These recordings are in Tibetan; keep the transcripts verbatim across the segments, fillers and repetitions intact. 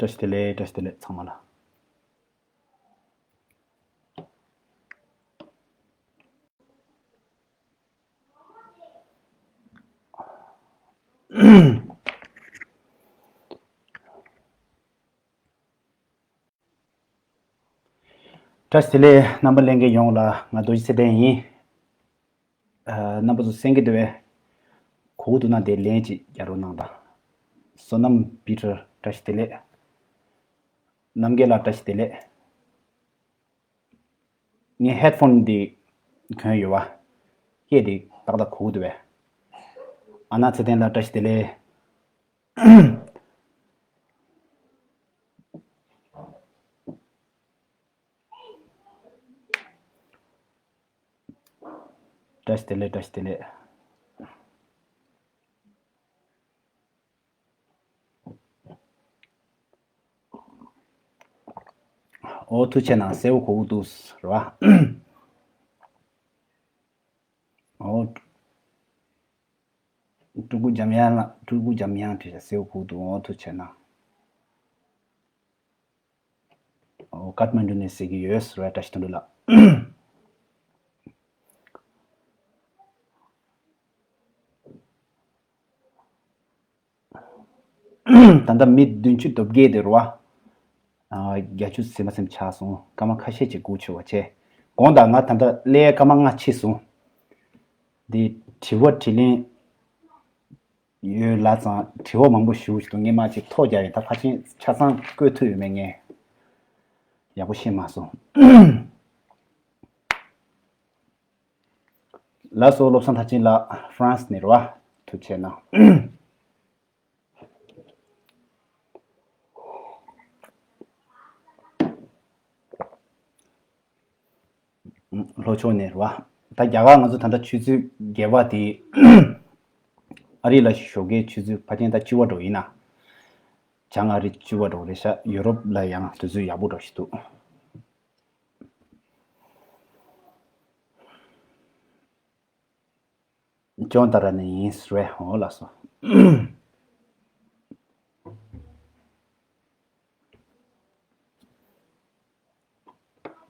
བཀྲ་ཤིས་བདེ་ལེགས། བཀྲ་ཤིས་བདེ་ལེགས་ཚང་མ་ལ། བཀྲ་ཤིས་བདེ་ལེགས། རྣམ་པ་ལྷན་རྒྱས་ཡོངས་ལ་ང་རྡོ་རྗེ་ཚེ་བརྟན་ཡིན། ཨ། རྣམ་པ་ཚོ་གསན་གྱི་འདུག་པས། གོ་གི་འདུག་ན་དེ་ལན་ཅིག་རྒྱག་རོགས་གནང་དང་། བསོད་ནམས་པི་ཊར་བཀྲ་ཤིས་བདེ་ལེགས། རྣམ་རྒྱལ་ལགས་བཀྲ་ཤིས་བདེ་ལེགས། ངས་ཧེཌ་ཕོན་འདི་གོན་ཡོད་པ། སྐད་འདི་ཏག་ཏག་གོ་གི་འདུག་པས། ཨ་ན་ཚེ་བརྟན་ལགས་བཀྲ་ཤིས་བདེ་ལེགས། བཀྲ་ཤིས་བདེ་ལེགས། བཀྲ་ཤིས་བདེ་ལེགས། ཨོ་ཐུགས་རྗེ་གནང་། གསལ་པོ་གོ་གི་འདུག་རེད་པ། ཨོ། སྤྲུལ་སྐུ་འཇམ་དབྱངས་ལགས། སྤྲུལ་སྐུ་འཇམ་དབྱངས་བྲིས་ཤག་གསལ་པོ་གོ་གི་འདུག་ཨོ་ཐུགས་རྗེ་གནང་། ཨོ་ཀཏ་མན་ཌུ་ནས་གཟིགས་ཀྱི་ཡོད་རེད། བཀྲ་ཤིས་དོན་གྲུབ་ལགས། ད་ལྟ་མི་བདུན་ཅུ་དོན་བརྒྱད་དེ་རེད་པ། ཨ། བརྒྱད་ཅུ་ཟིན་མ་ཟིན་ཆགས་སོང་། སྐར་མ་ཁ་ཤས་ཅིག་སྒུག་ཆོག་པ་བྱས། དགོངས་དག། ང་ད་ལྟ་སླེབས་སྐར་མ་ལྔ་ཕྱིན་སོང་། འདི་དྲི་བ་དྲིས་ལན་ཡོད་ལབ་ཙང་དྲི་བ་མང་པོ་ཞུ་ཞུ་འདུག་ངས་མར་ཅིག་ཐོ་རྒྱག་ཡིན། ད་ཕལ་ཆེར་ཆ་ཚང་བཀོད་ཐུབ་ཡོད་མེད་ངས་ཡག་པོ་ཤེས་མ་སོང་། ལགས་སོ། བློ་བཟང་མཐར་ཕྱིན་ལགས། ཧྥ་རན་སི་ནས་རེད་པ། ཐུགས་རྗེ་གནང་། ལྷོ་ཕྱོགས་ནས་རེད་པ། ད་རྒྱ་གར་ང་ཚོ་ད་ལྟ་ཆུ་ཚོད་བརྒྱད་པ་དེ། ཨ་རི་ལ་ཞོགས་ཀའི་ཆུ་ཚོད་ཕལ་ཆེར་ད་བཅུ་པ་འདྲ་ཡིན་ན། བྱང་ཨ་རི་བཅུ་པ་འདྲ་རེད་ཤག་ཡུ་རོབ་ལ་ཡང་དུས་ཚོད་ཡག་པོ་འདྲ་ཞིག་འདུག་ཅོན་ཏ་ར་ནས་ཡིན་ཟེར་བས། འོ་ལགས་སོ།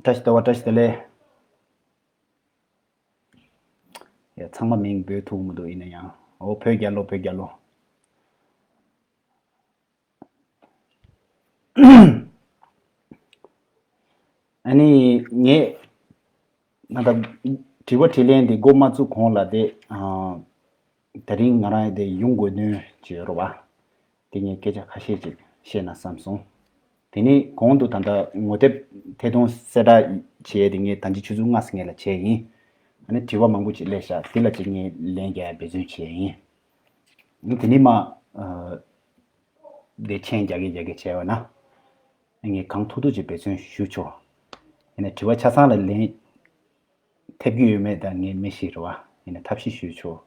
བཀྲ་ཤིས་བདེ་ལེགས། བཀྲ་ཤིས་བདེ་ལེགས། ཡ། ཚང་མ་མིང་འབོད་ཐུབ་མི་འདུག་ཡིན་ན་ཡང་། འོ། བོད་རྒྱལ་ལོ། བོད་རྒྱལ་ལོ། ཨ་ནི་ངས་ང་ད་དྲི་བ་དྲིས་ལན་འདི་འགོ་མ་བཙུགས་གོང་ལ་དེ། ཨ། དེ་རིང་ང་རང་དེ་ཡོང་དགོས་དོན་ཅིག་ཡོད་རེད་པ། དེ་ངས་སྐད་ཆ་ཁ་ཤས་ཅིག་བཤད་ན་བསམ་སོང་། དེ་ནས་གོང་དུ་ད་ལྟ་ངོ་དེབ་ཐད་གཏོང་གསལ་བསྒྲགས་བྱས་དེ་ངས་ད་ཅི་ཆུ་ཚོད་ལྔ་ཙམ་ལ་བྱས་ཡིན། ཨ་ནི་དྲི་བ་མང་པོ་ཅིག་སླེབས་ཤག་དེ་ལ་ཅིག་ངས་ལན་རྒྱག་ཡ་འབད་བརྩོན་བྱས་ཡིན། ཨ་ནི་དེ་ནས་མ། ཨ། དེ་མཆན་རྒྱག་གི་རྒྱག་གི་བྱས་པ་ན། ངས་གང་ཐུབ་ཐུབ་ཅིག་འབད་བརྩོན་ཞུ་ཆོག་ཡིན་ན་དྲི་བ་ཆ་ཚང་ལ་ལན་ཐེབས་ཀྱི་ཡོད་མེད་ད་ངས་མི་ཤེས་རེད་པ། ཡིན་ན་ཐབས་ཤེས་ཞུ་ཆོག་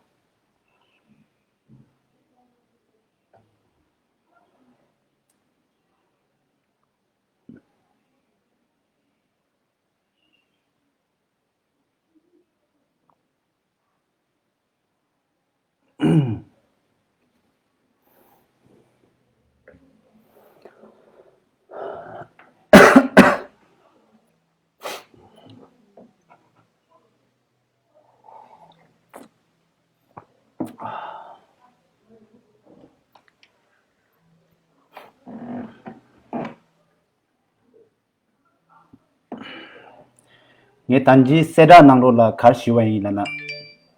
ངས་ད་ཅི་གསལ་བསྒྲགས་ནང་ལོགས་ལ་ག་རེ་ཞུས་པ་ཡིན་ལབ་ན།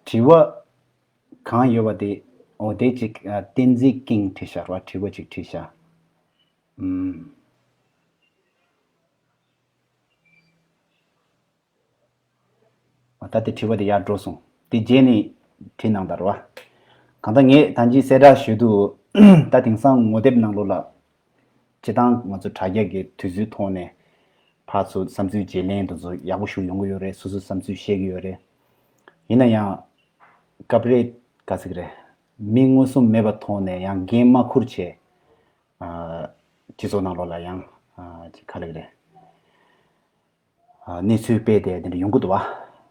དྲི་བ་གང་ཡོད་པ་དེ། འོ་དེ་གཅིག་ཨ། བསྟན་འཛིན་ཀིང་བྲིས་ཤག་རེད་པ། དྲི་བ་གཅིག་བྲིས་ཤག་ཨུམ། ད་དེ་དྲི་བ་དེ་ཡར་འགྲོ་སོང་། དེ་རྗེས་ནས་བྲིས་གནང་དང་རེད་པ། གང་ལྟར་ངས་ད་ཅི་གསལ་བསྒྲགས་ཞུས་དུས། ད་དེང་སང་ངོ་དེབ་ནང་ལོགས་ལ། སྤྱིར་བཏང་ང་ཚོ་དྲ་རྒྱ་གི་དུས་ཚོད་ཐོག་ནས་ཕར་ཚུར་བསམ་ཚུལ་བརྗེ་ལེན་དེ་ཚོ་ཡག་པོ་ཞིག་ཡོང་གི་ཡོད་རེད། སོ་སོའི་བསམ་ཚུལ་བཤད་ཀྱི་ཡོད་རེད། ཡིན་ན་ཡང་། སྐབས་རེ་ག་ཟེར་གི་རེད། མི་མངོན་སུམ་མེད་པ་ཐོག་ནས་ཡང་འགན་མ་འཁུར་བྱས། ཨ། སྤྱི་ཚོགས་ནང་ལོགས་ལ་ཡང་། ཨ། ཅིག་ག་ལབ་ཀྱི་རེད། ཨ། གནས་ཚུལ་སྤེལ་ཏེ་དེ་འདྲ་ཡོང་གི་འདུག་པ།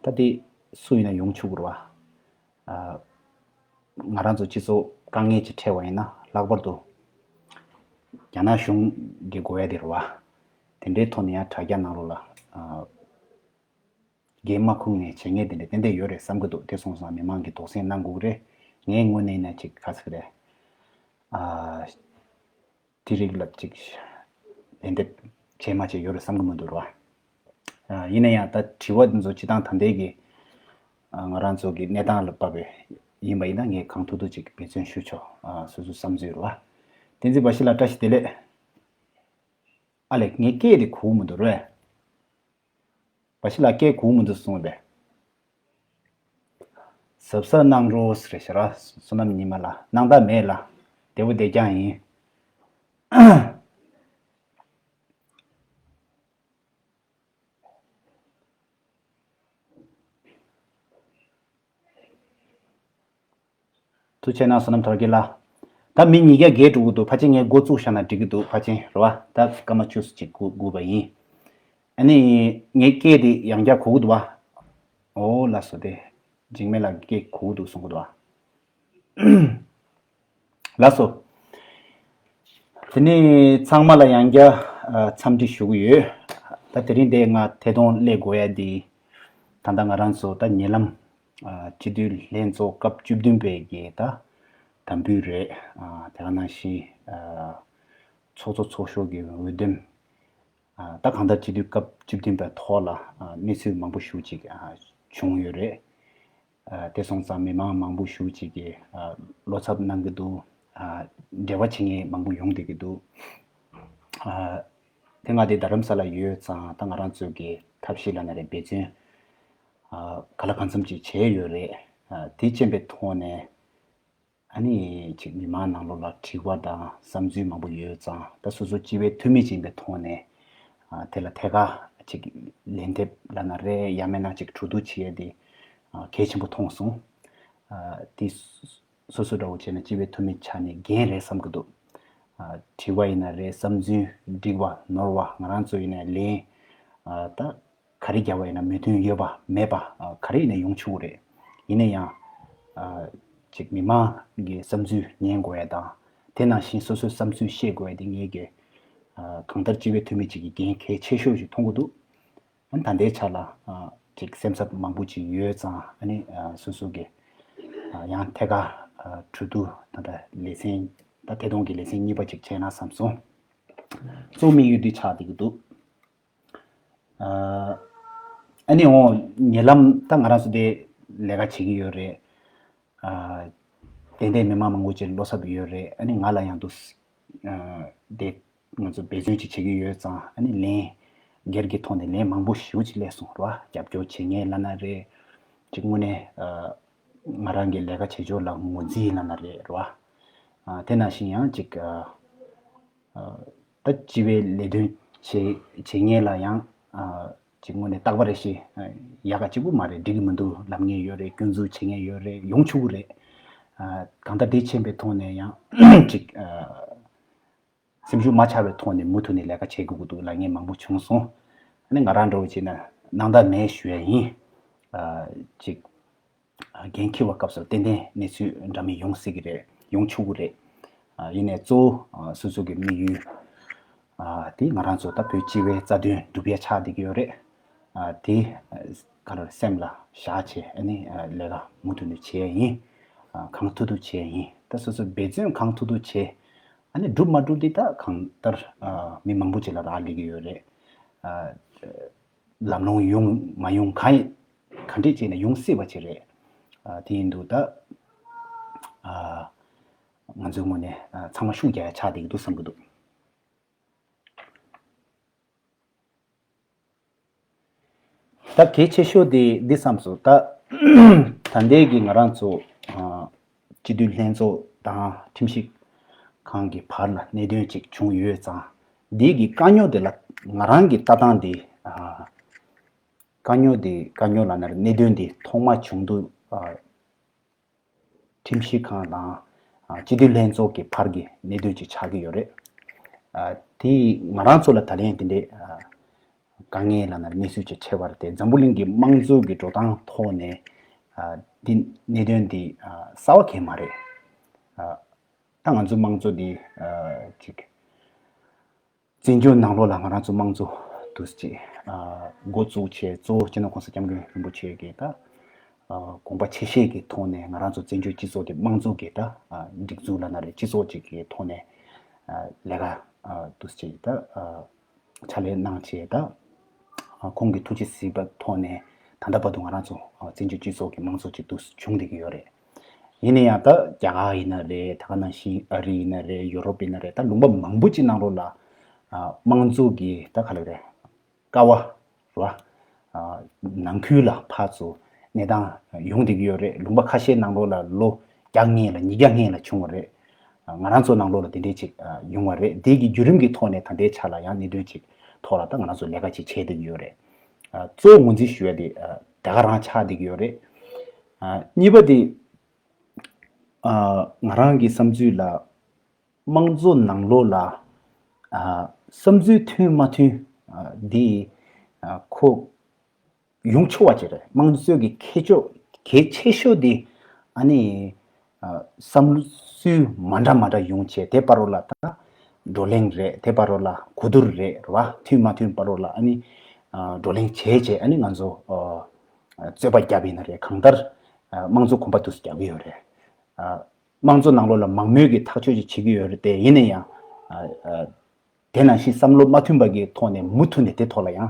ད་དེ་སུ་ཡིན་ན་ཡོང་ཆོག་གི་རེད་པ། ཨ། ང་རང་ཚོ་སྤྱི་ཚོགས་དཀའ་ངལ་ཅིག་འཕྲད་པ་ཡིན་ན་ལྷག་པར་དུ། རྒྱ་ནག་གཞུང་གི་དགོས་ཡ་དེ་རེད་བ། དེ་འདྲའི་ཐོག་ནས་ཡང་དྲ་རྒྱ་ནང་ལོགས་ལ་ཨ། འགན་མ་འཁུར་ནས་བྱེད་མཁན་དེ་འདྲ་ཏན་ཏན་ཡོད་རེད་བསམ་གྱི་འདུག་དེ་སོང་ཙང་མི་མང་གིས་དོགས་སེལ་གནང་དགོས་ཀྱི་རེད། ངའི་ངོས་ནས་ཡིན་ན་ཅིག་ག་ཟེར་གི་རེད། ཨ། དེ་རིགས་ལ་ཅིག་ལན་འདེབས་བྱས་མ་བྱས་ཡོད་རེད་བསམ་གྱི་མི་འདུག་ར། ཨ། ཡིན་ན་ཡང་ད་དྲི་བ་འདི་ཚོ་སྤྱིར་བཏང་ད་ལྟའི་གི་ཨ། ང་རང་ཚོ་གི་གནས་སྟངས་ལ་བབས་པའི་ཡིན་པ་ཡིན་ན་ངས་གང་ཐུབ་ཐུབ་ཅིག་འབད་བརྩོན་ཞུ་ཆོག་ཨ། སོ་སོའི་བསམ་ཚུལ་ར། བསྟན་འཛིན་བ་ཤི་ལགས་བཀྲ་ཤིས་བདེ་ལེགས། ཨ་ལས་ངའི་སྐད་དེ་གོ་མི་འདུག་རེད། བ་ཤི་ལགས་སྐད་གོ་མི་འདུག་གསུངས་པས། གཟབ་གཟབ་གནང་རོགས་ཟེར་ཞེས་ར། བསོད་ནམས་ཉི་མ་ལགས་སྣང་དག་མེད་ལགས། བདེ་པོ་བདེ་རྐྱང་ཡིན། ཐུགས་རྗེ་གནང་བསོད་ནམས་དར་རྒྱས་ལགས། ད་མི་ཉིས་བརྒྱ་བརྒལ་འགྲོ་གི་འདུག་ཕལ་ཆེར་ངས་འགོ་བཙུགས་བཞག་ན་འགྲིག་གི་འདུག་ཕལ་ཆེར་རེད་བ། ད་སྐར་མ་བཅུ་ཙམ་ཅིག་སྒུག་སྒུག་པ་ཡིན། ཨ་ནི། ངའི་སྐད་དེ་ཡང་བསྐྱར་གོ་གི་འདུག་བ། ཨོ་ལགས་སོ་དེ། འཇིགས་མེད་ལགས་ཀྱི་སྐད་གོ་གི་འདུག་གསུང་གི་འདུག་བ། ལགས་སོ། དེ་ནས་ཚང་མ་ལ་ཡང་བསྐྱར་ཨ། འཚམས་འདྲི་ཞུ་གི་ཡོད། ད་དེ་རིང་འདིར་ང་ཐད་གཏོང་སླེབས་དགོས་ཡ་འདི། ད་ལྟ་ང་རང་ཚོ་ད་ཉེ་ལམ་ཨ། སྤྱི་འཐུས་ལྷན་ཚོགས་སྐབས་བཅུ་བདུན་པའི་གི་ད་དམ་འབུལ་རེད། ཨ། དེ་ག་ནང་བཞིན་ཨ། ཚོགས་གཙོ་ཚོགས་གཞོན་གྱི་འོས་འདེམས། ཨ། ད་གང་ལྟར་སྤྱི་འཐུས་སྐབས་བཅུ་བདུན་པའི་ཐོག་ལ་ཨ། གནས་ཚུལ་མང་པོ་ཞིག་ཅིག་ཨ། བྱུང་ཡོད་རེད། ཨ། དེ་སོང་ཙང་མི་མང་མང་པོ་ཞིག་ཅིག་གིས་ཨ། བློ་འཚབ་གནང་གི་འདུག་ཨ། འབྲེལ་བ་བྱེད་མཁན་མང་པོ་ཡོང་བསྡད་ཀྱི་འདུག་ཨ། དེ་ང་དེ་རྡ་རམ་ས་ལ་ཡོད་ཙང་ད་ང་རང་ཚོའི་གི་ཐབས་ཤེས་ལབ་ན་རེད། འབད་བརྩོན་ཨ། ག་ལ་གང་འཚམ་ཅིག་བྱས་ཡོད་རེད། ཨ། དེ་བྱས་པའི་ཐོག་ནས། ཨ་ནི་ཅིག་མི་མང་ནང་ལོགས་ལ་དྲི་བ་དང་བསམ་ཚུལ་མང་པོ་ཡོད་ཙང་ད་སོ་སོ་སྤྱི་པའི་འཐུས་མི་ཅིག་ཡིན་པའི་ཐོག་ནས་ཨ། དེ་ལ་ཐད་ཀར་ཅིག་ལན་འདེབས་ལབ་ན་རེད། ཡང་མིན་ན་ཅིག་གྲོས་བསྡུར་བྱེད་ཡས་དེ་ཨ། གལ་ཆེན་པོ་མཐོང་སོང་། ཨ། དེ་སོ་སོ་འདྲ་བོ་བྱས་ན་སྤྱི་པའི་འཐུས་མི་ཆགས་ནས་འགན་རེད་བསམ་གྱི་འདུག་ཨ། དྲི་བ་ཡིན་ན་རེད། བསམ་ཚུལ་འགྲིག་པ་ནོར་བ་ང་རང་ཚོ་ཡིན་ན་ལན་ཨ། ད། ག་རེ་རྒྱབ་པ་ཡིན་ན་མོས་མཐུན་ཡོད་པ་མེད་པ་ཨ། ག་རེ་ཡིན་ན་ཡོང་ཆོག་གི་རེད། ཡིན་ན་ཡང་ཨ། ཅིག་མི་མང་གི་བསམ་ཚུལ་ཉན་དགོས་ཡ་དང་དེ་ནང་བཞིན་སོ་སོའི་བསམ་ཚུལ་བཤད་དགོས་ཡ་དེ་ངེད་ཀྱི་ཨ། གང་ལྟར་སྤྱི་པའི་འཐུས་མི་ཅིག་གི་འགན་གལ་ཆེ་ཤོས་ཤིག་མཐོང་གི་འདུག་ཨ་ནི་ད་ལྟའི་ཆ་ལ་ཨ། ཅིག་སེམས་འཚབ་མང་པོ་ཅིག་ཡོད་ཙང་ཨ་ནི་ཨ། སོ་སོ་གི་ཨ། ཡང་ཐད་ཀར་ཨ། གྲོས་བསྡུར་ད་ལྟ་ལེ་ཚན་ད་ཐད་གཏོང་གི་ལེ་ཚན་གཉིས་པ་ཅིག་བྱས་ན་བསམ་སོང་། གཙོ་དམིགས་ཡུལ་འདི་ཆགས་བསྡད་ཀྱི་འདུག་ཨ། ཨ་ནི་འོ་ཉེ་ལམ་ད་ང་རང་ཚོ་དེ་ལས་ཀ་བྱེད་ཀྱི་ཡོད་རེད། ཨ། ཏན་ཏན་མི་མང་མང་པོ་ཅིག་བློ་འཚབ་ཡོད་རེད། ཨ་ནི་ང་ལ་ཡང་འདུག་ཨ། དེ་ང་ཚོ་འབད་བརྩོན་ཅིག་བྱེད་ཀྱི་ཡོད་ཙང་ཨ་ནི་ལན་སྒེར་གྱི་ཐོག་ནས་ལན་མང་པོ་ཞེ་པོ་ཅིག་སླེབས་སོང་ར། རྒྱབ་སྐྱོར་བྱེད་མཁན་ལབ་ན་རེད། ཅིག་དངོས་གནས་ཨ། ང་རང་གི་ལས་ཀ་བྱེད་ཕྱོགས་ལ་ངོས་འཛིན་ལབ་ན་རེད་ར། ཨ། དེ་ནང་བཞིན་ཡང་ཅིག་ཨ། ཨ། ད་སྤྱི་པའི་ལས་དོན་བྱེད་བྱེད་མཁན་ལ་ཡང་ཨ། ཅིག་དངོས་གནས་རྟག་པར་རེ་ཞིག་ཨ། ཡག་ག་གཅིག་པུ་མ་རེད། འགྲིག་གི་མི་འདུག་ལབ་མཁན་ཡོད་རེད། སྐྱོན་འཛུགས་བྱེད་མཁན་ཡོད་རེད། ཡོང་ཆོག་གི་རེད། ཨ། གང་ལྟར་དེ་ཕྱིན་པའི་ཐོག་ནས་ཡང་ཅིག་ཨ། སེམས་ཤུགས་མ་ཆག་པའི་ཐོག་ནས་མུ་མཐུད་ནས་ལས་ཀ་བྱེད་དགོས་ཀྱི་འདུག་ལབ་མཁན་མང་པོ་བྱུང་སོང་། ཨ་ནི་ང་རང་འདྲ་བོ་བྱས་ན་སྣང་དག་མེད་ཞུ་ཡ་ཡིན། ཨ། ཅིག་ཨ། འགན་འཁྱེར་བའི་སྐབས་སུ་ཏན་ཏན་གནས་ཚུལ་འདྲ་མིན་ཡོང་སྲིད་ཀྱི་རེད། ཡོང་ཆོག་གི་རེད། ཨ། ཡིན་ནའི་གཙོ་བོ་ཨ། སོ་སོ་གི་དམིགས་ཡུལ་ཨ། དེ་ང་རང་ཚོ་ད་བོད་སྤྱི་པའི་རྩ་དོན་སྒྲུབ་ཡ་ཆགས་བསྡད་ཀྱི་ཡོད་རེད། ཨ། དེ་ཨ། ག་རེ་སེམས་ལ་བཞག་བྱས་ཨ་ནི་ཨ། ལས་ཀ་མུ་མཐུད་ནས་བྱེད་ཡ་ཡིན། ཨ། གང་ཐུབ་ཐུབ་བྱེད་ཡ་ཡིན། ད་སོ་སོ་འབད་བརྩོན་གང་ཐུབ་ཐུབ་བྱེད། ཨ་ནི་འགྲུབ་མ་འགྲུབ་དེ་ད་གང་ལྟར་ཨ། མི་མང་པོ་ཅིག་ལ་རག་ལས་ཀྱི་ཡོད་རེད། ཨ། ལམ་ལྷོང་ཡོང་མ་ཡོང་གང་ཡིན། ག་འདྲས་བྱས་ནས་ཡོང་སྲིད་པ་ཅིག་རེད། ཨ། དེ་ཡིན་དུས་ད་ཨ། ང་ཚོའི་ངོས་ནས་ཨ། ཚང་མ་ཤུགས་རྒྱག་ཡ་ཆགས་བསྡད་ཀྱི་འདུག་བསམ་གྱི་འདུག་ད་གལ་ཆེ་ཤོས་དེ་འདི་བསམ་སོང་། ད་ད་ལྟའི་གི་ང་རང་ཚོ་ཨ། སྤྱི་འཐུས་ལྷན་ཚོགས་དང་ཁྲིམས་ཞིབ་ཁང་གི་བར་ལ་གནད་དོན་ཅིག་བྱུང་ཡོད་ཙང་འདི་གི་དཀའ་རྙོག་དེ་ལ་ང་རང་གི་ལྟ་སྟངས་དེ་ཨ། དཀའ་རྙོག་དེ་དཀའ་རྙོག་ལབ་ན་རེད། གནད་དོན་དེ་ཐོག་མ་བྱུང་དུས་ཨ། ཁྲིམས་ཞིབ་ཁང་དང་ཨ། སྤྱི་འཐུས་ལྷན་ཚོགས་ཀྱི་བར་གྱི་གནད་དོན་ཅིག་ཆགས་ཀྱི་ཡོད་རེད། ཨ། དེ་ང་རང་ཚོ་ལ་ད་ལན་དེ་འདྲའི་ཨ། དཀའ་ངལ་ལབ་ན་གནས་ཚུལ་ཅིག་ཆགས་པ་རེད་དེ། འཛམ་བུ་གླིང་གི་དམངས་གཙོ་གི་འགྲོ་སྟངས་ཐོག་ནས་ཨ། འདི་གནད་དོན་འདི་ཨ། གསར་པ་གང་ཡང་མ་རེད། ཨ། ད་ང་ཚོའི་དམངས་གཙོ་འདི་ཨ། ཅིག་ བཙན་བྱོལ་ནང་ལོགས་ལ་ང་རང་ཚོ་དམངས་གཙོ་འདུག་སེ་ཅིག་ཨ་འགོ་བཙུགས་བྱས། གཙོ་བོ་སྤྱི་ནོར་གོང་ས་སྐྱབས་མགོན་རིན་པོ་ཆེ་གིས་ད་ཨ་དགོངས་པ་ཆེ་བཞེས་ཀྱི་ཐོག་ནས་ང་རང་ཚོ་བཙན་བྱོལ་སྤྱི་ཚོགས་དེ་དམངས་གཙོ་གི་ད་ཨ་སྒྲིག་འཛུགས་ལབ་ན་རེད། སྤྱི་ཚོགས་ཅིག་གི་ཐོག་ནས་ཨ་ལས་ཀ་ཨ་འདུག་སེ་ཅིག་ད་ཨ་ཕྱག་ལས་གནང་བྱས། ད་ཨ་ཁོང་གི་ཐུགས་རྗེ་གཟིགས་པའི་ཐོག་ནས་ད་ལྟ་བར་དུ་ང་རང་ཚོ་ཨ་བཙན་བྱོལ་སྤྱི་ཚོགས་ཀྱི་དམངས་གཙོ་ཅིག་འདུག་སེ་བྱུང་བསྡད་ཀྱི་ཡོད་རེད། ཡིན་ན་ཡང་ད་རྒྱ་གར་ཡིན་ན་རེད། ད་ག་ནང་བཞིན་ཨ་རི་ཡིན་ན་རེད། ཡུ་རོབ་ཡིན་ན་རེད། ད་ལུང་པ་མང་པོ་ཅིག་ནང་ལོགས་ལ་ཨ་དམངས་གཙོ་གི་ད་ག་རེ་རེད། ཀ་བ་རེད་བ། ཨ་ནང་ཁུལ་ལ་ཕར་ཚུར་གནས་སྟངས་ཡོང་བསྡད་ཀྱི་ཡོད་རེད། ལུང་པ་ཁ་ཤས་ནང་ལོགས་ལ་ལོ་བརྒྱ་སྔོན་ལ་ཉིས་བརྒྱ་སྔོན་ལ་བྱུང་བ་རེད། ཨ་ང་རང་ཚོ་ནང་ལོགས་ལ་དེ་འདྲའི་ཅིག་ཨ་ཡོང་བ་རེད། དེ་གི་བརྒྱུད་རིམ་གྱི་ཐོག་ནས་ད་ལྟའི་ཆ་ལ་ཡང་གནད་དོན་ཅིག་ཐོག་ལ་ད་ང་རང་ཚོ་ལས་ཀ་ཅིག་བྱས་བསྡད་ཀྱི་ཡོད་རེད། ཨ་གཙོ་བོ་ངོས་འཛིན་ཞུ་ཡ་དེ་ཨ་དེ་ག་རང་ཆགས་བསྡད་ཀྱི་ཡོད་རེད། ཨ་གཉིས་པ་དེ་ཨ་ང་རང་གི་བསམ་ཚུལ་ལ་དམངས་གཙོ་ནང་ལོགས་ལ་ཨ་བསམ་ཚུལ་མཐུན་མ་མཐུན་ཨ་འདི་ཨ་ཁོ་ཡོང་ཆོག་པ་ཅིག་རེད། དམངས་གཙོའི་གི་ཁྱད་ཆོས་གལ་ཆེ་ཤོས་དེ་ཨ་ནི་ཨ་བསམ་ཚུལ་མ་འདྲ་མ་འདྲ་ཡོང་བྱས། དེ་བར་རོ་ལ་ད་བགྲོ་གླེང་རེད། དེ་བར་རོ་ལ་གོ་བསྡུར་རེད་རེད་བ། མཐུན་མ་མཐུན་བར་རོ་ལ་ཨ་ནི་ཨ་བགྲོ་གླེང་བྱས་བྱས། ཨ་ནི་ང་ཚོ་ཨ་རྩོད་པ་བརྒྱབ་ཡིན་ན་རེད། གང་ལྟར་ཨ་དམངས་གཙོ་གོམ་པ་འདུག་སེ་རྒྱག་གི་ཡོད་རེད། ཨ་དམངས་གཙོ་ནང་ལོགས་ལ་མང་མོས་ཀྱིས་ཐག་གཅོད་ཅིག་བྱེད་ཀྱི་ཡོད་རེད། དེ་ཡིན་ན་ཡང་ཨ་ཨ་དེ་ནང་བཞིན་བསམ་བློ་མ་མཐུན་པ་གི་ཐོག་ནས་མུ་མཐུད་ནས་དེ་ཐོག་ལ་ཡང་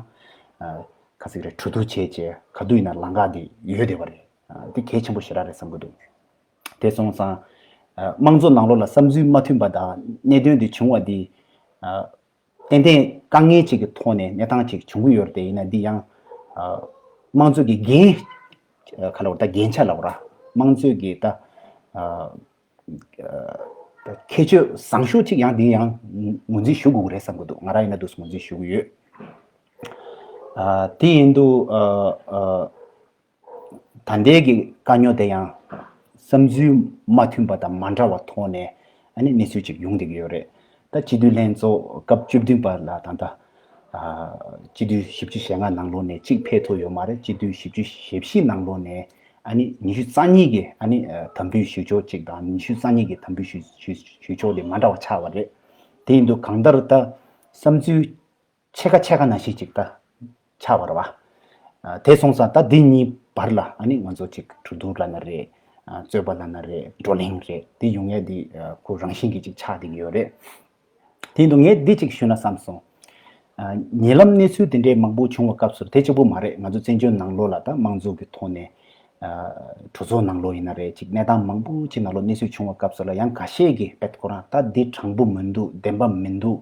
ཨ་ག་ཟེར་གི་རེད། གྲོས་བསྡུར་བྱས་བྱས་ག་དུས་ཡིན་ན་ལམ་ཁ་དེ་ཡོད་བསྡད་པ་རེད། ཨ་དེ་གལ་ཆེན་པོ་ཞེ་དྲག་རེད་བསམ་གི་འདུག་དེ་སོང་ཙང་ཨ་དམངས་གཙོ་ནང་ལོགས་ལ་བསམ་ཚུལ་མ་མཐུན་པ་དང་གནད་དོན་དེ་བྱུང་བ་དེ་ཨ་ཏན་ཏན་དཀའ་ངལ་ཅིག་གི་ཐོག་ནས་གནས་སྟངས་ཅིག་བྱུང་གི་ཡོད་རེད། དེ་ཡིན་ན་འདི་ཡང་ཨ་དམངས་གཙོ་གི་འགན་ཨ་ག་ལབ་དགོས་རེད། ད་འགན་ཆ་ལབ་དགོས་རེད། དམངས་གཙོ་གི་ད་ཨ་ཨ་ཁྱད་ཆོས་བཟང་ཤོས་ཅིག་ཡང་འདི་ཡང་ངོས་འཛིན་ཞུ་དགོས་ཀྱི་རེད་བསམ་གྱི་འདུག་ང་རང་ཡིན་ན་འདུག་སེ་ངོས་འཛིན་ཞུ་གི་ཡོད། ཨ་དེ་ཡིན་དུས་ཨ་ཨ་ད་ལྟའི་གི་དཀའ་རྙོག་དེ་ཡང་བསམ་ཚུལ་མ་མཐུན་པ་དང་མ་འདྲ་བ་ཐོག་ནས་ཨ་ནི་གནས་ཚུལ་ཅིག་ཡོང་བསྡད་ཀྱི་ཡོད་རེད། ད་སྤྱི་འཐུས་ལྷན་ཚོགས་སྐབས་བཅུ་བདུན་པ་ལ་ད་ལྟ་ཨ་སྤྱི་འཐུས་བཞི་བཅུ་ཞེ་ལྔ་ནང་ལོགས་ནས་གཅིག་ཕེབས་ཐུབ་ཡོད་མ་རེད། སྤྱི་འཐུས་བཞི་བཅུ་ཞེ་བཞི་ནང་ལོགས་ནས་ཨ་ནི་ཉི་ཤུ་རྩ་གཉིས་ཀྱིས་ཨ་ནི་ཨ་དམ་འབུལ་ཞུས་ཆོག་ཅིག་དང་། ཉི་ཤུ་རྩ་གཉིས་ཀྱིས་དམ་འབུལ་ཞུས་ཞུས་ཞུས་ཆོག་དེ་མ་འདྲ་བ་ཆགས་པ་རེད། དེ་ཡིན་དུས་གང་ལྟར་ད་བསམ་ཚུལ་ཕྱེད་ཀ་ཕྱེད་ཀ་ནང་བཞིན་ཅིག་ད་ཆགས་པ་རེད་བ། ཨ་དེ་སོང་ཙང་ད་འདི་གཉིས་བར་ལ་ཨ་ནི་ང་ཚོ་ཅིག་གྲོས་བསྡུར་ལབ་ན་རེད། ཨ་རྩོད་པ་ལབ་ན་རེད། བགྲོ་གླེང་རེད། འདི་ཡོང་ཡས་འདི་ཨ་ཁོ་རང་བཞིན་གྱིས་ཅིག་ཆགས་བསྡད་ཀྱི་ཡོད་རེད། དེ་ཡིན་དུས་ངས་འདི་ཅིག་ཞུས་ན་བསམ་སོང་། ཨ་ཉེ་ལམ་གནས་ཚུལ་དེ་འདྲའི་མང་པོ་བྱུང་བའི་སྐབས་སུ་དེ་གཅིག་པོ་མ་རེད། ང་ཚོ་བཙན་བྱོལ་ནང་ལོགས་ལ་ད་དམངས་གཙོ་གི་ཐོག་ནས་ཨ་གྲོས་ཚོགས་ནང་ལོགས་ཡིན་ན་རེད། ཅིག་གནས་སྟངས་མང་པོ་ཅིག་ནང་ལོགས་གནས་ཚུལ་བྱུང་བའི་སྐབས་སུ་ལ་ཡང་འགའ་ཤས་ཀྱིས་དཔེ་ཁོ་རང་ད་འདི་དྲང་པོ་མི་འདུག་བདེན་པ་མི་འདུག་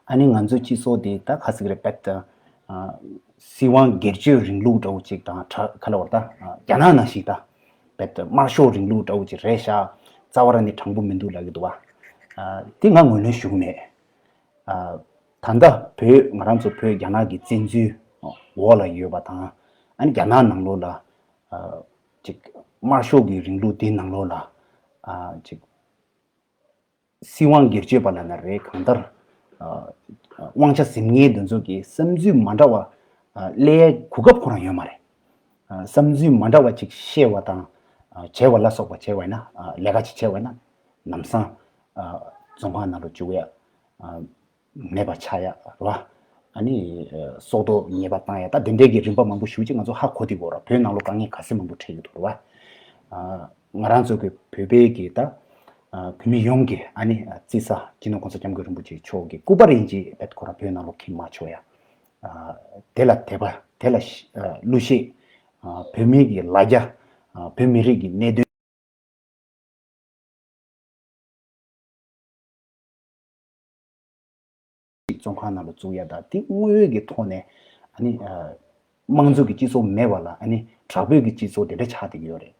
ཨ་ནི་ང་ཚོའི་སྤྱི་ཚོགས་འདི་ད་ག་ཟེར་གི་རེད། དཔེ་ད་ཨ་སྲིད་དབང་སྒེར་གཅོད་རིང་ལུགས་འདྲ་བོ་ཅིག་དང་ཁྲ་ག་ལ་བར་ད་ཨ་རྒྱ་ནག་ནང་བཞིན་ད་དཔེ་ད་དམར་ཤོག་རིང་ལུགས་འདྲ་བོ་ཅིག་རེད་ཤག་རྩ་བ་རང་ནས་དྲང་པོ་མི་འདུག་ལབ་ཀྱི་འདུག་བ། ཨ་དེ་ང་ངོས་ལེན་ཞུ་གི་མེད། ཨ་ད་ལྟ་བོད་ང་རང་ཚོ་བོད་རྒྱ་ནག་གི་བཙན་འཛུལ་འོག་ལ་ཡོད་པ་དང་། ཨ་ནི་རྒྱ་ནག་ནང་ལོགས་ལ་ཨ་ཅིག་དམར་ཤོག་གི་རིང་ལུགས་དེ་ནང་ལོགས་ལ་ཨ་ཅིག་སྲིད་དབང་སྒེར་གཅོད་པ་ལབ་ན་རེད། གང་ལྟར་ཨ་དབང་ཆ་འཛིན་མཁན་དེ་ཚོ་གི་བསམ་ཚུལ་མ་འདྲ་བ་ཨ་གླེང་གོ་སྐབས་ཁོ་རང་ཡོད་མ་རེད། ཨ་བསམ་ཚུལ་མ་འདྲ་བ་ཅིག་བཤད་པ་དང་ཨ་བྱས་པ་ལ་སོགས་པ་བྱས་པ་ཡིན་ན། ཨ་ལས་ཀ་ཅིག་བྱས་པ་ཡིན་ན་ལམ་སང་ཨ་བཙོན་ཁང་ནང་ལ་བཅུག་ཡ། ཨ་མེད་པ་ཆགས་ཡ་རེད་བ། ཨ་ནི་ཨ་སྲོག་ཐོག་ཉེས་པ་བཏང་ཡ། ད་དེ་འདྲའི་གི་རིམ་པ་མང་པོ་ཞེ་པོ་ཅིག་ང་ཚོ་ཧ་གོ་བསྡད་ཡོད་རེད། བོད་ནང་ལོགས་དཀའ་ངལ་ག་ཚོད་མང་པོ་འཕྲད་ཡོད་འདུག་རེད་བ། ཨ་ང་རང་ཚོ་གི་བོད་པའི་གི་ད་ཨ་བོད་མི་ཡོངས་ཀྱི་ཨ་ནི་ཨ་རྩིས་ས་སྤྱི་ནོར་གོང་ས་སྐྱབས་མགོན་རིན་པོ་ཆེ་མཆོག་གི་སྐུ་པར་ཡིན་གཅིག་རྦད་ཁོ་རང་བོད་ནང་ལོགས་འཁྱེར་མ་ཆོག་ཡ། ཨ་དེ་ལ་དད་པ། དེ་ལ་ཤ་ཨ་གླུ་གཞས། ཨ་བོད་མི་གི་ལ་རྒྱ། ཨ་བོད་མི་རིགས་ཀྱི་གནད་དོན་བཙོན་ཁང་ནང་ལ་བཙུགས་ཡ་དང་། དེ་དངོས་ཡོད་ཀྱི་ཐོག་ནས་ཨ་ནི་ཨ་དམངས་གཙོ་གི་སྤྱི་ཚོགས་མེད་པ་ལ་ཨ་ནི་དྲག་པོའི་གི་སྤྱི་ཚོགས་དེ་འདྲ་ཆགས་བསྡད་ཀྱི་ཡོད་རེད།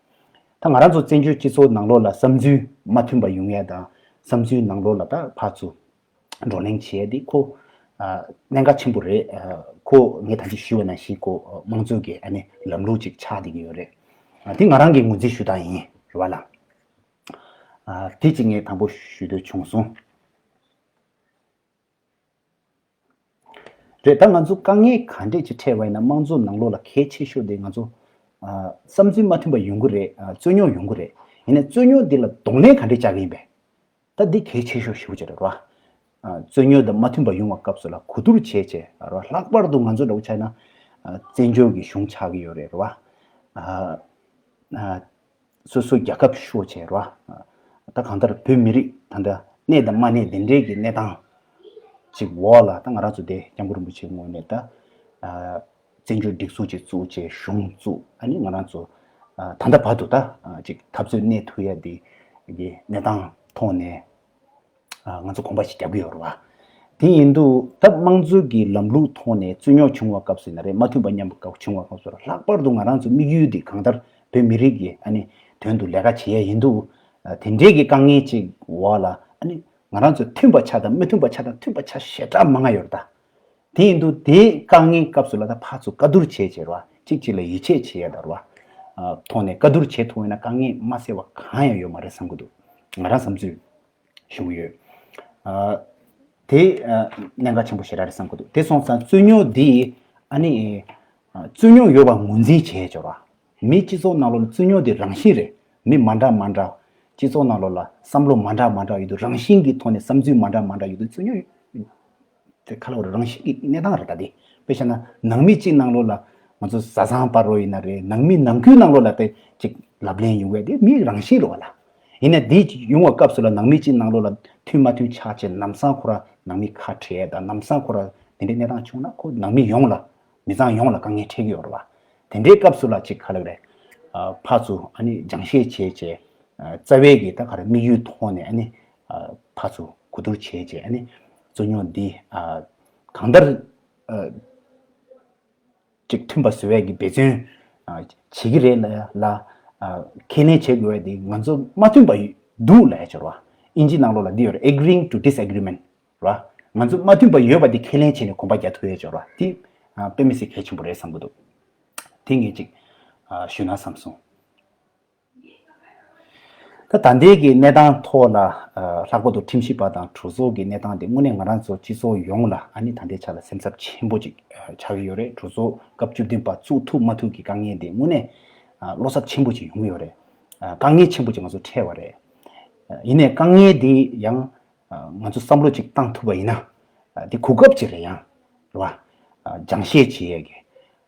ད་ང་རང་ཚོ་བཙན་བྱོལ་སྤྱི་ཚོགས་ནང་ལོགས་ལ་བསམ་ཚུལ་མ་མཐུན་པ་ཡོང་ཡ་དང་། བསམ་ཚུལ་ནང་ལོགས་ལ་ད་ཕར་ཚུར་བགྲོ་གླེང་བྱས་ཏེ་ཁོ་ཨ་གནད་འགག་ཆེན་པོ་རེད། ཨ་ཁོ་ངས་ད་ཅི་ཞུས་པ་ནང་བཞིན་ཁོ་དམངས་གཙོ་གི་ཨ་ནི་ལམ་ལུགས་ཅིག་ཆགས་བསྡད་ཀྱི་ཡོད་རེད། ཨ་དེ་ང་རང་གི་ངོས་འཛིན་ཞུ་སྟངས་ཡིན་རེད་བ་ལ། ཨ་དེ་གཅིག་ངས་དང་པོ་ཞུ་འདོད་བྱུང་སོང་། རེད། ད་ང་ཚོ་དཀའ་ངལ་ག་འདྲས་ཅིག་འཕྲད་པ་ཡིན་ན། དམངས་གཙོ་ནང་ལོགས་ལ་གལ་ཆེ་ཤོས་དེ་ང་ཚོ་ཨ་བསམ་ཚུལ་མ་མཐུན་པ་ཡོང་གི་རེད། ཨ་རྩོད་རྙོག་ཡོང་གི་རེད། ཡིན་ནའི་རྩོད་རྙོག་འདི་ལ་གདོང་ལེན་ག་འདྲས་བྱ་གི་ཡིན་པས། ད་འདི་གལ་ཆེ་ཤོས་ཞེ་པོ་ཅིག་རེད་བ། ཨ་རྩོད་རྙོག་དང་མ་མཐུན་པ་ཡོང་བའི་སྐབས་སུ་ལ་གོ་བསྡུར་བྱས་བྱས་རེད་བ། ལྷག་པར་དུ་ང་ཚོ་འདྲ་བོ་ཆགས་ན་ཨ་བཙན་བྱོལ་གྱི་གཞུང་ཆགས་ཀྱི་ཡོད་རེད་རེད་བ། ཨ་ཨ་སོ་སོའི་རྒྱལ་ཁབ་ཤོར་བྱས་རེད་བ། ད་གང་ལྟར་བོད་མི་རིགས་ད་ལྟ་གནས་དང་མ་གནས་དེ་འདྲའི་གི་གནས་སྟངས་ཅིག་འོག་ལ་ད་ང་རང་ཚོ་དེ་སྐྱབས་མགོན་རིན་པོ་ཆེའི་ངོས་ནས་ད་ཨ་བཙན་བྱོལ་སྒྲིག་འཛུགས་ཅིག་བཙུགས་བྱས་གཞུང་བཙུགས། ཨ་ནི་ང་རང་ཚོ་ཨ་ད་ལྟ་བར་དུ་ད་ཨ་ཅིག་འཐབ་རྩོད་གནས་ཐུབ་ཡ་དེ་གི་གནས་སྟངས་ཐོག་ནས་ཨ་ང་ཚོ་གོམ་པ་ཞིག་རྒྱབ་ཀྱི་ཡོད་རེད་བ། དེ་ཡིན་དུས་ད་དམངས་གཙོའི་གི་ལམ་ལུགས་ཐོག་ནས་རྩོད་རྙོག་བྱུང་བའི་སྐབས་སུ་ཡིན་ན་རེད། མ་མཐུན་པ་མཉམ་པོ་སྐབས་བྱུང་བའི་སྐབས་སུ་རེད། ལྷག་པར་དུ་ང་རང་ཚོ་དམིགས་ཡུལ་དེ་གང་ལྟར་བོད་མི་རིགས་ཀྱི་ཨ་ནི་དོན་དུ་ལས་ཀ་བྱེད་ཡ་ཡིན་དུས། ཨ་དེ་འདྲའི་གི་དཀའ་ངལ་ཅིག་འོག་ལ་ཨ་ནི་ང་རང་ཚོ་མཐུན་པ་ཆགས་དང་མི་མཐུན་པ་ཆགས་དང་མཐུན་པ་ཆགས་ཞེ་དྲག་མང་ང་ཡོད་རེད་ད། དེ་ཡིན་དུས་དེའི་དཀའ་ངལ་སྐབས་སུ་ལ་ད་ཕར་ཚུར་བཀའ་བསྡུར་བྱས་བྱས་རེད་བ། གཅིག་གཅིག་ལ་ཡིད་ཆེས་བྱེད་ཡ་ད་རེད་བ། ཨ་ཐོག་ནས་བཀའ་བསྡུར་བྱེད་ཐུབ་ཡོད་ན་དཀའ་ངལ་མ་སེལ་བ་གང་ཡང་ཡོད་མ་རེད་བསམ་གྱི་འདུག་ང་རང་བསམ་ཚུལ་ཞུ་གི་ཡོད། ཨ་དེ་ཨ་གནད་འགག་ཆེན་པོ་ཞེ་དྲག་རེད་བསམ་གྱི་འདུག་དེ་སོང་ཙང་རྩོད་རྙོག་འདི་ཨ་ནི་ཨ་རྩོད་རྙོག་ཡོད་པ་ངོས་འཛིན་བྱས་བྱས་རེད་བ། མིའི་སྤྱི་ཚོགས་ནང་ལོགས་ལ་རྩོད་རྙོག་འདི་རང་བཞིན་རེད། མི་མ་འདྲ་མ་འདྲ་སྤྱི་ཚོགས་ནང་ལོགས་ལ་བསམ་བློ་མ་འདྲ་མ་འདྲ་ཡོད་དུས་རང་བཞིན་གྱི་ཐོག་ནས་བསམ་ཚུལ་མ་འདྲ་མ་འདྲ་ཡོད་དུས་རྩོད་རྙོག་དེ་ཁ་ལོ་རང་བཞིན་གྱི་གནས་སྟངས་རེད་ད། དེ་དཔེ་བཞག་ན་ནང་མི་གཅིག་ནང་ལོགས་ལ་ང་ཚོ་བཟའ་ཚང་བར་རོ་ཡིན་ན་རེད། ནང་མི་ནང་ཁུལ་ནང་ལོགས་ལ་དེ་གཅིག་ལབ་གླེང་ཡོང་བས་དེ་མི་རང་བཞིན་རེད་བ་ལ། ཡིན་ན་དེ་ཡོང་བའི་སྐབས་སུ་ལ་ནང་མི་གཅིག་ནང་ལོགས་ལ་མཐུན་མ་མཐུན་ཆགས་བྱས་ལམ་སང་ཁོ་ར་ནང་མི་ཁ་བྲལ་དང་ལམ་སང་ཁོ་ར་དེ་འདྲའི་གནས་སྟངས་བྱུང་ན་ཁོ་ནང་མི་ཡོངས་ལ་མི་ཚང་ཡོངས་ལ་དཀའ་ངལ་འཕྲད་ཀྱི་ཡོད་རེད་བ། དེ་འདྲའི་སྐབས་སུ་ལ་གཅིག་ག་ལབ་རེད། ཨ་ཕར་ཚུར་ཨ་ནི་སྦྱང་བཤད་བྱས་བྱས། ཨ་རྩ་བའི་གི་ད་ག་རེ་དམིགས་ཡུལ་ཐོག་ནས་ཨ་ནི་ཨ་ཕར་ཚུར་གོ་བསྡུར་བྱས་བྱས་ཨ་ནི་རྩོད་རྙོག་འདི་ཨ་གང་ལྟར་ཨ་ཅིག་མཐུན་པ་བཟོ་བའི་གི་འབད་བརྩོན་ཨ་བྱེད་ཀྱི་རེད་ལ་ལ་ཨ་ཁས་ལེན་བྱེད་དགོས་པ་འདི་ང་ཚོ་མ་མཐུན་པ་འདུག་ལབ་ཡ་ཅིག་རེད་བ། ཨིན་ཇི་ནང་ལོགས་ལ་འདི་ཡོད་རེད། Agreeing to disagreement རེད་བ། ང་ཚོ་མ་མཐུན་པ་ཡོད་པ་འདི་ཁས་ལེན་བྱས་ནས་གོམ་པ་རྒྱག་ཐུབ་ཡ་ཅིག་རེད་བ། འདི་ཨ་དཔེ་མི་སྲིད་གལ་ཆེན་པོ་རེད་བསམ་གྱི་འདུག་དེ་ངས་ཅིག་ཨ་ཞུ་ན་བསམ་སོང་། ད་ད་ལྟའི་གི་གནས་སྟངས་ཐོག་ལ་ཨ་ལྷག་པར་དུ་ཁྲིམས་ཞིབ་པ་དང་གྲོས་ཚོགས་ཀྱི་གནས་སྟངས་དེ་དངོས་གནས་ང་རང་ཚོ་སྤྱི་ཚོགས་ཡོངས་ལ་ཨ་ནི་ད་ལྟའི་ཆ་ལ་སེམས་འཚབ་ཆེན་པོ་ཅིག་ཨ་ཆགས་ཀྱི་ཡོད་རེད། གྲོས་ཚོགས་སྐབས་བཅུ་བདུན་པ་བཙུགས་ཐུབ་མ་ཐུབ་ཀྱི་དཀའ་ངལ་དེ་དངོས་གནས་ཨ་བློ་འཚབ་ཆེན་པོ་ཅིག་ཡོང་གི་ཡོད་རེད། ཨ་དཀའ་ངལ་ཆེན་པོ་ཅིག་ང་ཚོ་འཕྲད་པ་རེད། ཨ་ཡིན་ནའི་དཀའ་ངལ་དེ་ཡང་ཨ་ང་ཚོ་བསམ་བློ་ཅིག་བཏང་ཐུབ་པ་ཡིན་ན་ཨ་དེ་གོ་སྐབས་ཅིག་རེད། ཡང་རེད་བ། ཨ་སྦྱང་བཤད་བྱེད་ཡས་ཀྱི་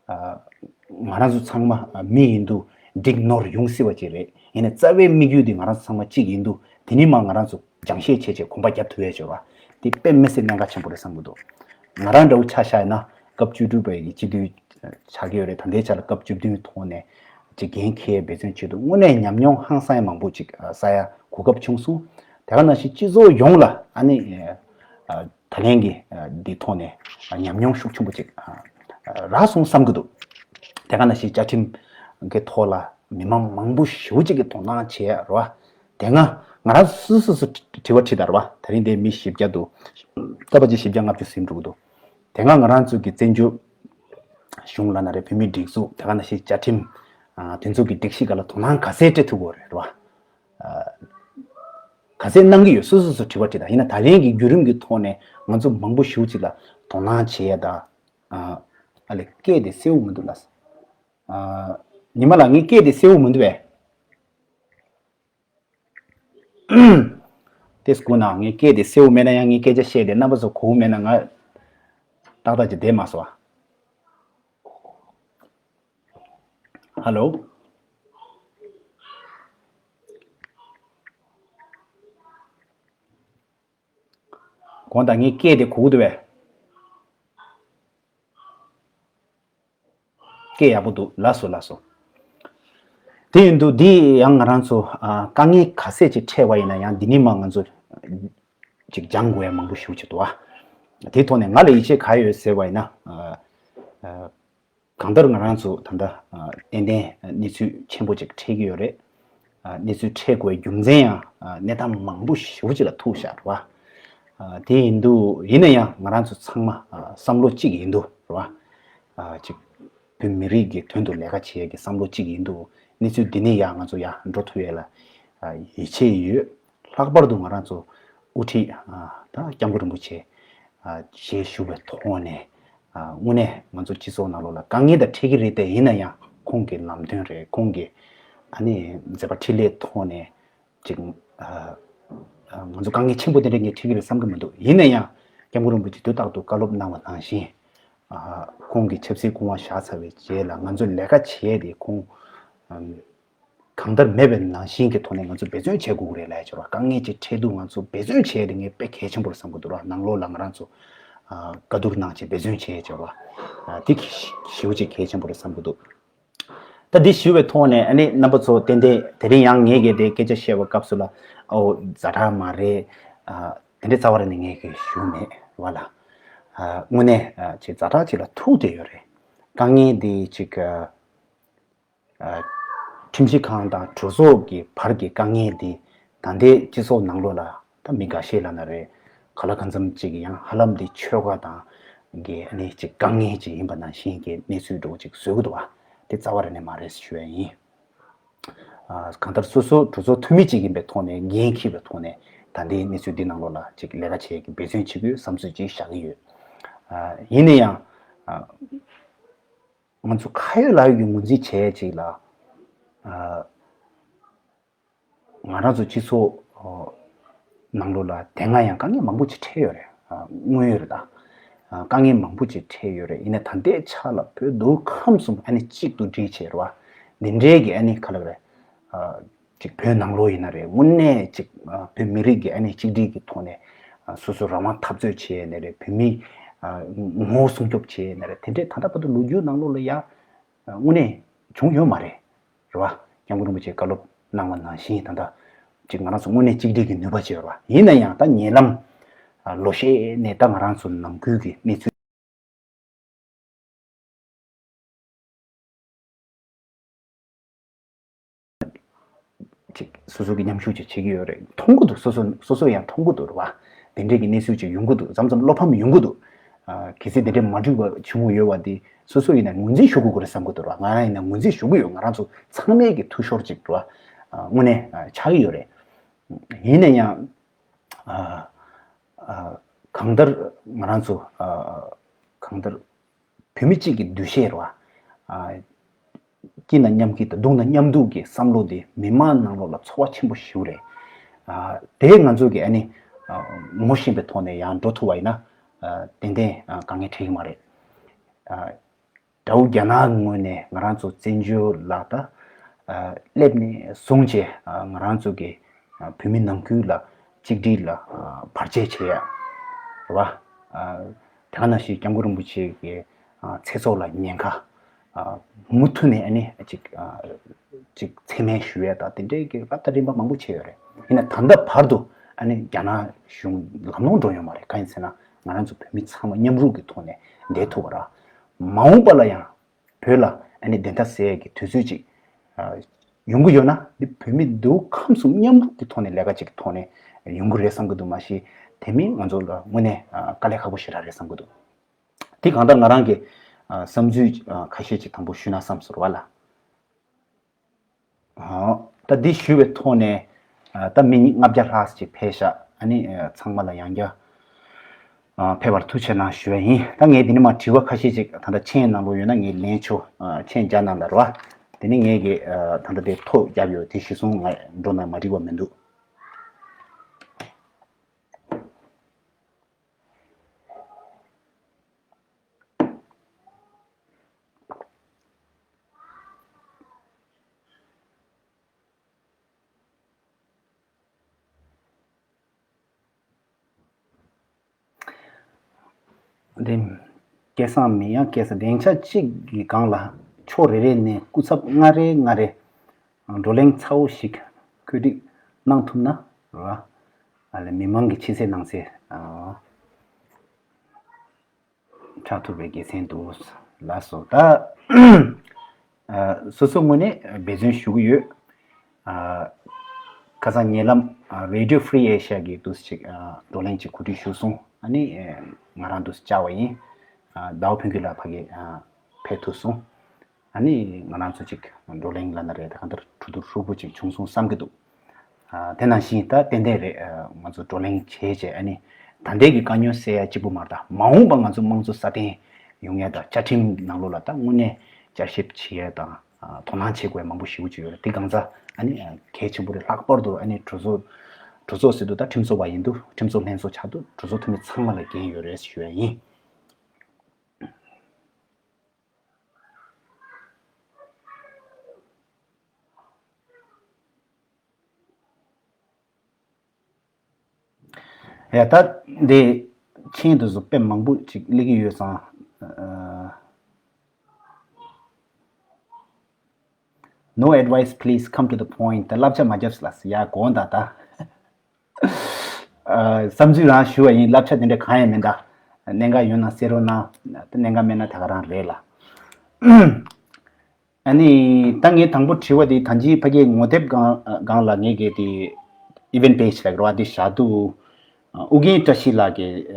ཨ་ང་རང་ཚོ་ཚང་མ་ཨ་མི་ཡིན་དུས་འགྲིག་ནོར་ཡོང་སྲིད་པ་ཅིག་རེད། ཡིན་ནའི་རྩ་བའི་དམིགས་ཡུལ་དེ་ང་རང་ཚོ་ཚང་མ་གཅིག་ཡིན་དུས་དེ་ནི་མ་ང་རང་ཚོ་སྦྱང་བཤད་བྱས་བྱས་གོམ་པ་རྒྱབ་ཐུབ་ཡས་ཅིག་རེད་བ། དེ་དཔེ་མི་སྲིད་གནད་འགག་ཆེན་པོ་རེད་བསམ་གྱི་འདུག་ང་རང་འདྲ་བོ་ཆ་བཞག་ཡིན་ན་སྐབས་བཅུ་དྲུག་པའི་གི་སྤྱི་འཐུས་ཆགས་ཀྱི་ཡོད་རེད། ད་ལྟའི་ཆ་ལ་སྐབས་བཅུ་བདུན་ཐོག་ནས་ཅིག་འགན་འཁྱེར་འབད་བརྩོན་བྱེད་དུས་དངོས་གནས་ཉམས་མྱོང་ཧང་སང་ཡ་མང་པོ་ཅིག་ཨ་བསགས་ཡ་གོ་སྐབས་བྱུང་སོང་། དེ་ག་ནང་བཞིན་སྤྱི་ཚོགས་ཡོངས་ལ་ཨ་ནི་ཨ་ད་ལན་གྱི་ཨ་འདི་ཐོག་ནས་ཨ་ཉམས་མྱོང་ཤུགས་ཆེན་པོ་ཅིག་ཨ་ཨ་རག་སོང་བསམ་གྱི་འདུག་དེ་ག་ནང་བཞིན་བཅའ་ཁྲིམས་ཀྱི་ཐོག་ལ་མི་མང་མང་པོ་ཞེ་པོ་ཅིག་གིས་དོ་སྣང་བྱས་རེད་བ། དེ་སྔ་ང་རང་སོ་སོ་སོ་དྲི་བ་དྲིས་དང་རེད་བ། དེ་རིང་དེ་མི་བཞི་བརྒྱ་འདུག་ད་བར་གྱི་བཞི་བརྒྱ་ལྔ་བཅུ་ཟིན་འགྲོ་གི་འདུག་དེ་སྔ་ང་རང་ཚོ་གི་བཙན་བྱོལ་གཞུང་ལབ་ན་རེད། བོད་མིའི་སྒྲིག་འཛུགས་དེ་ག་ནང་བཞིན་བཅའ་ཁྲིམས་ཨ་དེ་ཚོ་གི་སྒྲིག་གཞི་སྒང་ལ་དོ་སྣང་ག་ཚད་སྤྲད་ཐུབ་ཀྱི་ཡོད་རེད་བ། ཨ་ག་ཚད་གནང་གི་ཡོད། སོ་སོ་སོ་དྲི་བ་དྲིས་དང་། ཡིན་ན་ད་ལན་གྱི་བརྒྱུད་རིམ་གྱི་ཐོག་ནས་ང་ཚོ་མང་པོ་ཞེ་པོ་ཅིག་ལ་དོ་སྣང་བྱེད་ཡ་དང་། ཨ་ཨ་ལས་སྐད་དེ་གསལ་པོ་མི་འདུག་ལགས། ཨ་ཉི་མ་ལགས་ངའི་སྐད་དེ་གསལ་པོ་མི་འདུག་པས། དེ་སྐུ་ན་ངའི་སྐད་དེ་གསལ་པོ་མེད་ན་ཡང་ངའི་སྐད་ཆ་བཤད་དེ་རྣམ་པ་ཚོ་གོ་གི་མེད་ན་ང་ཏག་ཏག་ཅིག་བསྡད་མ་སོང་ཨ། ཧ་ལོ། དགོངས་དག་ངའི་སྐད་དེ་གོ་གི་འདུག་པས། སྐད་ཡག་པོ་འདུག་ལགས་སོ་ལགས་སོ། དེ་ཡིན་དུས་འདི་ཡང་ང་རང་ཚོ་ཨ་དཀའ་ངལ་ག་ཚད་ཅིག་འཕྲད་པ་ཡིན་ན་ཡང་འདི་ནས་མར་ང་ཚོ་ཅིག་སྦྱང་དགོས་ཡ་མང་པོ་ཞེ་པོ་ཅིག་འདུག་ཨ། དེའི་ཐོག་ནས་ང་ལ་ཡིད་ཆེས་ག་ཡོད་ཟེར་བ་ཡིན་ན་ཨ་ཨ་གང་ལྟར་ང་རང་ཚོ་ད་ལྟ་ཨ་ཏན་ཏན་གནས་ཚུལ་ཆེན་པོ་ཅིག་འཕྲད་ཀྱི་ཡོད་རེད། ཨ་གནས་ཚུལ་འཕྲད་དགོས་པའི་རྒྱུ་མཚན་ཡང་ཨ་གནས་སྟངས་མང་པོ་ཞེ་པོ་ཅིག་ལ་ཐུག་བཞག་རེད་བ། ཨ་དེ་ཡིན་དུས་ཡིན་ན་ཡང་ང་རང་ཚོ་ཚང་མ་ཨ་བསམ་བློ་གཅིག་ཡིན་དུས་རེད་བ། ཨ་ཅིག་བོད་མི་རིགས་ཀྱི་དོན་དུ་ལས་ཀ་བྱེད་ཡས་ཀྱི་བསམ་བློ་གཅིག་ཡིན་དུས་གནས་ཚུལ་འདི་ནས་ཡར་ང་ཚོ་ཡར་འགྲོ་ཐུབ་ཡས་ལ་ཨ་ཡིད་ཆེས་ཡོད། ལྷག་པར་དུ་ང་རང་ཚོ་དབུ་ཁྲིད་ཨ་ད་སྐྱབས་མགོན་རིན་པོ་ཆེ་ཨ་ཞལ་བཞུགས་པའི་ཐོག་ནས་ཨ་དངོས་གནས་ང་ཚོ་སྤྱི་ཚོགས་ནང་ལོགས་ལ་དཀའ་ངལ་དང་འཕྲད་ཀྱི་རེད་དེ། ཡིན་ན་ཡང་ཁོང་གི་ལམ་སྟོན་རེད། ཁོང་གི་ཨ་ནི་མཛད་པ་འཕྲིན་ལས་ཐོག་ནས་ཅིག་ཨ་ ང་ཚོ་དཀའ་ངལ་ཆེན་པོ་དེ་འདྲ་ངས་འཕྲད་ཀྱི་རེད་བསམ་གྱི་མི་འདུག་ཡིན་ན་ཡང་སྐྱབས་མགོན་རིན་པོ་ཆེ་དུས་རྟག་ཏུ་བཀའ་སློབ་གནང་བ་ནང་བཞིན། ཁོང་གིས་ཆབ་སྲིད་སྐུ་དབང་བཞག་ཚར་བའི་རྗེས་ལ་ང་ཚོ་ལས་ཀ་བྱས་ཏེ་ཁོང་གང་ལྟར་མེད་པའི་ནང་བཞིན་གྱི་ཐོག་ནས་ང་ཚོ་འབད་བརྩོན་བྱེད་དགོས་ཀྱི་རེད་ལབ་ཡ་ཅིག་རེད་བ། དཀའ་ངལ་ཅིག་འཕྲད་དུས་ང་ཚོ་འབད་བརྩོན་བྱས་ཏེ་ངས་དཔེ་གལ་ཆེན་པོ་རེད་བསམ་གྱི་འདུག་ར། ནང་ལོགས་ལ་ང་རང་ཚོ་བཀའ་བསྡུར་གནང་བྱས་འབད་བརྩོན་བྱས་ཡ་ཅིག་རེད་བ། དེ་ཞེ་པོ་ཅིག་གལ་ཆེན་པོ་རེད་བསམ་གྱི་འདུག་ད་འདི་ཞུ་བའི་ཐོག་ནས་ཨ་ནི་རྣམ་པ་ཚོ་ཏན་ཏན་དེ་རིང་ཡང་ངས་གལ་ཏེ་སྐད་ཆ་བཤད་པའི་སྐབས་སུ་ལ་ཨོ་ཛ་དྲག་མ་རེད། དེ་འདྲའི་རྩ་བ་རེ་ནས་ངས་གི་ཞུ་མེད་བ་ལ། དངོས་གནས་ཅིག་ཛ་དྲག་ཅིག་ལ་ཐུག་བསྡད་ཡོད་རེད། དཀའ་ངལ་འདི་ཅིག་ཁྲིམས་ཞིབ་ཁང་དང་གྲོས་ཚོགས་ཀྱི་བར་གྱི་དཀའ་ངལ་འདི་ད་ལྟའི་སྤྱི་ཚོགས་ནང་ལོགས་ལ་ད་མི་འགའ་ཤས་ལབ་ན་རེད། ག་ལ་གང་འཚམ་ཅིག་ཡང་ཧ་ལམ་འདི་ཆོལ་ཁ་དང་གི་ཨ་ནི་ཅིག་དཀའ་ངལ་ཅིག་ཡིན་པ་ནང་བཞིན་གྱི་གནས་ཚུལ་འདྲ་བོ་ཅིག་བཟོ་གི་འདུག་བ། དེ་རྩ་བ་རེ་ནས་མ་རེད་ཞུ་ཡ་ཡིན། གང་ལྟར་སོ་སོ་གྲོས་ཚོགས་འཐུས་མི་གཅིག་ཡིན་པའི་ཐོག་ནས་འགན་འཁྱེར་བའི་ཐོག་ནས་ད་ལྟའི་གནས་ཚུལ་འདི་ནང་ལོགས་ལ་ཅིག་ལས་ཀ་བྱེད་ཀྱི་འབད་བརྩོན་བྱེད་དགོས་བསམ་ཚུལ་ཅིག་བཞག་གི་ཡོད། ཡིན་ན་ཡང་། ང་ཚོ་ཁ་ཡོད་ལག་ཡོད་ཀྱི་ངོས་འཛིན་བྱས་ཅིག་ལ། ང་རང་ཚོ་སྤྱི་ཚོགས་ནང་ལོགས་ལ་དེ་སྔ་ཡང་དཀའ་ངལ་མང་པོ་ཅིག་འཕྲད་ཡོད་རེད། དངོས་ཡོད་རེད་ད། དཀའ་ངལ་མང་པོ་ཅིག་འཕྲད་ཡོད་རེད། ཡིན་ན་ད་ལྟའི་ཆ་ལ་བོད་མདོ་ཁམས་གསུམ་ཨ་ནི་གཅིག་ཏུ་སྒྲིལ་བྱས་རེད་བ། འདི་འདྲའི་གི་ཨ་ནི་ག་ལབ་རེད། ཅིག་བོད་ནང་ལོགས་ཡིན་ན་རེད། དངོས་གནས་ཅིག་བོད་མི་རིགས་ཀྱི་ཨ་ནི་གཅིག་སྒྲིལ་གྱི་ཐོག་ནས་སོ་སོ་རང་དབང་འཐབ་རྩོད་བྱས་ནས་རེད། བོད་མིའི་ངོ་བོ་སྲུང་སྐྱོབ་བྱས་ནས་རེད། དེ་འདྲའི་ད་ལྟ་བར་དུ་ལོ་རྒྱུས་ནང་ལོགས་ལ་ཡ་དངོས་གནས་བྱུང་ཡོད་མ་རེད། རེད་བ། སྐྱབས་མགོན་རིན་པོ་ཆེས་བཀའ་སློབ་གནང་བ་ནང་བཞིན་ད་ལྟ་ཅིག་ང་རང་ཚོ་དངོས་གནས་གཅིག་སྒྲིལ་གྱི་ནུས་པ་ཅིག་ཡོད་རེད་བ། ཡིན་ན་ཡང་ད་ཉེ་ལམ་ལོ་ཤས་ནས་ད་ང་རང་ཚོ་ནང་ཁུལ་གྱི་གནས་ཚུལ། ཅིག་སོ་སོ་གི་མཉམ་ཞུགས་ཅིག་བྱེད་ཀྱི་ཡོད་རེད། མཐོང་གི་འདུག་སོ་སོ་སོ་སོ་ཡང་མཐོང་གི་འདུག་རེད་བ། དེ་འདྲའི་གི་གནས་ཚུལ་ཅིག་ཡོང་གི་འདུག་མཚམས་མཚམས་བློ་ཕམ་ཡོང་གི་འདུག་གལ་སྲིད་དེ་འདྲའི་མ་འགྲིག་པ་བྱུང་ཡོད་པ་དེ་སོ་སོ་ཡིན་ན་ངོས་འཛིན་ཞུ་དགོས་ཀྱི་རེད་བསམ་གྱི་འདུག་རེད་བ། ང་རང་ཡིན་ན་ངོས་འཛིན་ཞུ་གི་ཡོད། ང་རང་ཚོ་ཚང་མའི་གི་འཐུས་ཤོར་ཅིག་རེད་བ། དངོས་གནས་ཆགས་ཀྱི་ཡོད་རེད། ཡིན་ན་ཡང་། གང་ལྟར་ང་རང་ཚོ་གང་ལྟར་བོད་མི་གཅིག་གི་འདུ་ཤེས་རེད་བ། སྐྱིད་ན་མཉམ་སྐྱིད་དང་སྡུག་ན་མཉམ་སྡུག་གི་བསམ་བློ་དེ་མི་མང་ནང་ལོགས་ལ་ཚོར་བ་ཆེན་པོ་ཞིག་རེད། དེ་ང་ཚོ་གི་ཨ་ནི་ངོ་ཤེས་པའི་ཐོག་ནས་ཡང་འགྲོ་ཐུབ་པ་ཡིན་ན་ཏན་ཏན་དཀའ་ངལ་འཕྲད་ཀྱི་མ་རེད། དགྲ་བོ་རྒྱ་ནག་གི་ངོས་ནས་ང་རང་ཚོ་བཙན་བྱོལ་ལ་ད་སླེབས་ནས་བཟུང་བྱས་ང་རང་ཚོ་གི་བོད་མི་ནང་ཁུལ་ལ་གཅིག་སྒྲིལ་ལ་བར་ཆད་བྱེད་ཡ་རེད་བ། དེ་ག་ནང་བཞིན་སྐྱབས་མགོན་རིན་པོ་ཆེ་གི་ཚེ་སྲོག་ལ་ཉེན་ཁ་མུ་མཐུད་ནས་ཨ་ནི་ཅིག་ཅིག་མཚན་སྨད་ཞུ་ཡ་དང་དེ་འདྲའི་གི་ད་རིམ་པ་མང་པོ་བྱས་ཡོད་རེད། ཡིན་ན་ད་ལྟ་བར་དུ་ཨ་ནི་རྒྱ་ནག་གཞུང་ལམ་ལྷོང་འགྲོ་ཡོད་མ་རེད། གང་ཡིན་ཟེར་ན་ང་རང་ཚོ་བོད་མི་ཚང་མ་མཉམ་རུབ་ཀྱི་ཐོག་ནས་བསྡད་ཐུབ་པ་ར། མ་འོངས་པ་ལ་ཡང་བོད་ལ་ཨ་ནི་བདེན་མཐའ་གསལ་ཡས་ཀྱི་དུས་ཚོད་ཅིག་ཡོང་གི་ཡོད་ན་འདི་བོད་མི་མདོ་ཁམས་གསུམ་མཉམ་རུབ་ཀྱི་ཐོག་ནས་ལས་ཀ་ཅིག་གི་ཐོག་ནས་ཡོང་གི་རེད་བསམ་གྱི་འདུག་མ་གཞི་དེ་མིན་ང་ཚོ་ལ་དངོས་གནས་དཀའ་ལས་ཁག་པོ་ཞེ་དྲག་རེད་བསམ་གྱི་འདུག་དེ་གང་ལྟར་ང་རང་གི་བསམ་ཚུལ་ཁ་ཤས་ཅིག་དང་པོ་ཞུས་ན་བསམ་སོང་བ་ལ། ད་འདི་ཞུ་བའི་ཐོག་ནས་ད་མི་ལྔ་བརྒྱ་ལྷག་ཅིག་ཕེབས་ཤག་ཨ་ནི་ཚང་མ་ལ་ཡང་བསྐྱར་ཕེབས་པར་ཐུགས་རྗེ་གནང་ཞུ་བ་ཡིན། ད་ངས་འདི་ནས་མར་དྲི་བ་ཁ་ཤས་ཅིག་ད་ལྟ་མཆན་ནང་ལོགས་ཡོད་ན་ངས་ལན་ཆོག་མཆན་རྒྱག་གནང་ལ་རོ། དེ་ནས་ངས་ཀྱི་ད་ལྟ་དེ་ཐོ་བརྒྱབ་ཡོད། དེ་གཞི་བཟུང་ང་འགྲོ་ན་མ་འགྲིག་པ་མི་འདུག་འདི། སྐལ་བཟང་མི་ཡང་སྐལ་བཟང་སྡིངས་ཆ་གཅིག་གི་སྒང་ལ་ཕྱོགས་རེ་རེ་ནས་སྐུ་ཚབ་ལྔ་རེ་ལྔ་རེ་བགྲོ་གླེང་ཚ་བོ་ཞིག་བཀོད་སྒྲིག་གནང་ཐུབ་ན་ར། ཨ་ལས་མི་མང་གི་ཕྱི་གསལ་ནང་གསལ། ཆགས་ཐུབ་པའི་དགེ་མཚན་འདུག་ལགས་སོ། ད་སོ་སོ་ངོས་ནས་འབད་བརྩོན་ཞུ་གི་ཡོད། ཁ་སང་ཉེ་ལམ་Radio Free Asia གི་འདུག་ཅིག་བགྲོ་གླེང་ཅིག་གོ་སྒྲིག་ཞུས་སོང་། ཨ་ནི་ང་རང་འདུག་བཅར་བ་ཡིན། ཟླ་བ་ཕུན་ཁྱུད་ལགས་ཕ་གི་ཕེབས་ཐུབ་སོང་། ཨ་ནི་ང་རང་ཚོ་ཅིག་བགྲོ་གླེང་ལབ་ན་རེད། ད་གང་ལྟར་གྲོས་བསྡུར་ཧྲུལ་པོ་ཅིག་བྱུང་སོང་བསམ་གྱི་འདུག་དེ་ནང་བཞིན་ད་ཏན་ཏན་རེད། ང་ཚོ་བགྲོ་གླེང་བྱས་བྱས་ཨ་ནི་ད་ལྟའི་གི་དཀའ་རྙོག་སེལ་ཡ་གཅིག་པུ་མ་རེད། ད་མ་འོངས་པ་ང་ཚོ་དམངས་གཙོ་སྲ་བརྟན་ཡོང་ཡ་དང་བཅའ་ཁྲིམས་ནང་ལོགས་ལ་ད་དངོས་གནས་བསྐྱར་ཞིབ་བྱེད་ཡ་དང་དོ་སྣང་བྱེད་དགོས་ཡ་མང་པོ་ཞེ་པོ་ཅིག་ཡོད་རེད། དེ་གང་ཚ་ཨ་ནི་གལ་ཆེན་པོ་རེད། ལྷག་པར་དུ་ཨ་ནི་གྲོས་ཚོགས་ གྲོས་ཚོགས་ཟེར་དུས་ད་ཁྲིམས་བཟོ་བ་ཡིན་དུས་ཁྲིམས་བཟོ་ལྷན་ཚོགས་ཆགས་དུས་གྲོས་ཚོགས་འཐུས་མི་ཚང་མ་ལ་འགན་ཡོད་རེད་ཞུ་ཡ་ཡིན། ཡ་ད་འདི་མཆན་དེ་ཚོ་དཔེ་མང་པོ་ཅིག་སླེབས་ཀྱི་ཡོད་ཙང་། No advice, please come to the point. ད་བསླབ་བྱ་མ་རྒྱབ་ལ་ཟེར་ཡ་དགོངས་དག་ད། བསམ་ཚུལ་རང་ཞུ་བ་ཡིན། བསླབ་བྱ་དེ་འདྲ་གང་ཡང་མིན་ད། གནད་འགག་ཡོད་ན་གསན་རོགས་གནང་། གནད་འགག་མེད་ན་ད་ག་རང་རེད་ལ། ཨ་ནི་ད་ངས་དང་པོ་དྲི་བ་དེ་ད་ཅི་ཕ་གིའི་ངོ་དེབ་སྒང་སྒང་ལ་ངས་གི་དེ་event page ལ་རེད་བ། དེ་བཞག་འདུག་ཨུ་རྒྱན་བཀྲ་ཤིས་ལགས་ཀྱིས་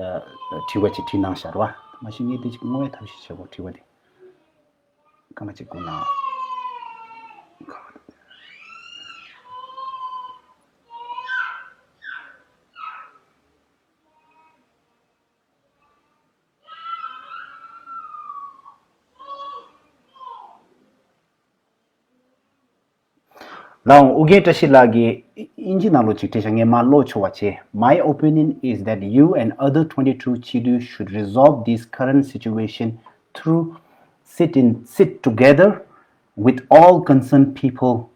དྲི་བ་ཅིག་བྲིས་གནང་བཞག་རེད་བ། མ་གཞི་ངས་དེ་ཅིག་བསྔོ་བའི་ཐབས་ཤེས་བྱེད་དགོས་དྲི་བ་དེ། སྐར་མ་གཅིག་སྒུག་གནང་། ལགས་འོང་། ཨུ་རྒྱན་བཀྲ་ཤིས་ལགས་ཀྱིས་དབྱིན་ཇི་ནང་ལོགས་ཅིག་བྲིས་ཤག་ངས་མར་ཀློག་ཆོག་པ་བྱེད། My opinion is that you and other twenty-two Chidu should resolve this current situation through sit in, sit together with all concerned people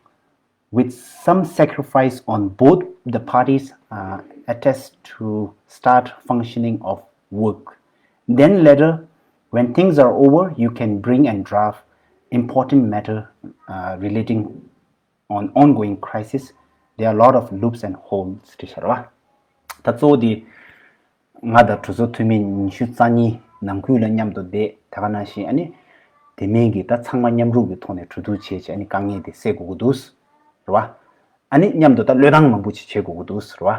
with some sacrifice on both the parties uh, attest to start functioning of work. Then later, when things are over, you can bring and draft important matter uh, relating on ongoing crisis. There are a lot of loops and holes. དེ་ཤར་བ། ད་གཙོ་བོ་དེ། ང་དང་གྲོས་ཚོགས་འཐུས་མི་ཉི་ཤུ་རྩ་གཉིས་ནང་ཁུལ་ལ་མཉམ་དུ་བསྡད་ད་ག་ནང་བཞིན་ཨ་ནི། དེ་མིན་གྱི་ད་ཚང་མ་མཉམ་རུབ་ཀྱི་ཐོག་ནས་གྲོས་བསྡུར་བྱས་བྱས་ཨ་ནི་དཀའ་ངལ་དེ་སེལ་དགོས་ཀྱི་འདུག་རེད་བ། ཨ་ནི་མཉམ་དུ་ད་བློས་བཏང་མང་པོ་ཅིག་བྱེད་དགོས་ཀྱི་འདུག་རེད་བ།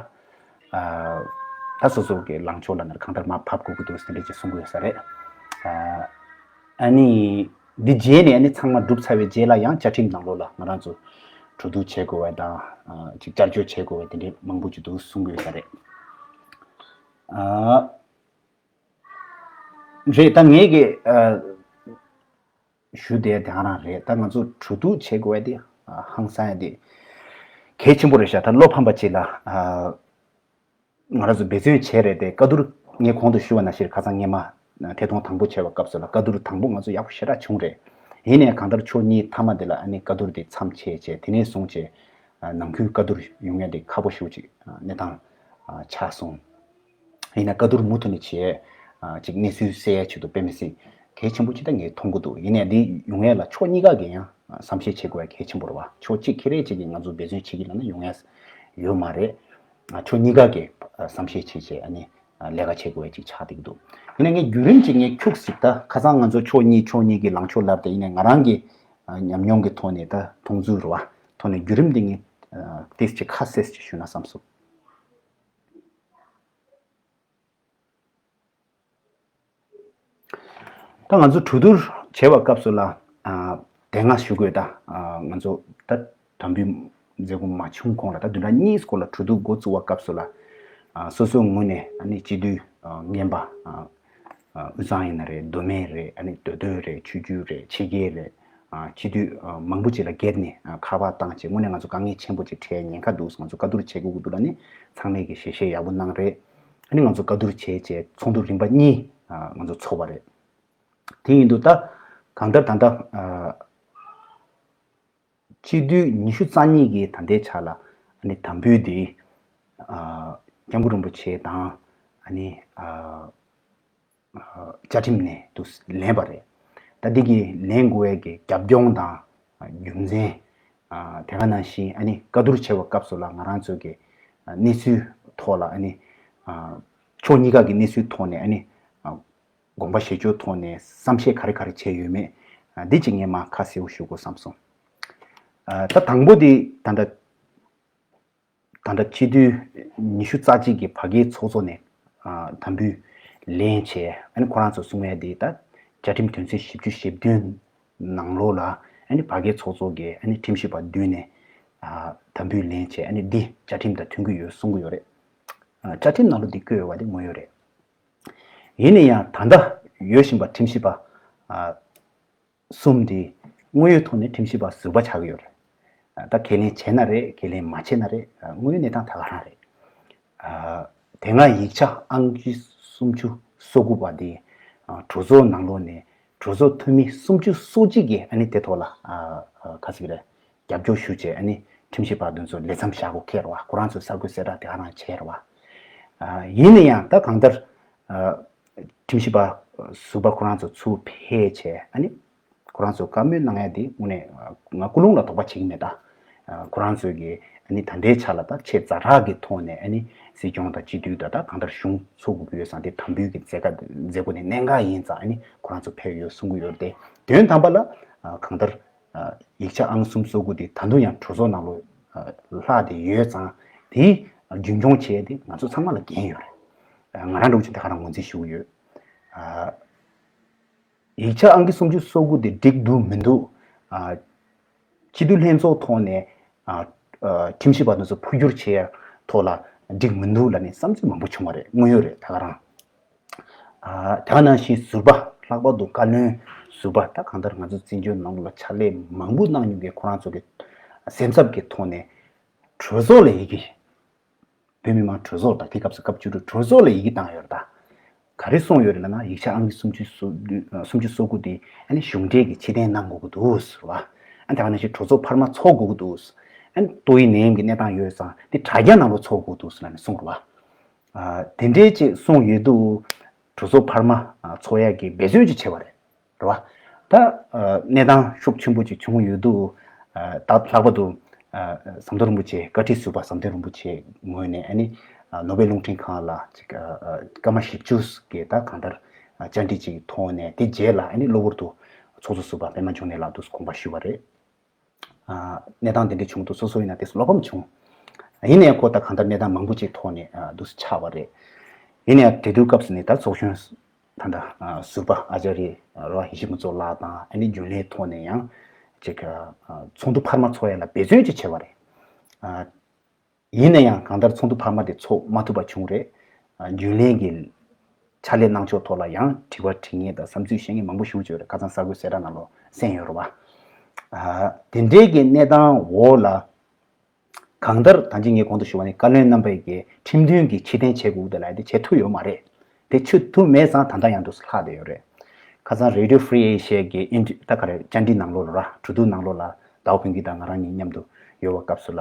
ད་སོ་སོ་གི་ལངས་ཕྱོགས་ལ་ནར་གང་ལྟར་མར་བབས་དགོས་ཀྱི་འདུག་དེ་འདྲ་ཅིག་གསུང་གི་ཡོད་ས་རེད། ཨ་ནི། འདི་རྗེས་ནས་ཨ་ནི་ཚང་མ་གྲུབ་ཚར་བའི་རྗེས་ལ་ཡང་བཅའ་ཁྲིམས་ནང་ལོགས་ལ་ང་རང་ཚོ་གྲོས་བསྡུར་བྱེད་དགོས་པ་དང་ཅིག་བསྐྱར་བཅོས་བྱེད་དགོས་པ་དེ་འདྲའི་མང་པོ་ཅིག་འདུག་གསུང་གི་ཡོད་ས་རེད། རེད། ད་ངས་གི་ཞུ་བསྡད་དེ་ག་རང་རེད། ད་ང་ཚོ་གྲོས་བསྡུར་བྱེད་དགོས་པ་དེ་ཧང་སང་ཡ་དེ་གལ་ཆེན་པོ་རེད་ཤག་ད་བློ་ཕམ་པ་ཅིག་ལ། ང་རང་ཚོ་འབད་བརྩོན་བྱས་རེད་དེ་བཀའ་བསྡུར་ངས་གོང་དུ་ཞུས་པ་ནང་བཞིན་ཁ་སང་སྔས་མ་ཐད་གཏོང་དང་པོ་བྱས་པ་སྐབས་སུ་ལ་བཀའ་བསྡུར་དང་པོ་ང་ཚོ་ཡག་པོ་ཞེ་དྲག་བྱུང་རེད། ཡིན་ནའི་གང་ལྟར་ཕྱོགས་གཉིས་མཐའ་མ་དེ་ལ་ཨ་ནི་བཀའ་བསྡུར་དེ་མཚམས་ཆད་བྱས་དེ་ནས་བཟུང་བྱས་ནང་ཁུལ་བཀའ་བསྡུར་ཡོང་ཡ་དེ་ཁག་པོ་ཞེ་པོ་ཅིག་གནས་སྟངས་ཆགས་སོང་། ཡིན་ན་བཀའ་བསྡུར་མུ་མཐུད་ནས་བྱས། ཅིག་གནས་ཚུལ་གསལ་ཡ་ཆེད་དུ་དཔེ་མི་སྲིད་གལ་ཆེན་པོ་ཅིག་ད་ངས་མཐོང་གི་འདུག་ཡིན་ནའི་འདི་ཡོང་ཡ་ལ་ཕྱོགས་གཉིས་ཀ་གིས་ཡང་བསམ་ཤེས་བྱེད་དགོས་ཡ་གལ་ཆེན་པོ་རེད་བ། ཕྱོགས་གཅིག་ཁེ་རེ་གཅིག་གིས་ང་ཚོ་འབད་བརྩོན་བྱེད་ཀྱི་ལབ་ན་ཡོང་ཡ་ཡོད་མ་རེད། ཕྱོགས་གཉིས་ཀ་གིས་བསམ་ཤེས་བྱེད་བྱས་ཨ་ནི་ལས་ཀ་བྱེད་དགོས་ཡ་ཅིག་ཆགས་བསྡད་ཀྱི་འདུག་ཡིན་ན་ངས་བརྒྱུད་རིམ་ཅིག་ངས་འཁྱུག་ཟིག་ད་ཁ་སང་ང་ཚོ་ཕྱོགས་གཉིས་ཕྱོགས་གཉིས་ཀྱི་ལངས་ཕྱོགས་ལབ་དེ་ཡིན་ནའི་ང་རང་གི་ཉམས་མྱོང་གི་ཐོག་ནས་ད་མཐོང་ཚུལ་རེད་བ། ཐོག་ནས་བརྒྱུད་རིམ་འདི་ངས་ཏིས་ཅིག་ཁ་གསལ་ཅིག་ཞུས་ན་བསམ་སོང་། ད་ང་ཚོ་གྲོས་བསྡུར་བྱེད་པའི་སྐབས་སུ་ལ་ཨ་དེ་སྔ་ཞུ་དགོས། ད་ཨ་ང་ཚོ་ད་དམ་འབུལ་མཛད་སྒོ་མ་བྱུང་གོང་ལ་ད་བདུན་ཕྲག་གཉིས་སྐོར་ལ་གྲོས་བསྡུར་འགོ་བཙུགས་པའི་སྐབས་སུ་ལ་ཨ་སོ་སོའི་ངོས་ནས་ཨ་ནི་སྤྱི་འཐུས་ཨ་རྔན་པ་ཨ་ཨ་དབུས་གཙང་ཡིན་ན་རེད། མདོ་སྨད་རེད། ཨ་ནི་མདོ་སྟོད་རེད། ཆོས་བརྒྱུད་རེད། ཕྱི་རྒྱལ་རེད། ཨ་སྤྱི་འཐུས་ཨ་མང་པོ་ཅིག་ལ་སྒེར་ནས་ཨ་ཁ་པར་བཏང་བྱས་དངོས་གནས་ང་ཚོ་དཀའ་ངལ་ཆེན་པོ་ཅིག་འཕྲད་ཉེན་ཁ་འདུག་ང་ཚོ་བཀའ་བསྡུར་བྱེད་དགོས་ཀྱི་འདུག་ལབ་ནས་ཚང་མས་ཀྱི་ཞལ་བཞེས་ཡག་པོ་གནང་རེད། ཨ་ནི་ང་ཚོ་བཀའ་བསྡུར་བྱས་བྱས་ཚོགས་འདུ་རིམ་པ་གཉིས་ཨ་ང་ཚོ་ཚོགས་པ་རེད། དེ་ཡིན་དུས་ད་གང་ལྟར་ད་ལྟ་ཨ་སྤྱི་འཐུས་ཉི་ཤུ་རྩ་གཉིས་ཀྱིས་ད་ལྟའི་ཆ་ལ་ཨ་ནི་དམ་འབུལ་འདི་ཨ་སྐྱབས་མགོན་རིན་པོ་ཆེ་དང་ཨ་ནི་ཨ་བཅའ་ཁྲིམས་ནས་དུ་ལེན་པ་རེད། ད་འདི་གི་ལེན་དགོས་ཡས་ཀྱི་རྒྱབ་ལྗོངས་དང་རྒྱུ་མཚན། དེ་ག་ནང་བཞིན་ཨ་ནི་བཀའ་བསྡུར་བྱེད་པའི་སྐབས་སུ་ལ་ང་རང་ཚོ་གི་གནས་ཚུལ་ཐོག་ལ་ཨ་ནི་ཕྱོགས་གཉིས་ཀ་གི་གནས་ཚུལ་ཐོག་ནས་ཨ་ནི་དགོངས་པ་བཞེས་ཕྱོགས་ཐོག་ནས་བསམ་ཤེས་ག་རེ་ག་རེ་བྱས་ཡོད་མེད་འདི་གཅིག་ངས་མར་ཁ་གསལ་པོ་ཞུ་དགོས་བསམ་སོང་། ད་དང་པོ་འདི་ད་ལྟ། ད་ལྟ་སྤྱི་འཐུས་ཉི་ཤུ་རྩ་གཅིག་གིས་ཕ་གིའི་ཚོགས་གཙོ་ནས་ཨ་དམ་འབུལ་ལེན་བྱས། ཨ་ནི་ཁོ་རང་ཚོ་གསུང་ཡ་དེ་ད་བཅའ་ཁྲིམས་དོན་ཚན་བཞི་བཅུ་ཞེ་བདུན་ནང་ལོགས་ལ་ཨ་ནི་ཕ་གིའི་ཚོགས་གཙོ་གིས་ཨ་ནི་ཁྲིམས་ཞིབ་པ་བསྡུས་ནས་ཨ་དམ་འབུལ་ལེན་བྱས། ཨ་ནི་འདི་བཅའ་ཁྲིམས་དང་མཐུན་གྱི་ཡོད་གསུང་གི་ཡོད་རེད། ཨ་བཅའ་ཁྲིམས་ནང་ལོགས་འདི་བཀོད་ཡོད་པ་དེ་དངོས་ཡོད་རེད། ཡིན་ན་ཡང་ད་ལྟ་ཡོད་བཞིན་པ་ཁྲིམས་ཞིབ་པ་ཨ། གསུམ་དེ་དངོས་ཡོད་ཐོག་ནས་ཁྲིམས་ཞིབ་པ་ཟུར་པ་ཆགས་ཀྱི་ཡོད་རེད། ད་ཁས་ལེན་བྱས་ན་རེད། ཁས་ལེན་མ་བྱས་ན་རེད། དངོས་ཡོད་གནས་སྟངས་ད་ག་རང་རེད། དེ་སྔ་ཡིག་ཆ་ཨང་ཀི་སུམ་ཅུ་སོ་དགུ་པ་དེ་གྲོས་ཚོགས་ནང་ལོགས་ནས་གྲོས་ཚོགས་འཐུས་མི་སུམ་ཅུ་སོ་གཅིག་གིས་ཨ་ནི་དེ་ཐོག་ལ་ག་ཟེར་གི་རེད། རྒྱབ་སྐྱོར་ཞུ་བྱས་ཨ་ནི་ཁྲིམས་ཞིབ་པ་དེ་ཚོ་ལས་མཚམས་བཞག་དགོས་ཁེལ་བ། ཁོ་རང་ཚོས་གསར་འགོད་གསལ་བསྒྲགས་དེ་ག་རང་བྱས་རེད་བ། ཡིན་ན་ཡང་ད་གང་ལྟར་ཁྲིམས་ཞིབ་པ་ཟུར་པ་ཁོ་རང་ཚོ་ཚུར་ཕེབས་བྱས་ཨ་ནི་ཁོ་རང་ཚོ་བཀའ་མོལ་གནང་ཡ་དེ་དངོས་གནས་ང་ཀུན་སློང་ལ་དོགས་པ་བྱེད་ཀྱི་མེད་ད། ཁོ་རང་ཚོས་ཀྱི་ཨ་ནི་ད་ལྟའི་ཆ་ལ་ད་ཆེས་ཛ་དྲག་གི་ཐོག་ནས་ཨ་ནི་སྲིད་སྐྱོང་དང་སྤྱི་འཐུས་དང་ད་གང་ལྟར་གཞུང་འཚོགས་དགོས་ཀྱི་ཡོད་ཙང་དེ་དམ་འབུལ་གྱི་མཛད་དཀའ་མཛད་སྒོ་ནས་གནད་འགག་ཡིན་ཙང་ཨ་ནི་ཁོ་རང་ཚོ་ཕེབས་ཡོད་གསུང་གི་ཡོད་རེད་དེ། དོན་དམ་པ་ལ་གང་ལྟར་ཡིག་ཆ་ཨང་གསུམ་སོ་དགུ་དེ་ད་དུང་ཡང་གྲོས་ཚོགས་ནང་ལོགས་ལྷག་བསྡད་ཡོད་ཙང་དེ་རྒྱུན་འཁྱོངས་བྱས་ཏེ་ང་ཚོ་ཚང་མ་ལ་འགན་ཡོད་རེད། ང་རང་འདྲ་བོ་ཅིག་ད་ག་རང་ངོས་འཛིན་ཞུ་གི་ཡོད། ཡིག་ཆ་ཨང་ཀི་སུམ་ཅུ་སོ་དགུ་དེ་འགྲིག་འདུག་མི་འདུག་ཨ། སྤྱི་འཐུས་ལྷན་ཚོགས་ཐོག་ནས་ཨ། ཨ། ཁྲིམས་ཞིབ་པ་དེ་ཚོ་འཕོ་འགྱུར་བྱེད་ཡ་ཐོག་ལ་འགྲིག་མི་འདུག་ལབ་ནས་བསམ་ཚུལ་མང་པོ་བྱུང་བ་རེད། དངོས་ཡོད་རེད་ད་ག་རང་། ཨ། དེ་ག་ནང་བཞིན་ཟུར་པ་ལྷག་པར་དུ་བཀའ་བློན་ཟུར་པ་ད་གང་ལྟར་ང་ཚོ་བཙན་བྱོལ་ནང་ལ་ཕྱག་ལས་མང་པོ་གནང་མྱོང་མཁན་ཁོ་རང་ཚོ་གི་སེམས་འཚབ་ཀྱི་ཐོག་ནས་གྲོས་ཚོགས་ལ་ཡི་གེ་བོད་མི་མང་གྲོས་ཚོགས་དང་དེ་སྐབས་སུ་སྐབས་བཅུ་དྲུག་གྲོས་ཚོགས་ལ་ཡི་གེ་བཏང་ཡོད་རེད་ད། ག་རེ་གསུངས་ཡོད་རེད་ལབ་ན་ཡིག་ཆ་ཨང་ཀི་སུམ་ཅུ་སོ་བདུན་སུམ་ཅུ་སོ་དགུ་དེ་ཨ་ནི་གཞུང་འབྲེལ་གྱི་ཕྱིར་འཐེན་གནང་དགོས་ཀྱི་འདུག་ཟེར་བ། ཨ་ནི་ད་ག་ནང་བཞིན་གྲོས་ཚོགས་འཕར་མ་ཚོགས་དགོས་ཀྱི་འདུག་ཨ་ནི་ཏོག་དབྱིབས་ནད་ཡམས་ཀྱི་གནས་སྟངས་ཡོད་ཙང་དེ་དྲ་རྒྱ་ནང་ལ་ཚོགས་དགོས་ཀྱི་འདུག་ཟེར་ནས་གསུངས་རེད་བ། དེ་འདྲའི་ཅིག་གསུངས་ཡོད་དུས་གྲོས་ཚོགས་འཕར་མ་ཚོགས་ཡག་གི་འབད་བརྩོན་ཅིག་བྱས་པ་རེད། རེད་བ། ད་གནས་སྟངས་ཤུགས་ཆེན་པོ་ཅིག་བྱུང་ཡོད་དུས་ད་ལྷག་པར་དུ་ཟམ་གདོང་རིན་པོ་ཆེ་བཀའ་ཁྲི་ཟུར་པ་ཟམ་གདོང་རིན་པོ་ཆེ་ངོས་ནས་ཨ་ནི་ནོ་བེལ་རླུང་འཕྲིན་ཁང་ལ་ཅིག་སྐར་མ་བཞི་བཅུ་གི་ད་གང་ལྟར་བཅར་འདྲི་ཅིག་ཐོག་ནས་དེ་རྗེས་ལ་ཨ་ནི་གློ་བུར་དུ་ཚོགས་གཙོ་ཟུར་པ་པད་མ་འབྱུང་གནས་ལགས་དུ་དགོངས་པ་ཞུས་པ་རེད། གནས་སྟངས་དེ་འདྲ་བྱུང་འདུག་སོ་སོ་ཡིན་ན་དེ་བློ་ཕམ་བྱུང་། ཡིན་ནའི་ཁོ་ད་གང་ལྟར་གནས་སྟངས་མང་པོ་ཅིག་ཐོག་ནས་འདུག་སེ་ཆགས་པ་རེད། ཡིན་ནའི་དེ་དུས་སྐབས་སུ་ནི་ད་ཚོགས་གཞོན་ད་ལྟ་ཟུར་པ་ཨ་ཅཱ་རི་ར་ཡེ་ཤེས་མུ་ཛོ་ལགས་དང་ཨ་ནི་རྒྱུན་ལས་ཐོག་ནས་ཡང་ཅིག་ཚོགས་འདུ་འཕར་མ་ཚོགས་ཡ་ལ་འབད་བརྩོན་ཅིག་བྱས་པ་རེད། ཡིན་ན་ཡང་གང་ལྟར་ཚོགས་འདུ་འཕར་མ་དེ་ཚོགས་མ་ཐུབ་པ་བྱུང་རེད། རྒྱུན་ལས་ཀྱི་ཕྱག་ལས་གནང་ཕྱོགས་ཐོག་ལ་ཡང་དྲི་བ་དྲི་མཁན་དང་བསམ་ཚུལ་བཤད་མཁན་མང་པོ་ཞིག་ཡོད་རེད། ཁ་སང་གསར་འགོད་གསལ་བསྒྲགས་ནང་ལ་གསན་ཡོད་རེད་བ། དེ་འདྲའི་གི་གནས་སྟངས་འོག་ལ་གང་ལྟར་ད་ཅི་ངས་གོང་དུ་ཞུས་པ་ནི་བཀའ་བློན་རྣམ་པས་ཀྱི་ཁྲིམས་མཐུན་གྱི་ཕྱིར་འཐེན་བྱེད་དགོས་འདུག་ལབ་དེ་བྱེད་ཐུབ་ཡོད་མ་རེད། དེ་བྱེད་ཐུབ་མེད་ཙང་ད་ལྟ་ཡང་འདུག་སེ་ལྷག་བསྡད་ཡོད་རེད། ཁ་སང་Radio Free Asia གི་ཨིན་ད་ག་རེ་བཅར་འདྲི་ནང་ལོགས་ལ་ར་གྲོས་བསྡུར་ནང་ལོགས་ལ་ཟླ་བ་ཕུན་སྐྱིད་དང་ང་རང་གཉིས་མཉམ་དུ་ཡོད་པ་སྐབས་སུ་ལ།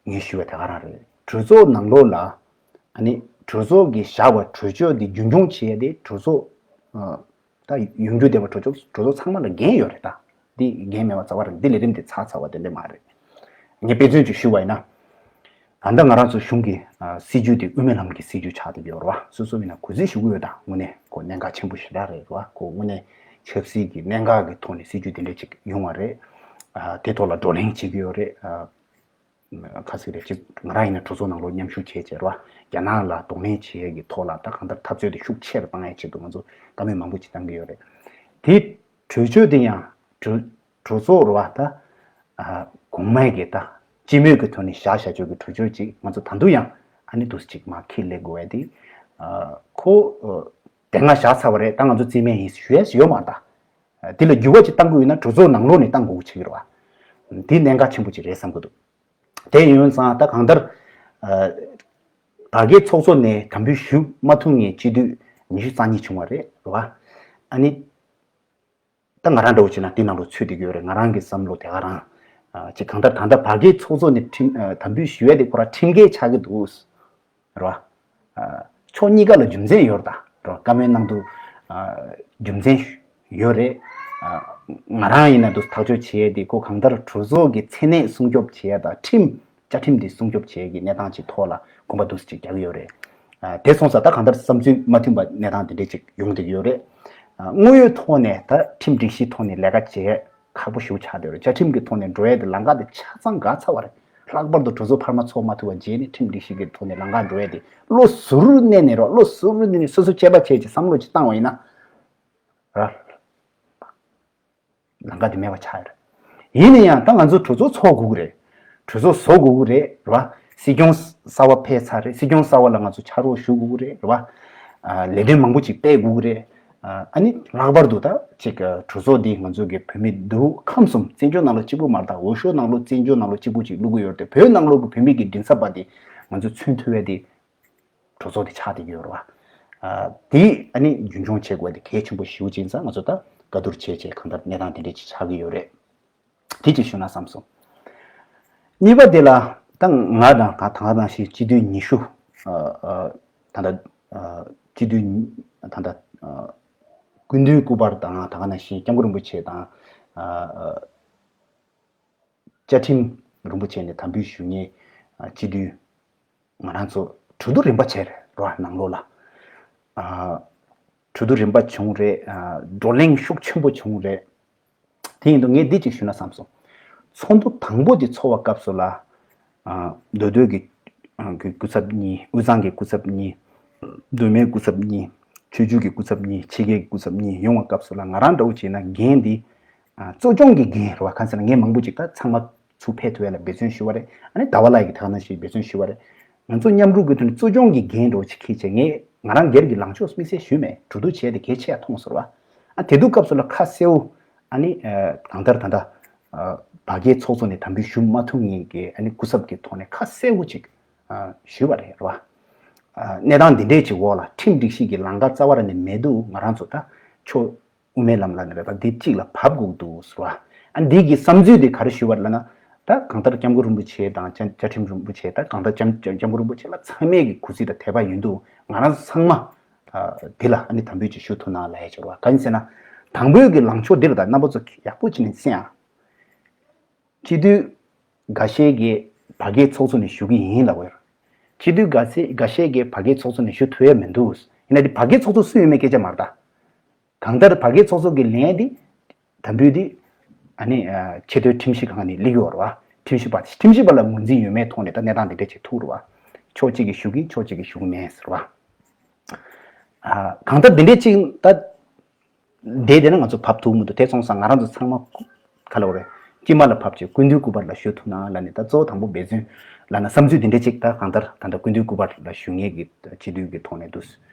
ངས་ཞུ་བ་དེ་ག་རང་རེད། གྲོས་ཚོགས་ནང་ལོགས་ལ་ཨ་ནི་གྲོས་ཚོགས་ཀྱིས་བཞག་པ་གྲོས་ཆོད་འདི་རྒྱུན་འཁྱོངས་བྱེད་ཡ་དེ་གྲོས་ཚོགས་ད་ཡོང་རྒྱུ་བསྡད་པ་གྲོས་ཚོགས་གྲོས་ཚོགས་ཚང་མ་ལ་འགན་ཡོད་རེད་ད། འདི་འགན་མེད་པ་རྩ་བ་རེད། འདི་ལས་རིམ་འདི་ཚར་ཚར་བ་དེ་འདྲ་མ་རེད། ངས་དཔེ་མཚོན་ཅིག་ཞུ་བ་ཡིན་ན། ད་ལྟ་ང་རང་ཚོ་གཞུང་གི་སྲིད་ཇུས་དེ་དབུ་མའི་ལམ་གྱི་སྲིད་ཇུས་ཆགས་བསྡད་ཡོད་རེད་བ། སོ་སོ་ཡིན་ན་གུས་བརྩི་ཞུ་གི་ཡོད་ད། དངོས་གནས་ཁོ་གནད་འགག་ཆེན་པོ་ཞེ་དྲག་རེད་བ། ཁོ་དངོས་གནས་ཆབ་སྲིད་ཀྱི་གནད་འགག་གི་ཐོག་ནས་སྲིད་ཇུས་དེ་འདྲ་ཅིག་ཡོང་བ་རེད། དེ་ཐོག་ལ་བགྲོ་གླེང་བྱེད་ཀྱི་ཡོད་རེད། ཁ་ཟིག་རེད་ཅིག་ང་རང་ཡིན་ན་གྲོས་ཚོགས་ནང་ལོགས་མཉམ་ཞུགས་བྱས་བྱས་ར་རྒྱ་ནག་ལ་གདོང་ལེན་བྱེད་ཡས་ཀྱི་ཐོག་ལ་ད་གང་ལྟར་འཐབ་རྩོད་དེ་ཤུགས་ཆེ་རུ་བཏང་ཡས་ཆེད་དུ་ང་ཚོ་བཀའ་མོལ་མང་པོ་ཅིག་བཏང་གི་ཡོད་རེད། དེ་གྲོས་ཆོད་དེ་ཡང་གྲོས་གྲོས་ཚོགས་ར་བ་ད་གོང་མའི་གི་ད་སྤྱི་མོས་ཀྱི་ཐོག་ནས་བཞག་བཞག་ཆོག་གི་གྲོས་ཆོད་ཅིག་ང་ཚོ་ད་དུང་ཡང་ཨ་ནི་དུས་ཅིག་མ་འཁྱེར་ལས་དགོས་པ་དེ་ཁོ་དེ་སྔ་བཞག་ཚར་བ་རེད། ད་ང་ཚོ་རྩིས་མེད་ཡིན་ཞུ་ཡས་ཡོད་མ་རེད། ད་དེ་ལ་འགྱུར་བ་ཅིག་བཏང་དགོས་ཡོད་ན་གྲོས་ཚོགས་ནང་ལོགས་ནས་བཏང་དགོས་ཀྱི་ཆགས་ཀྱི་རེད་བ། དེ་གནད་འགག་ཆེན་པོ་ཅིག་རེད་བསམ་གྱི་འདུག་དེ་ཡིན་ཙང་ད་གང་ལྟར་བར་བརྒལ་ཚོགས་གཙོ་ནས་དམ་འབུལ་ཞུ་མ་ཐུབ་མཁན་སྤྱི་འཐུས་ཉི་ཤུ་རྩ་གཉིས་བྱུང་བ་རེད་བ། ཨ་ནི་ད་ང་རང་འདྲ་བོ་བྱས་ན་དེ་ནང་ལ་ཚུད་བསྡད་ཀྱི་ཡོད་རེད། ང་རང་གི་བསམ་བློ་དེ་ག་རང་ཅིག་གང་ལྟར་ད་ལྟ་བར་བརྒལ་ཚོགས་གཙོ་ནས་ཁྲིམས་དམ་འབུལ་ཞུ་ཡ་དེ་ཁོ་རང་ཁྲིམས་འགལ་ཆགས་ཀྱི་འདུག་རེད་བ། ཕྱོགས་གཉིས་ཀ་ལ་རྒྱུ་མཚན་ཡོད་རེད་ད། རེད་བ། བཀའ་མོལ་གནང་དུས་རྒྱུ་མཚན་ཡོད་རེད། ང་རང་ཡིན་ན་འདུག་ཐག་གཅོད་བྱེད་ཡས་དེ་ཁོ་གང་ལྟར་གྲོས་ཚོགས་ཀྱི་མཚན་གནས་སྲུང་སྐྱོབ་བྱེད་ཡས་དང་ཁྲིམས་བཅའ་ཁྲིམས་དེ་སྲུང་སྐྱོབ་བྱེད་ཡས་ཀྱི་གནས་སྟངས་ཅིག་ཐོག་ལ་དགོངས་པ་འདུག་སེ་ཅིག་རྒྱག་གི་ཡོད་རེད། དེ་སོང་ཙང་ད་གང་ལྟར་བསམ་ཚུལ་མ་མཐུན་པ་གནས་སྟངས་དེ་འདྲས་ཅིག་ཡོང་བསྡད་ཀྱི་ཡོད་རེད། དངོས་ཡོད་ཐོག་ནས་ད་ཁྲིམས་སྒྲིག་གཞིའི་ཐོག་ནས་ལས་ཀ་བྱེད་ཁག་པོ་ཞེ་པོ་ཆགས་བསྡད་ཡོད་རེད། བཅའ་ཁྲིམས་ཀྱི་ཐོག་ནས་འགྲོ་ཡས་དེ་ལམ་ཁ་དེ་ཆ་ཚང་འགག་ཚར་བ་རེད། ལྷག་པར་དུ་གྲོས་ཚོགས་འཕར་མ་ཚོགས་མ་ཐུབ་པ་རྗེས་ནས་ཁྲིམས་སྒྲིག་གཞི་གི་ཐོག་ནས་ལམ་ཁ་འགྲོ་ཡས་དེ་བློ་གཟུ་བོར་གནས་ནས་རོགས། བློ་གཟུ་བོར་གནས་ནས་སོ་སོ་དཔྱད་པ་བྱས་ཀྱི་བསམ་བློ་ཅིག་བཏང་བ་ཡིན་ན་ར། ལམ་ཁ་དེ་མེད་པ་ཆགས་ཡོད་རེད། ཡིན་ན་ཡང་ད་ང་ཚོ་གྲོས་ཚོགས་ཚོགས་དགོས་ཀྱི་རེད། གྲོས་ཚོགས་བཟོ་དགོས་ཀྱི་རེད་རེད་བ། སྲིད་སྐྱོང་གསར་པ་ཕེབས་ཚར་རེད། སྲིད་སྐྱོང་གསར་པ་ལ་ང་ཚོ་ཕྱག་རོགས་ཞུ་དགོས་ཀྱི་རེད་རེད་བ། ལས་དོན་མང་པོ་ཅིག་སྤེལ་དགོས་ཀྱི་རེད། ཨ་ནི་ལྷག་པར་དུ་ད་ཅིག་གྲོས་ཚོགས་འདི་ང་ཚོ་གི་བོད་མི་འདུག་ཁམས་གསུམ་བཙན་བྱོལ་ནང་ལོགས་གཅིག་པུ་མ་རེད། ད་འོས་ཤོག་ནང་ལོགས་བཙན་བྱོལ་ནང་ལོགས་གཅིག་པུ་ཅིག་བླུག་གི་ཡོད་རེད་དེ། བོད་ནང་ལོགས་ཀྱི་བོད་མི་གི་མགྲིན་ཚབ་པ་དེ་ ང་ཚོས་མཚོན་ཐུབ་ཡ་དེ་གྲོས་ཚོགས་དེ་ཆགས་བསྡད་ཀྱི་ཡོད་རེད་བ། ཨ། དེ་ཨ་ནི་རྒྱུན་འཁྱོངས་བྱེད་དགོས་དེ་གལ་ཆེན་པོ་ཞེ་པོ་ཅིག་ཡིན་ཙང་ང་ཚོ་ད་བཀའ་བསྡུར་བྱས་བྱས་གང་ལྟར་གནས་སྟངས་དེ་འདྲས་ཅིག་ཆགས་ཀྱི་ཡོད་རེད། དེ་གཅིག་ཞུ་ན་བསམ་སོང་། གཉིས་པ་དེ་ལ་ད་ང་དང་ད་ད་ག་ནང་བཞིན་སྤྱི་འཐུས་ཉི་ཤུ། ཨ། ཨ། ད་ལྟ། ཨ། སྤྱི་འཐུས་ཉི་ད་ལྟ། ཨ། སྐུ་མདུན་སྐུ་པར་དང་ད་ག་ནང་བཞིན་སྐྱབས་མགོན་རིན་པོ་ཆེ་དང་། ཨ། ཨ། བཅའ་ཁྲིམས་རིན་པོ་ཆེ་ནས་དམ་འབུལ་ཞུ་མཁན། ཨ། སྤྱི་འཐུས་ང་རང་ཚོ་གྲོས་བསྡུར་རིམ་པ་བྱས་རེད་རོ། ནང་ལོགས་ལ། ཨ། གྲོས་བསྡུར་རིམ་པ་བྱུང་རེད། ཨ། བགྲོ་གླེང་ཤུགས་ཆེན་པོ་བྱུང་རེད། དེ་ཡིན་དུས་ངས་འདི་གཅིག་ཞུ་ན་བསམ་སོང་། ཚོགས་འདུ་དང་པོ་དེ་ཚོགས་པའི་སྐབས་སུ་ལ། ཨ། མདོ་སྟོད་ཀྱི། ཨ། གི་སྐུ་ཚབ་གཉིས། དབུས་གཙང་གི་སྐུ་ཚབ་གཉིས། མདོ་སྨད་སྐུ་ཚབ་གཉིས། ཆོས་བརྒྱུད་ཀྱི་སྐུ་ཚབ་གཉིས། ཕྱི་རྒྱལ་གྱི་སྐུ་ཚབ་གཉིས་ཡོང་བའི་སྐབས་སུ་ལ་ང་རང་འདྲ་བོ་བྱས་ན་འགན་འདི། ཨ། གཙོ་སྐྱོང་གི་འགན་རེད་བ། གང་ཟེར་ན་ངས་མང་པོ་ཅིག་ད་ཚང་མ་ཚུར་ཕེབས་ཐུབ་ཡ་ལ་འབད་བརྩོན་ཞུ་བ་རེད། ཨ་ནི་ཟླ་བ་ལགས་ཀྱིས་ད་ག་ནང་བཞིན་འབད་བརྩོན་ཞུ་བ་རེད། ང་ཚོ་མཉམ་རུབ་ཀྱི་ཐོག་ནས་གཙོ་སྐྱོང་གི་འགན་འདྲ་བོ་ཅིག་འཁྱེར་བྱས་ངས་ང་རང་སྒེར་གྱི་ལངས་ཕྱོགས་དམིགས་བསལ་ཞུས་མེད། གྲོས་བསྡུར་བྱས་ཏེ་གལ་ཆེ་ཡ་མཐོང་སོང་བ། ཨ། དེ་དུས་སྐབས་སུ་ལ་ཁ་གསལ་བོ། ཨ་ནི། ཨ། གང་ལྟར་ད་ལྟ། ཨ། བར་བརྒལ་ཚོགས་གཙོ་ནས་དམ་འབུལ་ཞུ་མ་ཐུབ་མཁན་གྱི་ཨ་ནི་སྐུ་ཚབ་ཀྱི་ཐོག་ནས་ཁ་གསལ་བོ་ཅིག་ཨ། ཞུས་པ་རེད་རེད་བ། ཨ། གནས་སྟངས་འདི་འདྲས་ཅིག་འོག་ལ་ཁྲིམས་སྒྲིག་གཞི་གི་ལམ་ཁ་རྩ་བ་ར་ནས་མེད་དུས་ང་རང་ཚོ་ད་ཕྱོགས་དབུ་མའི་ལམ་ལ་ནི་རེད་པ། འདི་གཅིག་ལ་བབས་དགོས་འདུག་ཟེར་བ། ཨ། འདི་གི་བསམ་ཚུལ་དེ་ག་རེ་ཞུས་པ་རེད་ལབ་ན། ད་གང་ལྟར་སྐྱབས་མགོན་རིན་པོ་ཆེ་དང་བཅའ་བཅའ་ཁྲིམས་རིན་པོ་ཆེ། ད་གང་ལྟར་སྐྱབས་སྐྱབས་མགོན་རིན་པོ་ཆེ་ལ་ཚང་མས་ཀྱི་གུས་བརྩི་དང་དད་པ་ཡོད་འདུག་ང་རང་ཚོ་ཚང་མ། ཨ། འདི་ལ་ཨ་ནི་དམ་འབུལ་ཅིག་ཞུ་ཐུབ་ན་ལབ་ཡ་ཅིག་རེད་བ། གང་ཡིན་ཟེར་ན། དང་པོའི་གི་ལངས་ཕྱོགས་འདི་རེད། ད་རྣམ་པ་ཚོ་ཡག་པོ་བྱས་ནས་གསན་ཨ། སྤྱི་འཐུས་འགའ་ཤས་ཀྱིས་བར་བརྒལ་ཚོགས་གཙོ་ནས་ཞུ་གི་ཡིན་ལབ་ཡོད། སྤྱི་འཐུས་འགའ་ཤས་འགའ་ཤས་ཀྱིས་བར་བརྒལ་ཚོགས་གཙོ་ནས་ཞུ་ཐུབ་ཡ་མི་འདུག་ཡིན་ན་དེ་བར་བརྒལ་ཚོགས་གཙོ་སུ་ཡིན་མིན་སྐད་ཆ་མ་རེད་ད། གང་ལྟར་བར་བརྒལ་ཚོགས་གཙོ་གི་ལན་དེ། དམ་འབུལ་དེ། ཨ་ནི། ཨ། ཆེས་མཐོའི་ཁྲིམས་ཞིབ་ཁང་ནས་སླེབས་ཡོད་རེད་བ། ཁྲིམས་ཞིབ་པ་ཁྲིམས་ཞིབ་པ་ལ་ངོས་འཛིན་ཡོད་མེད་ཐོག་ནས་ད་གནས་སྟངས་དེ་འདྲ་བྱེད་ཐུབ་རེད་བ། ཕྱོགས་གཅིག་གིས་ཞུ་གི་ཕྱོགས་གཅིག་གིས་ཞུ་གི་མེད་ཟེར་བ། ཨ། གང་ལྟར་དེ་འདྲའི་ཅིག་ད། བསྡད་བསྡད་ན་ང་ཚོ་བབས་ཐུབ་མི་འདུག་དེ་སོང་ཙང་ང་རང་ཚོ་ཚང་མ་ག་ལ་བ་རེད། དཀྱིལ་མ་ལ་བབས་བྱས་སྐུ་མདུན་སྐུ་པར་ལ་ཞུ་ཐུབ་ན་ལབ་ནས། ད་གཙོ་བོ་དང་པོ་འབད་བརྩོན་ལབ་ན་བསམ་ཚུལ་འདི་འདྲ་ཅིག་ད་གང་ལྟར་ད་ལྟ་སྐུ་མདུན་སྐུ་པར་ལ་ཞུ་མཁན་གྱི་སྤྱི་འཐུས་ཀྱི་ཐོག་ནས་འདུག་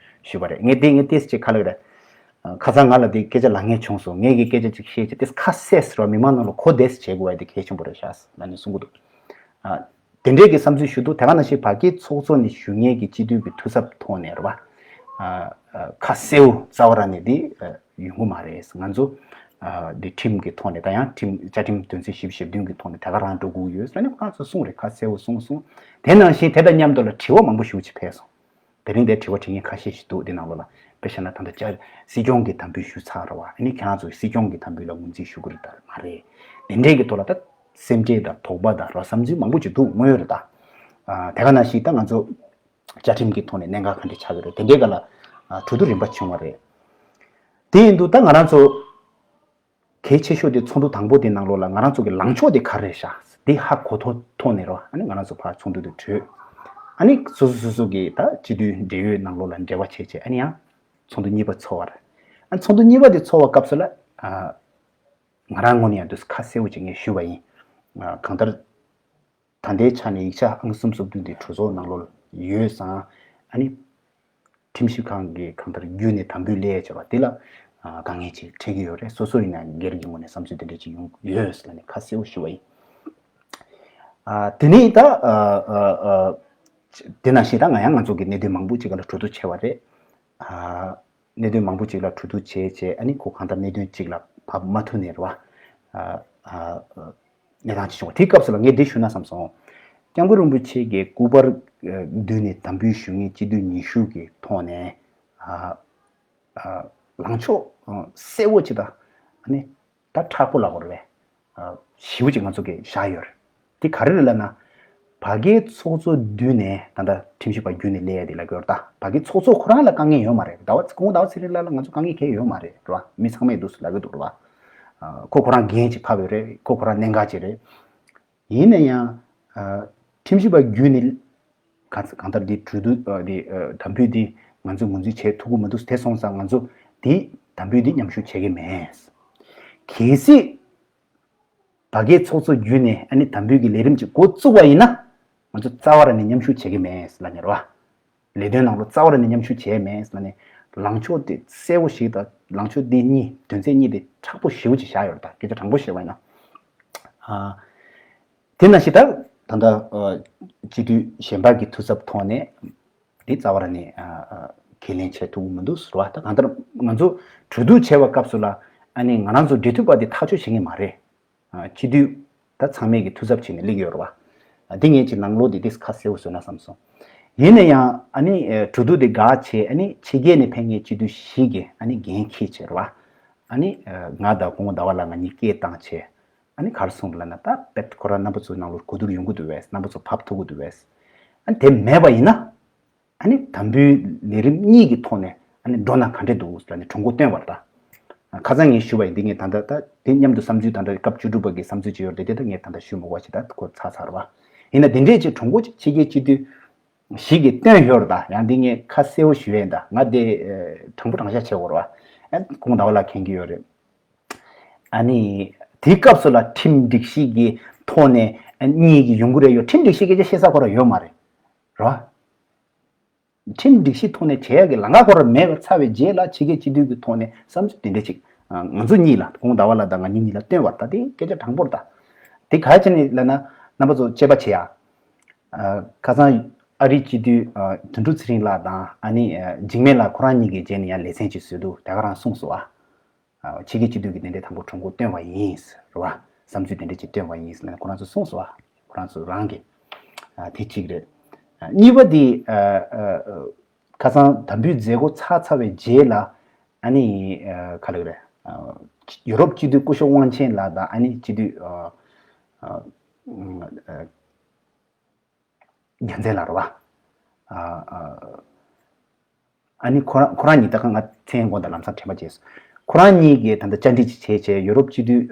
ཞུས་པ་རེད། ངས་དེ་ངས་ཏོག་ཙམ་ཅིག་ག་ལ་བ་རེད། ཁ་སང་ང་ལ་དེ་སྐད་ཆ་ལབ་མཁན་བྱུང་སོང་། ངས་ཀྱི་སྐད་ཆ་ཅིག་བཤད་བྱས་ཏེ་ཁ་གསལ་ཟེར་བ་མི་མང་ནང་ལ་གོ་བདེ་ཟེར་བྱེད་དགོས་པ་དེ་གལ་ཆེན་པོ་རེད་ཤག་ལབ་ནས་གསུང་གི་འདུག་ཨ། དེ་འདྲའི་གི་བསམ་ཚུལ་ཞུ་འདུག་དེ་ག་ནང་བཞིན་བར་བརྒལ་ཚོགས་གཙོ་ནས་ཞུ་མཁན་གྱི་སྤྱི་འཐུས་ཀྱི་འཐུས་ཚབ་ཐོག་ནས་རེད་བ། ཨ། ཨ། ཁ་གསལ་བོ་རྩ་བ་ར་ནས་འདི། ཨ། ཡོང་གི་མ་རེད། ང་ཚོ། ཨ། འདི་ཁྲིམས་ཀྱི་ཐོག་ནས་ད་ཡང་ཁྲིམས་བཅའ་ཁྲིམས་དོན་ཚན་ཞེ་བདུན་གྱི་ཐོག་ནས་དེ་ག་རང་འགྲོ་དགོས་ཡོད་ཟེར་ནས་ཁོ་རང་ཚོ་གསུངས་རེད། ཁ་གསལ་བོ་གསུངས་སོང་། དེ་ནང་བཞིན་དེ་དང་མཉམ་དུ་ལ་དྲི་བ་མང་པོ་ཞེ་པོ་ཅིག་ཕེབས་སོང་། དེ་རིང་དེ་དྲི་བ་དྲི་མཁན་ཁ་ཤས་ཤིག་འདུག་འདི་ནང་ལོགས་ལ། དཔེ་བཞག་ན་ད་ལྟ་བཅའ་སྲིད་སྐྱོང་གི་དམ་འབུལ་ཞུས་ཚར་རེད་བ། ཨ་ནི་ཁྱེད་རང་ཚོ་སྲིད་སྐྱོང་གི་དམ་འབུལ་ལ་ངོས་འཛིན་ཞུ་གི་རེད་ད་མ་རེད། དེ་འདྲའི་གི་ཐོག་ལ་ད་སེམས་ཁྲལ་དང་དོགས་པ་དང་རོ་བསམ་ཚུལ་མང་པོ་ཅིག་འདུག་དངོས་ཡོད་རེད་ད། ཨ། དེ་ག་ནང་བཞིན་ད་ང་ཚོ་བཅའ་ཁྲིམས་ཀྱི་ཐོག་ནས་གནད་འགག་ག་འདྲ་ཆགས་ཀྱི་རེད། དེ་འདྲའི་ག་ལ། ཨ། གྲོས་བསྡུར་རིམ་པ་བྱུང་བ་རེད། དེ་ཡིན་དུས་ད་ང་རང་ཚོ་གལ་ཆེ་ཤོས་དེ་ཚོགས་འདུ་དང་པོ་དེ་ནང་ལོགས་ལ་ང་རང་ཚོ་གི་ལངས་ཕྱོགས་དེ་ག་རེ་རེད་ཤག་འདི་ཧ་གོ་ཐོག་ཐོག་ནས་རོ། ཨ་ནི་ང་རང་ཚོ་ཕར་ཚོགས་འདུ་དེ་གྲོལ། ཨ་ནི་སོ་སོ་སོ་སོ་གི་ད་སྤྱི་འཐུས་འབྲེལ་ཡོད་ནང་ལོགས་ལ་འབྲེལ་བ་བྱས་བྱས། ཨ་ནི་ཡང་ཚོགས་འདུ་གཉིས་པ་ཚོགས་པ་རེད། ཨ་ནི་ཚོགས་འདུ་གཉིས་པ་དེ་ཚོགས་པ་སྐབས་སུ་ལ། ཨ། ང་རང་ངོས་ནས་ཡང་དུས་ཁ་གསལ་བོ་ཅིག་ངས་ཞུས་པ་ཡིན། ཨ། གང་ལྟར། ད་ལྟའི་ཆ་ནས་ཡིག་ཆ་ཨང་གསུམ་སོ་བདུན་དེ་གྲོས་ཚོགས་ནང་ལོགས་ཡོད་ཙང་། ཨ་ནི་ཁྲིམས་ཞིབ་ཁང་གི་གང་ལྟར་བརྒྱུད་ནས་དམ་འབུལ་སླེབས་བྱས་པ་དེ་ལ། ཨ། དཀའ་ངལ་ཅིག་འཕྲད་ཀྱི་ཡོད་རེད། སོ་སོ་ཡིན་ན་སྒེར་གྱི་ངོས་ནས་བསམ་ཚུལ་དེ་འདྲ་ཅིག་ཡོང་ཡོད་ལབ་ནས་ཁ་གསལ་བོ་ཞུ་བ་ཡིན། ཨ། དེ་ནས་ད། ཨ། ཨ། ཨ། དེ་ནང་བཞིན་ད་ང་ཡང་ང་ཚོ་གི་གནད་དོན་མང་པོ་ཅིག་ག་ལ་གྲོས་བསྡུར་བྱས་པ་རེད། ཨ། གནད་དོན་མང་པོ་ཅིག་ལ་གྲོས་བསྡུར་བྱས་བྱས། ཨ་ནི་ཁོ་གང་ལྟར་གནད་དོན་གཅིག་ལ་བབས་མ་ཐུབ་ནས་རེད་བ། ཨ། ཨ། གནས་སྟངས་ཅིག་བྱུང་བ་དེའི་སྐབས་སུ་ལ་ངས་འདི་ཞུ་ན་བསམ་སོང་། སྐྱབས་མགོན་རིན་པོ་ཆེ་གི་སྐུ་པར་མདུན་ནས་དམ་འབུལ་ཞུ་མཁན་སྤྱི་འཐུས་ཉི་ཤུ་གི་ཐོག་ནས། ཨ། ཨ། ལངས་ཕྱོགས་གསལ་བོ་ཅིག་དང་། ཨ་ནི་ད་མཁྲེགས་པོ་ལབ་དགོས་རེད་པས། ཞེ་པོ་ཅིག་ང་ཚོ་གིས་བཞག་ཡོད་རེད། དེ་ག་རེ་རེད་ལབ་ན། བར་བརྒལ་ཚོགས་གཙོ་མདུན་ནས་ད་ལྟ་ཁྲིམས་ཞིབ་པ་བརྒྱུད་ནས་སླེབས་ཡ་དེ་ལབ་ཀྱི་ཡོད་རེད་ད། བར་བརྒལ་ཚོགས་གཙོ་ཁོ་རང་ལ་དཀའ་ངལ་ཡོད་མ་རེད། ཟླ་བ་སྐུ་ངོ་ཟླ་བ་ཚེ་རིང་ལགས་ལ་ང་ཚོ་དཀའ་ངལ་གང་ཡང་ཡོད་མ་རེད་རེད་བ། མི་ཚང་མས་འདུག་སེ་ལབ་ཀྱི་འདུག་རེད་བ། ཁོ་ཁོ་རང་འགན་ཅིག་ཕབ་ཡོད་རེད། ཁོ་ཁོ་རང་གནད་འགག་ཅིག་རེད། ཡིན་ན་ཡང་། ཨ། ཁྲིམས་ཞིབ་པ་བརྒྱུད་ནས་གང་གང་ལྟར་འདི་གྲོས་བསྡུར། ཨ། འདི། ཨ། དམ་འབུལ་འདི་ང་ཚོས་ངོས་འཛིན་བྱེད་ཐུབ་ཀྱི་མི་འདུག་དེ་སོང་ཙང་ང་ཚོ་འདི་དམ་འབུལ་འདི་མཉམ་ཞུགས་བྱེད་ཀྱི་མེད། གལ་སྲིད་བར་བརྒལ་ཚོགས་གཙོ་བརྒྱུད་ནས་ཨ་ནི་དམ་འབུལ་གྱི་ལས་རིམ་ཅིག་འགོ་བཙུགས་པ་ཡིན་ན། ང་ཚོ་རྩ་བ་ར་ནས་མཉམ་ཞུགས་བྱེད་ཀྱི་མེད་ལབ་ནས་རེད་བ། ལས་དོན་ནང་ལ་རྩ་བ་ར་ནས་མཉམ་ཞུགས་བྱས་མེད་ལབ་ནས། ལངས་ཕྱོགས་དེ་གསལ་བོ་ཞིག་དང་། ལངས་ཕྱོགས་འདི་གཉིས། དོན་ཚན་གཉིས་དེ་མཁྲེགས་པོ་ཞེ་པོ་ཅིག་བཞག་ཡོད་རེད་ད། སྐད་ཆ་དྲང་པོ་བཤད་པ་ཡིན་ན། ཨ། དེ་ནང་བཞིན་ད་ ད་ལྟ་སྤྱི་འཐུས་གཞན་པ་གི་འཐུས་ཚབ་ཐོག་ནས་འདི་རྩ་བ་ནས་ཁས་ལེན་བྱེད་ཐུབ་ཀྱི་མི་འདུག་ཟེར་བ། ད་གང་ལྟར་ང་ཚོ་གྲོས་བསྡུར་བྱས་པའི་སྐབས་སུ་ལ་ཨ་ནི་ང་རང་ཚོ་འབྲེལ་མཐུད་པ་འདི་ཐག་གཅོད་བྱེད་ངེས་མ་རེད། སྤྱི་འཐུས་ད་ཚང་མས་ཀྱི་འཐུས་ཚབ་བྱས་ནས་སླེབས་ཡོད་རེད་བ། འདི་ངས་ཅིག་ནང་ལོགས་འདི་ཏིས་ཁ་གསལ་པོ་བཟོས་ན་བསམ་སོང་། ཡིན་ན་ཡང་ཨ་ནི་གྲོས་བསྡུར་འདི་འགག་བྱས། ཨ་ནི་ཕྱི་རྒྱལ་ནས་ཕེབས་མཁན་སྤྱི་འཐུས་ཞིག་གིས་ཨ་ནི་འགན་འཁྱེར་བྱས་རེད་བ། ཨ་ནི་ང་དང་སྐུ་ངོ་ཟླ་བ་ལགས་ང་གཉིས་སྐད་བཏང་བྱས། ཨ་ནི་ག་རེ་གསུངས་རེད་ལབ་ན། ད་དཔེ་ཁོ་རང་རྣམ་པ་ཚོའི་ནང་ལོགས་གོ་བསྡུར་ཡོང་གི་འདུག་བས། རྣམ་པ་ཚོ་ཕབ་ཐུབ་ཀྱི་འདུག་བས། ཨ་ནི་དེ་མེད་པ་ཡིན་ན། ཨ་ནི་དམ་འབུལ་ལས་རིམ་གཉིས་ཀྱི་ཐོག་ནས་ཨ་ནི་འགྲོ་ན་ག་འདྲས་འདུག་ལབ་ནས་གྲོས་འགོ་བཏོན་པ་རེད་ད། ཁ་སང་ངས་ཞུས་པ་ཡིན། འདི་ངས་ད་ལྟ་ད་དེ་མཉམ་དུ་བསམ་ཚུལ་ད་ལྟ་སྐབས་བཅུ་དྲུག་པ་གི་བསམ་ཚུལ་ཅིག་ཡོད་རེད་དེ། དེ་ད་ངས་ད་ལྟ་ཞུ་མི་དགོས་པ་ཅིག་ད་གོ་ཚར་ཚར་བ། ཡིན་ན་དེ་འདྲས་ཅིག་གྲོས་འགོ་ཅིག་ཕྱི་རྒྱལ་སྤྱི་འཐུས་ཞིག་གིས་བཏོན་ཡོད་རེད་ད། ཡང་འདི་ངས་ཁ་གསལ་པོ་ཞུ་ཡས་ཡིན་ད། ང་དེ་དྲང་པོ་དྲང་བཞག་བྱས་ཡོད་རེད་བ། ཨ་ཁོང་ཟླ་བ་ལགས་མཁྱེན་གྱི་ཡོད་རེད། ཨ་ནི་དེའི་སྐབས་སུ་ལ་ཁྲིམས་སྒྲིག་གཞི་གི་ཐོག་ནས་གཉིས་ཀྱི་ཡོང་གི་རེད་ཡོད། ཁྲིམས་སྒྲིག་གཞི་སྐད་ཆ་བཤད་ས་ཁོ་རང་ཡོད་མ་རེད། རེད་བ། ཁྲིམས་སྒྲིག་གཞི་ཐོག་ནས་བྱེད་ཡག་གི་ལམ་ཁ་ཁོ་རང་མེད་པ་ཚར་བའི་རྗེས་ལ་ཕྱི་རྒྱལ་སྤྱི་འཐུས་ཀྱི་ཐོག་ནས་བསམ་ཚུལ་དེ་འདྲ་ཅིག་ང་ཚོ་གཉིས་ལ། ཁོང་ཟླ་བ་ལགས་དང་ང་གཉིས་གཉིས་ལ་བཏོན་པ་རེད་ད། དེ་སྐད་ཆ་དྲང་པོ་རེད་ད། དེ་ག་རེ་བྱས་ནས་ལབ་ན། རྣམ་པ་ཚོ་དཔྱད་པ་བྱེད་ཡ། ཁ་སང་ཨ་རིའི་སྤྱི་འཐུས་དོན་གྲུབ་ཚེ་རིང་ལགས་དང་ཨ་ནི་འཇིགས་མེད་ལགས་ཁོ་རང་གཉིས་ཀྱི་རྗེས་ནས་ཡང་ལེ་ཚན་ཅིག་བཟོས་འདུག་དེ་ག་རང་གསུངས་སོང་བ། ཕྱི་རྒྱལ་སྤྱི་འཐུས་ཀྱི་དེ་འདྲའི་དང་པོ་གྲོས་འགོ་བཏོན་པ་ཡིན་རེད་བ། བསམ་ཚུལ་དེ་འདྲ་ཅིག་བཏོན་པ་ཡིན་ཟེར་ནས་ཁོ་རང་ཚོ་གསུངས་སོང་བ། ཁོ་རང་ཚོ་རང་གི་དེ་གཅིག་རེད། གཉིས་པ་དེ་ཁ་སང་དམ་འབུལ་མཛད་སྒོ་ཚར་ཚར་བའི་རྗེས་ལ་ཨ་ནི་ག་ལབ་རེད། ཡུ་རོབ་སྤྱི་འཐུས་སྐུ་ཞབས་དབང་ཆེན་ལགས་དང་ཨ་ནི་སྤྱི་འཐུས་རྒྱལ་མཚན་ལགས་རེད་བ། ཨ་ཨ་ཨ་ནི་ཁོ་རང་ཁོ་རང་གཉིས་ད་ག་ང་མཚན་དགོངས་དག་ལམ་སང་དྲན་པ་བརྗེད་སོང་། ཁོ་རང་གཉིས་ཀྱིས་ད་ལྟ་བཅར་འདྲི་ཅིག་བྱས་བྱས། ཡུ་རོབ་སྤྱི་འཐུས་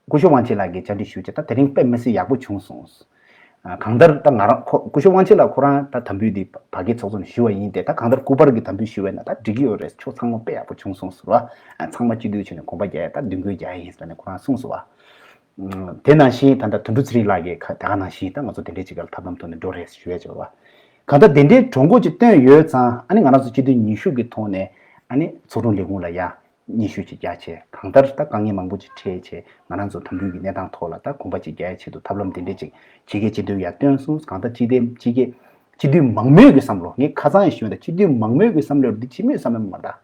སྐུ་ཞབས་དབང་ཆེན་ལགས་ཀྱིས་བཅར་འདྲི་ཞུས་བྱས། ད་དེ་རིང་དཔེ་མི་སྲིད་ཡག་པོ་བྱུང་སོང་། གང་ལྟར་ད་ང་རང་ཁོ་སྐུ་ཞབས་དབང་ཆེན་ལགས་ཁོ་རང་ད་དམ་འབུལ་འདི་ཕ་གིའི་ཚོགས་གཙོ་ནས་ཞུ་བ་ཡིན་ཏེ། ད་གང་ལྟར་སྐུ་པར་གྱི་དམ་འབུལ་ཞུ་བས་ན་ད་འགྲིག་གི་ཡོད་རེད། ཕྱོགས་ཚང་མ་དཔེ་ཡག་པོ་བྱུང་སོང་ཟེར་བ། ཚང་མ་སྤྱི་འཐུས་བྱས་ནས་དགོངས་པ་རྒྱག་ཡ་ད་འདུན་སྐུལ་རྒྱག་ཡ་ཡིན་ཟེར་ནས་ཁོ་རང་གསུངས་སོང་བ། དེ་ནང་བཞིན་ད་ལྟ་དོན་གྲུབ་ཚེ་རིང་ལགས་ཀྱིས་ད་ག་ནང་བཞིན་ད་ང་ཚོ་དེ་འདྲའི་ཅིག་ལ་ཐབས་ལམ་ཐོག་ནས་འགྲོ་རེད་ཞུ་ཡས་བྱས་པ། གང་ལྟར་དེ་འདྲའི་གྲོས་འགོ་ཅིག་བཏོན་ཡོད་ཙང་ཨ་ནི་ང་རང་ཚོ་སྤྱི་འཐུས་ཉི་ཤུ་གི་ཐོག་ནས་ཨ་ནི་ཚོགས་དྲུང་ལས་ཁུངས་ལ་ཡ་སྙན་ཞུ་ཅིག་རྒྱག་བྱས། གང་ལྟར་ད་དཀའ་ངལ་མང་པོ་ཅིག་འཕྲད་བྱས། ང་རང་ཚོ་དམ་འབུལ་གྱི་གནས་སྟངས་ཐོག་ལ་ད་གོམ་པ་ཅིག་རྒྱག་ཡས་ཆེད་དུ་ཐབས་ལམ་དེ་འདྲའི་ཅིག་ཕྱི་རྒྱལ་སྤྱི་འཐུས་ཡ་བཏོན་སོང་། གང་ལྟར་སྤྱི་བདེ་ཕྱི་རྒྱལ་སྤྱི་འཐུས་མང་མོས་ཀྱི་བསམ་བློ། ངས་ཁ་སང་ཡང་ཞུས་པ་འདྲ། སྤྱི་འཐུས་མང་མོས་ཀྱི་བསམ་བློ་འདི་སྤྱི་མོས་བསམ་བློ་མ་རེད་ད།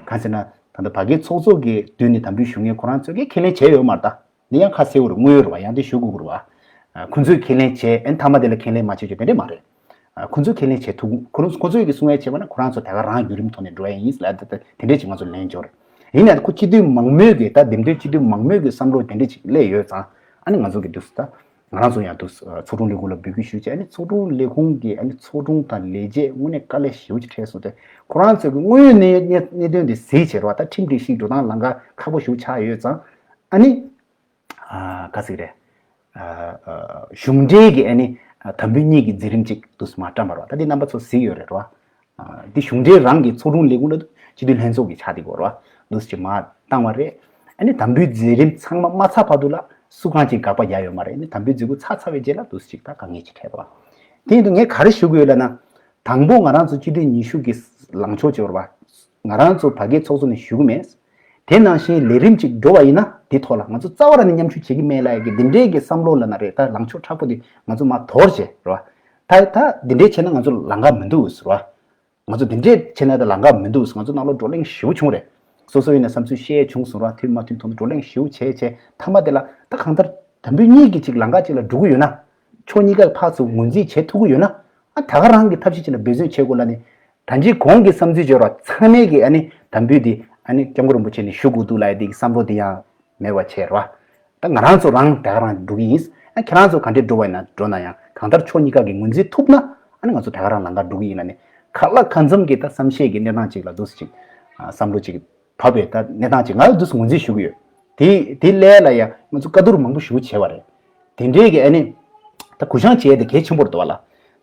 གང་ཟེར་ན། ད་ལྟ་ཕ་གིའི་ཚོགས་གཙོ་གི་མདུན་ནས་དམ་འབུལ་ཞུ་མཁན་ཁོ་རང་ཚོས་ཀྱིས་ཁས་ལེན་བྱས་ཡོད་མ་རེད་ད། འདི་ཡང་ཁ་གསལ་པོ་རེད། དངོས་ཡོད་རེད་བ། ཡང་འདི་ཞུ་དགོས་ཀྱི་རེད་བ། ཁོ་ཚོས་ཁས་ལེན་བྱས་ཨ་ནི་མཐའ་མ་དེ་ལ་ཁས་ལེན་མ་བྱས་ཀྱི་དེ་འདྲ་མ་རེད། ཁོ་ཚོས་ཁས་ལེན་བྱས་ཐུབ། ཁོ་རང་ཁོ་ཚོས་ཀྱིས་གསུང་ཡ་བྱས་པ་ན་ཁོ་རང་ཚོ་དེ་ག་རང་བརྒྱུད་རིམ་ཐོག་ནས་འགྲོ་ཡ་ཡིན་ལབ། ད་དེ་འདྲས་ཅིག་ང་ཚོ་ལན་འབྱོར་རེད། ཡིན་ནའང་ཁོ་སྤྱི་འཐུས་མང་མོས་ཀྱི་ད་འདེམས་ཐོན་སྤྱི་འཐུས་མང་མོས་ཀྱི་བསམ་བློ་དེ་འདྲས་ཅིག་སླེབས་ཡོད་ཙང་ཨ་ནི་ང་ཚོ་གི་འདུག་ད། ང་རང་ཚོ་ཡང་དུ་ཚོགས་དྲུང་ལས་ཁུངས་ལ་འབོད་སྐུལ་ཞུས་བྱས། ཨ་ནི་ཚོགས་དྲུང་ལས་ཁུངས་ཀྱིས་ཨ་ནི་ཚོགས་དྲུང་དང་ལས་བྱེད་དངོས་གནས་དཀའ་ལས་ཞེ་པོ་ཅིག་འཕྲད་སོང་སྟེ། ཁོ་རང་ཚོས་ཀྱི་དངོས་ཡོད་གནས་གནས་གནད་དོན་དེ་གཟིགས་བྱས་རེད་བ། ད་ཁྲིམས་སྒྲིག་གཞི་འགྲོ་སྟངས་ལམ་ཁ་ཁག་པོ་ཞེ་པོ་ཆགས་ཡོད་ཙང་ཨ་ནི་ཨ་ག་ཟིག་རེད། ཨ་ཨ་གཞུང་འབྲེལ་གྱི་ཨ་ནི་ཨ་དམ་འབུལ་གཉིས་ཀྱི་མཛད་རིམ་ཅིག་དུ་མ་བཀྲམ་པ་རེད་བ། ད་འདི་རྣམ་པ་ཚོ་གཟིགས་ཡོད་རེད་རེད་བ། འདི་གཞུང་འབྲེལ་རང་གི་ཚོགས་དྲུང་ལས་ཁུངས་ལ་སྤྱི་འཐུས་ལྷན་ཚོགས་ཀྱི་ཆ་དེ་གོ་ར་འདུག་ཅིག་མ་བཏང་བ་རེད། ཨ་ནི་དམ་འབུལ་མཛད་རིམ་ཚང་མ་མ་ཚར་བར་དུ་ལ་སུ་གང་ཅིག་དགག་པ་རྒྱག་ཡོད་མ་རེད། ཨ་ནི་དམ་འབུལ་མཛད་སྒོ་ཚར་ཚར་བའི་རྗེས་ལ་འདུག་ཅིག་ད་དཀའ་ངལ་ཅིག་འཕྲད་པ། དེ་ཡིན་དུས་ངས་ག་རེ་ཞུ་གི་ཡོད་ལབ་ན། དང་པོ་ང་རང་ཚོ་སྤྱི་འཐུས་ཉི་ཤུ་གི་ལངས་ཕྱོགས་ཅིག་ཡོད་རེད་བ། ང་རང་ཚོ་ཕ་གིའི་ཚོགས་གཙོ་ནས་ཞུ་གི་མེད། དེ་ནང་བཞིན་ལས་རིམ་ཅིག་འགྲོ་བ་ཡིན་ན་དེ་ཐོག་ལ་ང་ཚོ་རྩ་བ་རང་ནས་མཉམ་ཞུགས་བྱེད་ཀྱི་མེད་ལབ་ཡ་གི་འདི་འདྲའི་གི་བསམ་བློ་ལབ་ན་རེད། ད་ལངས་ཕྱོགས་མཁྲེགས་པོ་དེ་ང་ཚོ་མར་དོར་བྱས་རེད་བ། ད་ད་འདི་འདྲའི་བྱས་ན་ང་ཚོ་ལམ་ཁ་མི་འདུག་ཟེར་བ། ང་ཚོ་འདི་འདྲས་བྱས་ན་ད་ལམ་ཁ་མི་འདུག་ང་ཚོ་ནང་ལོགས་བགྲོ་གླེང་ཞེ་པོ་བྱུང་རེད། སོ་སོ་ཡིན་ན་བསམ་ཚུལ་བཤད་བྱུང་སོང་ར། མཐུན་མ་མཐུན་ཐོག་ནས་བགྲོ་གླེང་ཞེ་པོ་བྱས་བྱས་མཐའ་མ་དེ་ལ་ད་གང་ལྟར་དམ་འབུལ་གཉིས་ཀྱི་ཅིག་ལམ་ཁ་ཅིག་ལ་འགྲོ་གི་ཡོད་ན། ཕྱོགས་གཉིས་ཀ་ཕར་ཚུར་ངོས་འཛིན་བྱེད་ཐུབ་ཀྱི་ཡོད་ན། ཨ་ད་ག་རང་གི་ཐབས་ཤེས་ཅིག་ལ་འབད་བརྩོན་བྱེད་དགོས་ལབ་ནས། ད་ཅི་གོང་གི་བསམ་ཚུལ་བརྗོད་ར་ཚང་མས་ཀྱི་ཨ་ནི་དམ་འབུལ་འདི་ཨ་ནི་སྐྱབས་མགོན་རིན་པོ་ཆེ་ནས་ཞུ་དགོས་འདུག་ལབ་ཡ་དེ་གི་བསམ་བློ་དེ་ཡང་མེད་པ་བྱས་ར། ད་ང་རང་ཚོ་རང་ད་ག་རང་འགྲོ་གི་ཡིན། ཨ་ཁྱེད་རང་ཚོ་ག་འདྲས་འགྲོ་བ་ཡིན་ན་འགྲོ་ན་ཡང་གང་ལྟར་ཕྱོགས་གཉིས་ཀ་གི་ངོས་འཛིན་ཐུབ་ན་ཨ་ནི་ང་ཚོ་ད་ག་རང་ལམ་ཁ་འགྲོ་གི་ཡིན་ལབ་ནས་ཁ་ལག་ཁ་འཛོམས་ཀྱི་ད་བསམ་ཤེས་ཀྱི་གནས་སྟངས་ཅིག་ལ་འདུག་སེ་ཅིག་ཨ་བསམ་བློ་ཅིག་བབས་པའི་ད་གནས་སྟངས་ཅིག་ང་ལ་འདུག་སེ་ངོས་འཛིན་ཞུ་གི་ཡོད། དེ་དེ་ལས་ལ་ཡང་ང་ཚོ་བཀའ་བསྡུར་མང་པོ་ཞེ་པོ་བྱས་པ་རེད། དེ་འདྲའི་གི་ཨ་ནི་ད་གུ་བཤངས་བྱས་ཏེ་གལ་ཆེན་པོ་རེད་འདུག་བ་ལ།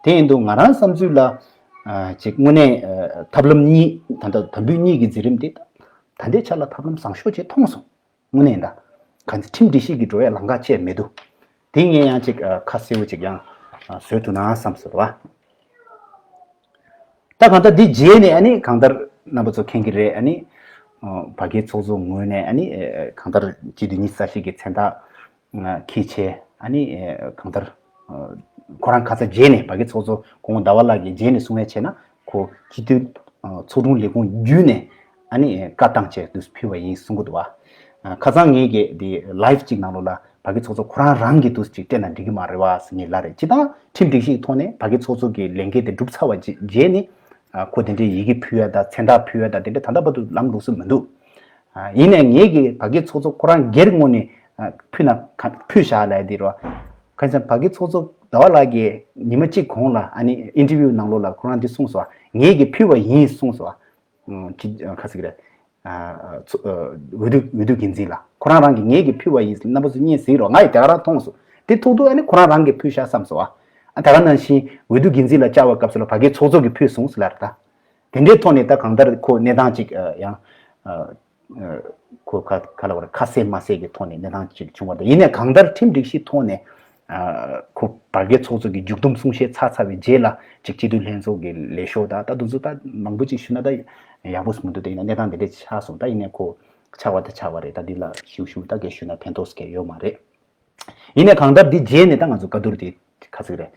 དེ་ཡིན་དུས་ང་རང་བསམ་ཚུལ་ལ་ཨ་ཅིག་དངོས་གནས་ཨ་ཐབས་ལམ་གཉིས་ད་ལྟ་དམ་འབུལ་གཉིས་ཀྱི་མཛད་རིམ་དེ་ད་ལྟའི་ཆ་ལ་ཐབས་ལམ་བཟང་ཤོས་ཅིག་མཐོང་སོང་། དངོས་གནས་ད། གང་ཁྲིམས་སྒྲིག་གཞི་གི་འགྲོ་ཡ་ལམ་ཁ་བཅས་མི་འདུག་དེ་ངས་ཡང་ཅིག་ཨ་ཁ་གསལ་པོ་ཅིག་ཡང་ཨ་བཟོས་ཐུབ་ན་བསམ་སོང་བ། ད་གང་ལྟར་འདི་རྗེས་ནས་ཨ་ནི་གང་ལྟར་རྣམ་པ་ཚོ་མཁྱེན་གྱི་རེད། ཨ་ནི་ཨ་ཕ་གིའི་ཚོགས་གཙོ་ངོས་ནས་ཨ་ནི་ཨ་གང་ལྟར་སྤྱི་འཐུས་ཉི་ཤུ་རྩ་བཞི་གི་མཚན་རྟགས་ཨ་འཁྱེར་བྱས། ཨ་ནི་ཨ་གང་ལྟར་ ཁོ་རང་ཁ་ཚ་རྗེས་ནས་བར་བརྒལ་ཚོགས་གཙོ་སྐུ་ངོ་ཟླ་བ་ལགས་ཀྱིས་རྗེས་ནས་གསུང་ཡ་བྱས་ན་ཁོ་སྤྱི་འཐུས་ཚོགས་དྲུང་ལས་ཁུངས་བརྒྱུད་ནས་ཨ་ནི་བཀའ་བཏང་བྱས་དུས་ཕུལ་བ་ཡིན་གསུང་གི་འདུག་བ། ཁ་སང་ངེད་ཀྱིས་དེ་live་གཅིག་ནང་ལོགས་ལ་བར་བརྒལ་ཚོགས་གཙོ་ཁོ་རང་རང་གིས་དུས་གཅིག་སྤྲད་ན་འགྲིག་གི་མ་རེད་བ་ཟེར་ངས་ལབ་རེད། སྤྱིར་བཏང་ཁྲིམས་སྒྲིག་གཞིའི་ཐོག་ནས་བར་བརྒལ་ཚོགས་གཙོ་གི་ལས་འགན་དེ་འགྲུབ་ཚར་བ་རྗེས་ནས་ཁོ་དེ་འདྲའི་ཡི་གེ་ཕུལ་ཡ་དང་མཚན་རྟགས་ཕུལ་ཡ་དང་དེ་འདྲ་ད་ལྟ་བར་དུ་ལམ་ལུགས་སུ་མི་འདུག་ཡིན་ནའི་ངེད་ཀྱིས་བར་བརྒལ་ཚོགས་གཙོ་ཁོ་རང་སྒེར་ངོས་ནས་ཕུལ་ན་ཕུལ་བཞག་ལབ་ཡ་དེ་རེད་བ། ཁ་སང་བར་བརྒལ་ཚོགས་གཙོ་ཟླ་བ་ལགས་ཀྱིས་ཉི་མ་གཅིག་གོང་ལ་ཨ་ནི་interview་ནང་ལོགས་ལ་ཁོ་རང་འདི་གསུངས་སོང་བ། ངེད་ཀྱིས་ཕུལ་བ་ཡིན་གསུངས་སོང་བ། ཅི་ཁ་ཟིག་རེད། འོས་བསྡུ་འོས་བསྡུ་འགན་འཛིན་ལ་ཁོ་རང་རང་གིས་ངེད་ཀྱིས་ཕུལ་བ་ཡིན་རྣམ་པ་ཚོ་སྙན་ཟིག་རོགས། ང་ཡིས་དེ་ག་རང་མཐོང་སོང་། དེ་ཐུག་ཐུག་ཨ་ནི་ཁོ་རང་རང་གིས་ཕུལ་ཤག་བསམ་སོང་བ། ཨ་དེ་ག་ནང་བཞིན་འོས་བསྡུ་འགན་འཛིན་ལ་བཅར་བའི་སྐབས་སུ་ལ་བར་བརྒལ་ཚོགས་གཙོ་གིས་ཕུལ་སོང་ཟེར་ལབ་རེད་ད། དེ་འདྲའི་ཐོག་ནས་ད་གང་ལྟར་ཁོ་གནས་སྟངས་ཅིག་ཡང་ཁོ་ཁ་ཁ་ལ་བར་ཁ་གསལ་མ་གསལ་གྱི་ཐོག་ནས་གནས་སྟངས་ཅིག་བྱུང་བ་དང་། ཡིན་ནའི་གང་ལྟར་ཁྲིམས་སྒྲིག་གཞིའི་ཐོག་ནས་ཁོ་བར་བརྒལ་ཚོགས་གཙོ་གི་མཇུག་བསྡོམས་གསུང་བཤད་ཚར་ཚར་བའི་རྗེས་ལ་ཅིག་སྤྱི་འཐུས་ལྷན་ཚོགས་ཀྱི་ལས་ཤོག་དང་ད་དུང་ཚོ་ད་མང་པོ་ཅིག་ཞུ་ན་ད་ཡག་པོ་མི་འདུག་དེ་ཡིན་ན་གནས་སྟངས་དེ་འདྲ་ཆགས་སོང་། ད་ཡིན་ནའི་ཁོ་ཆགས་པ་ད་ཆགས་པ་རེད། ད་འདི་ལ་ཞུ་ཞུ་ད་གས་ཞུ་ན་ཕན་ཐོགས་གས་ཡོད་མ་རེད། ཡིན་ནའི་གང་ལྟར་འདི་རྗེས་ནས་ད་ང་ཚོ་བཀའ་བསྡུར་དེ་ཁ་ཚིག་རེད།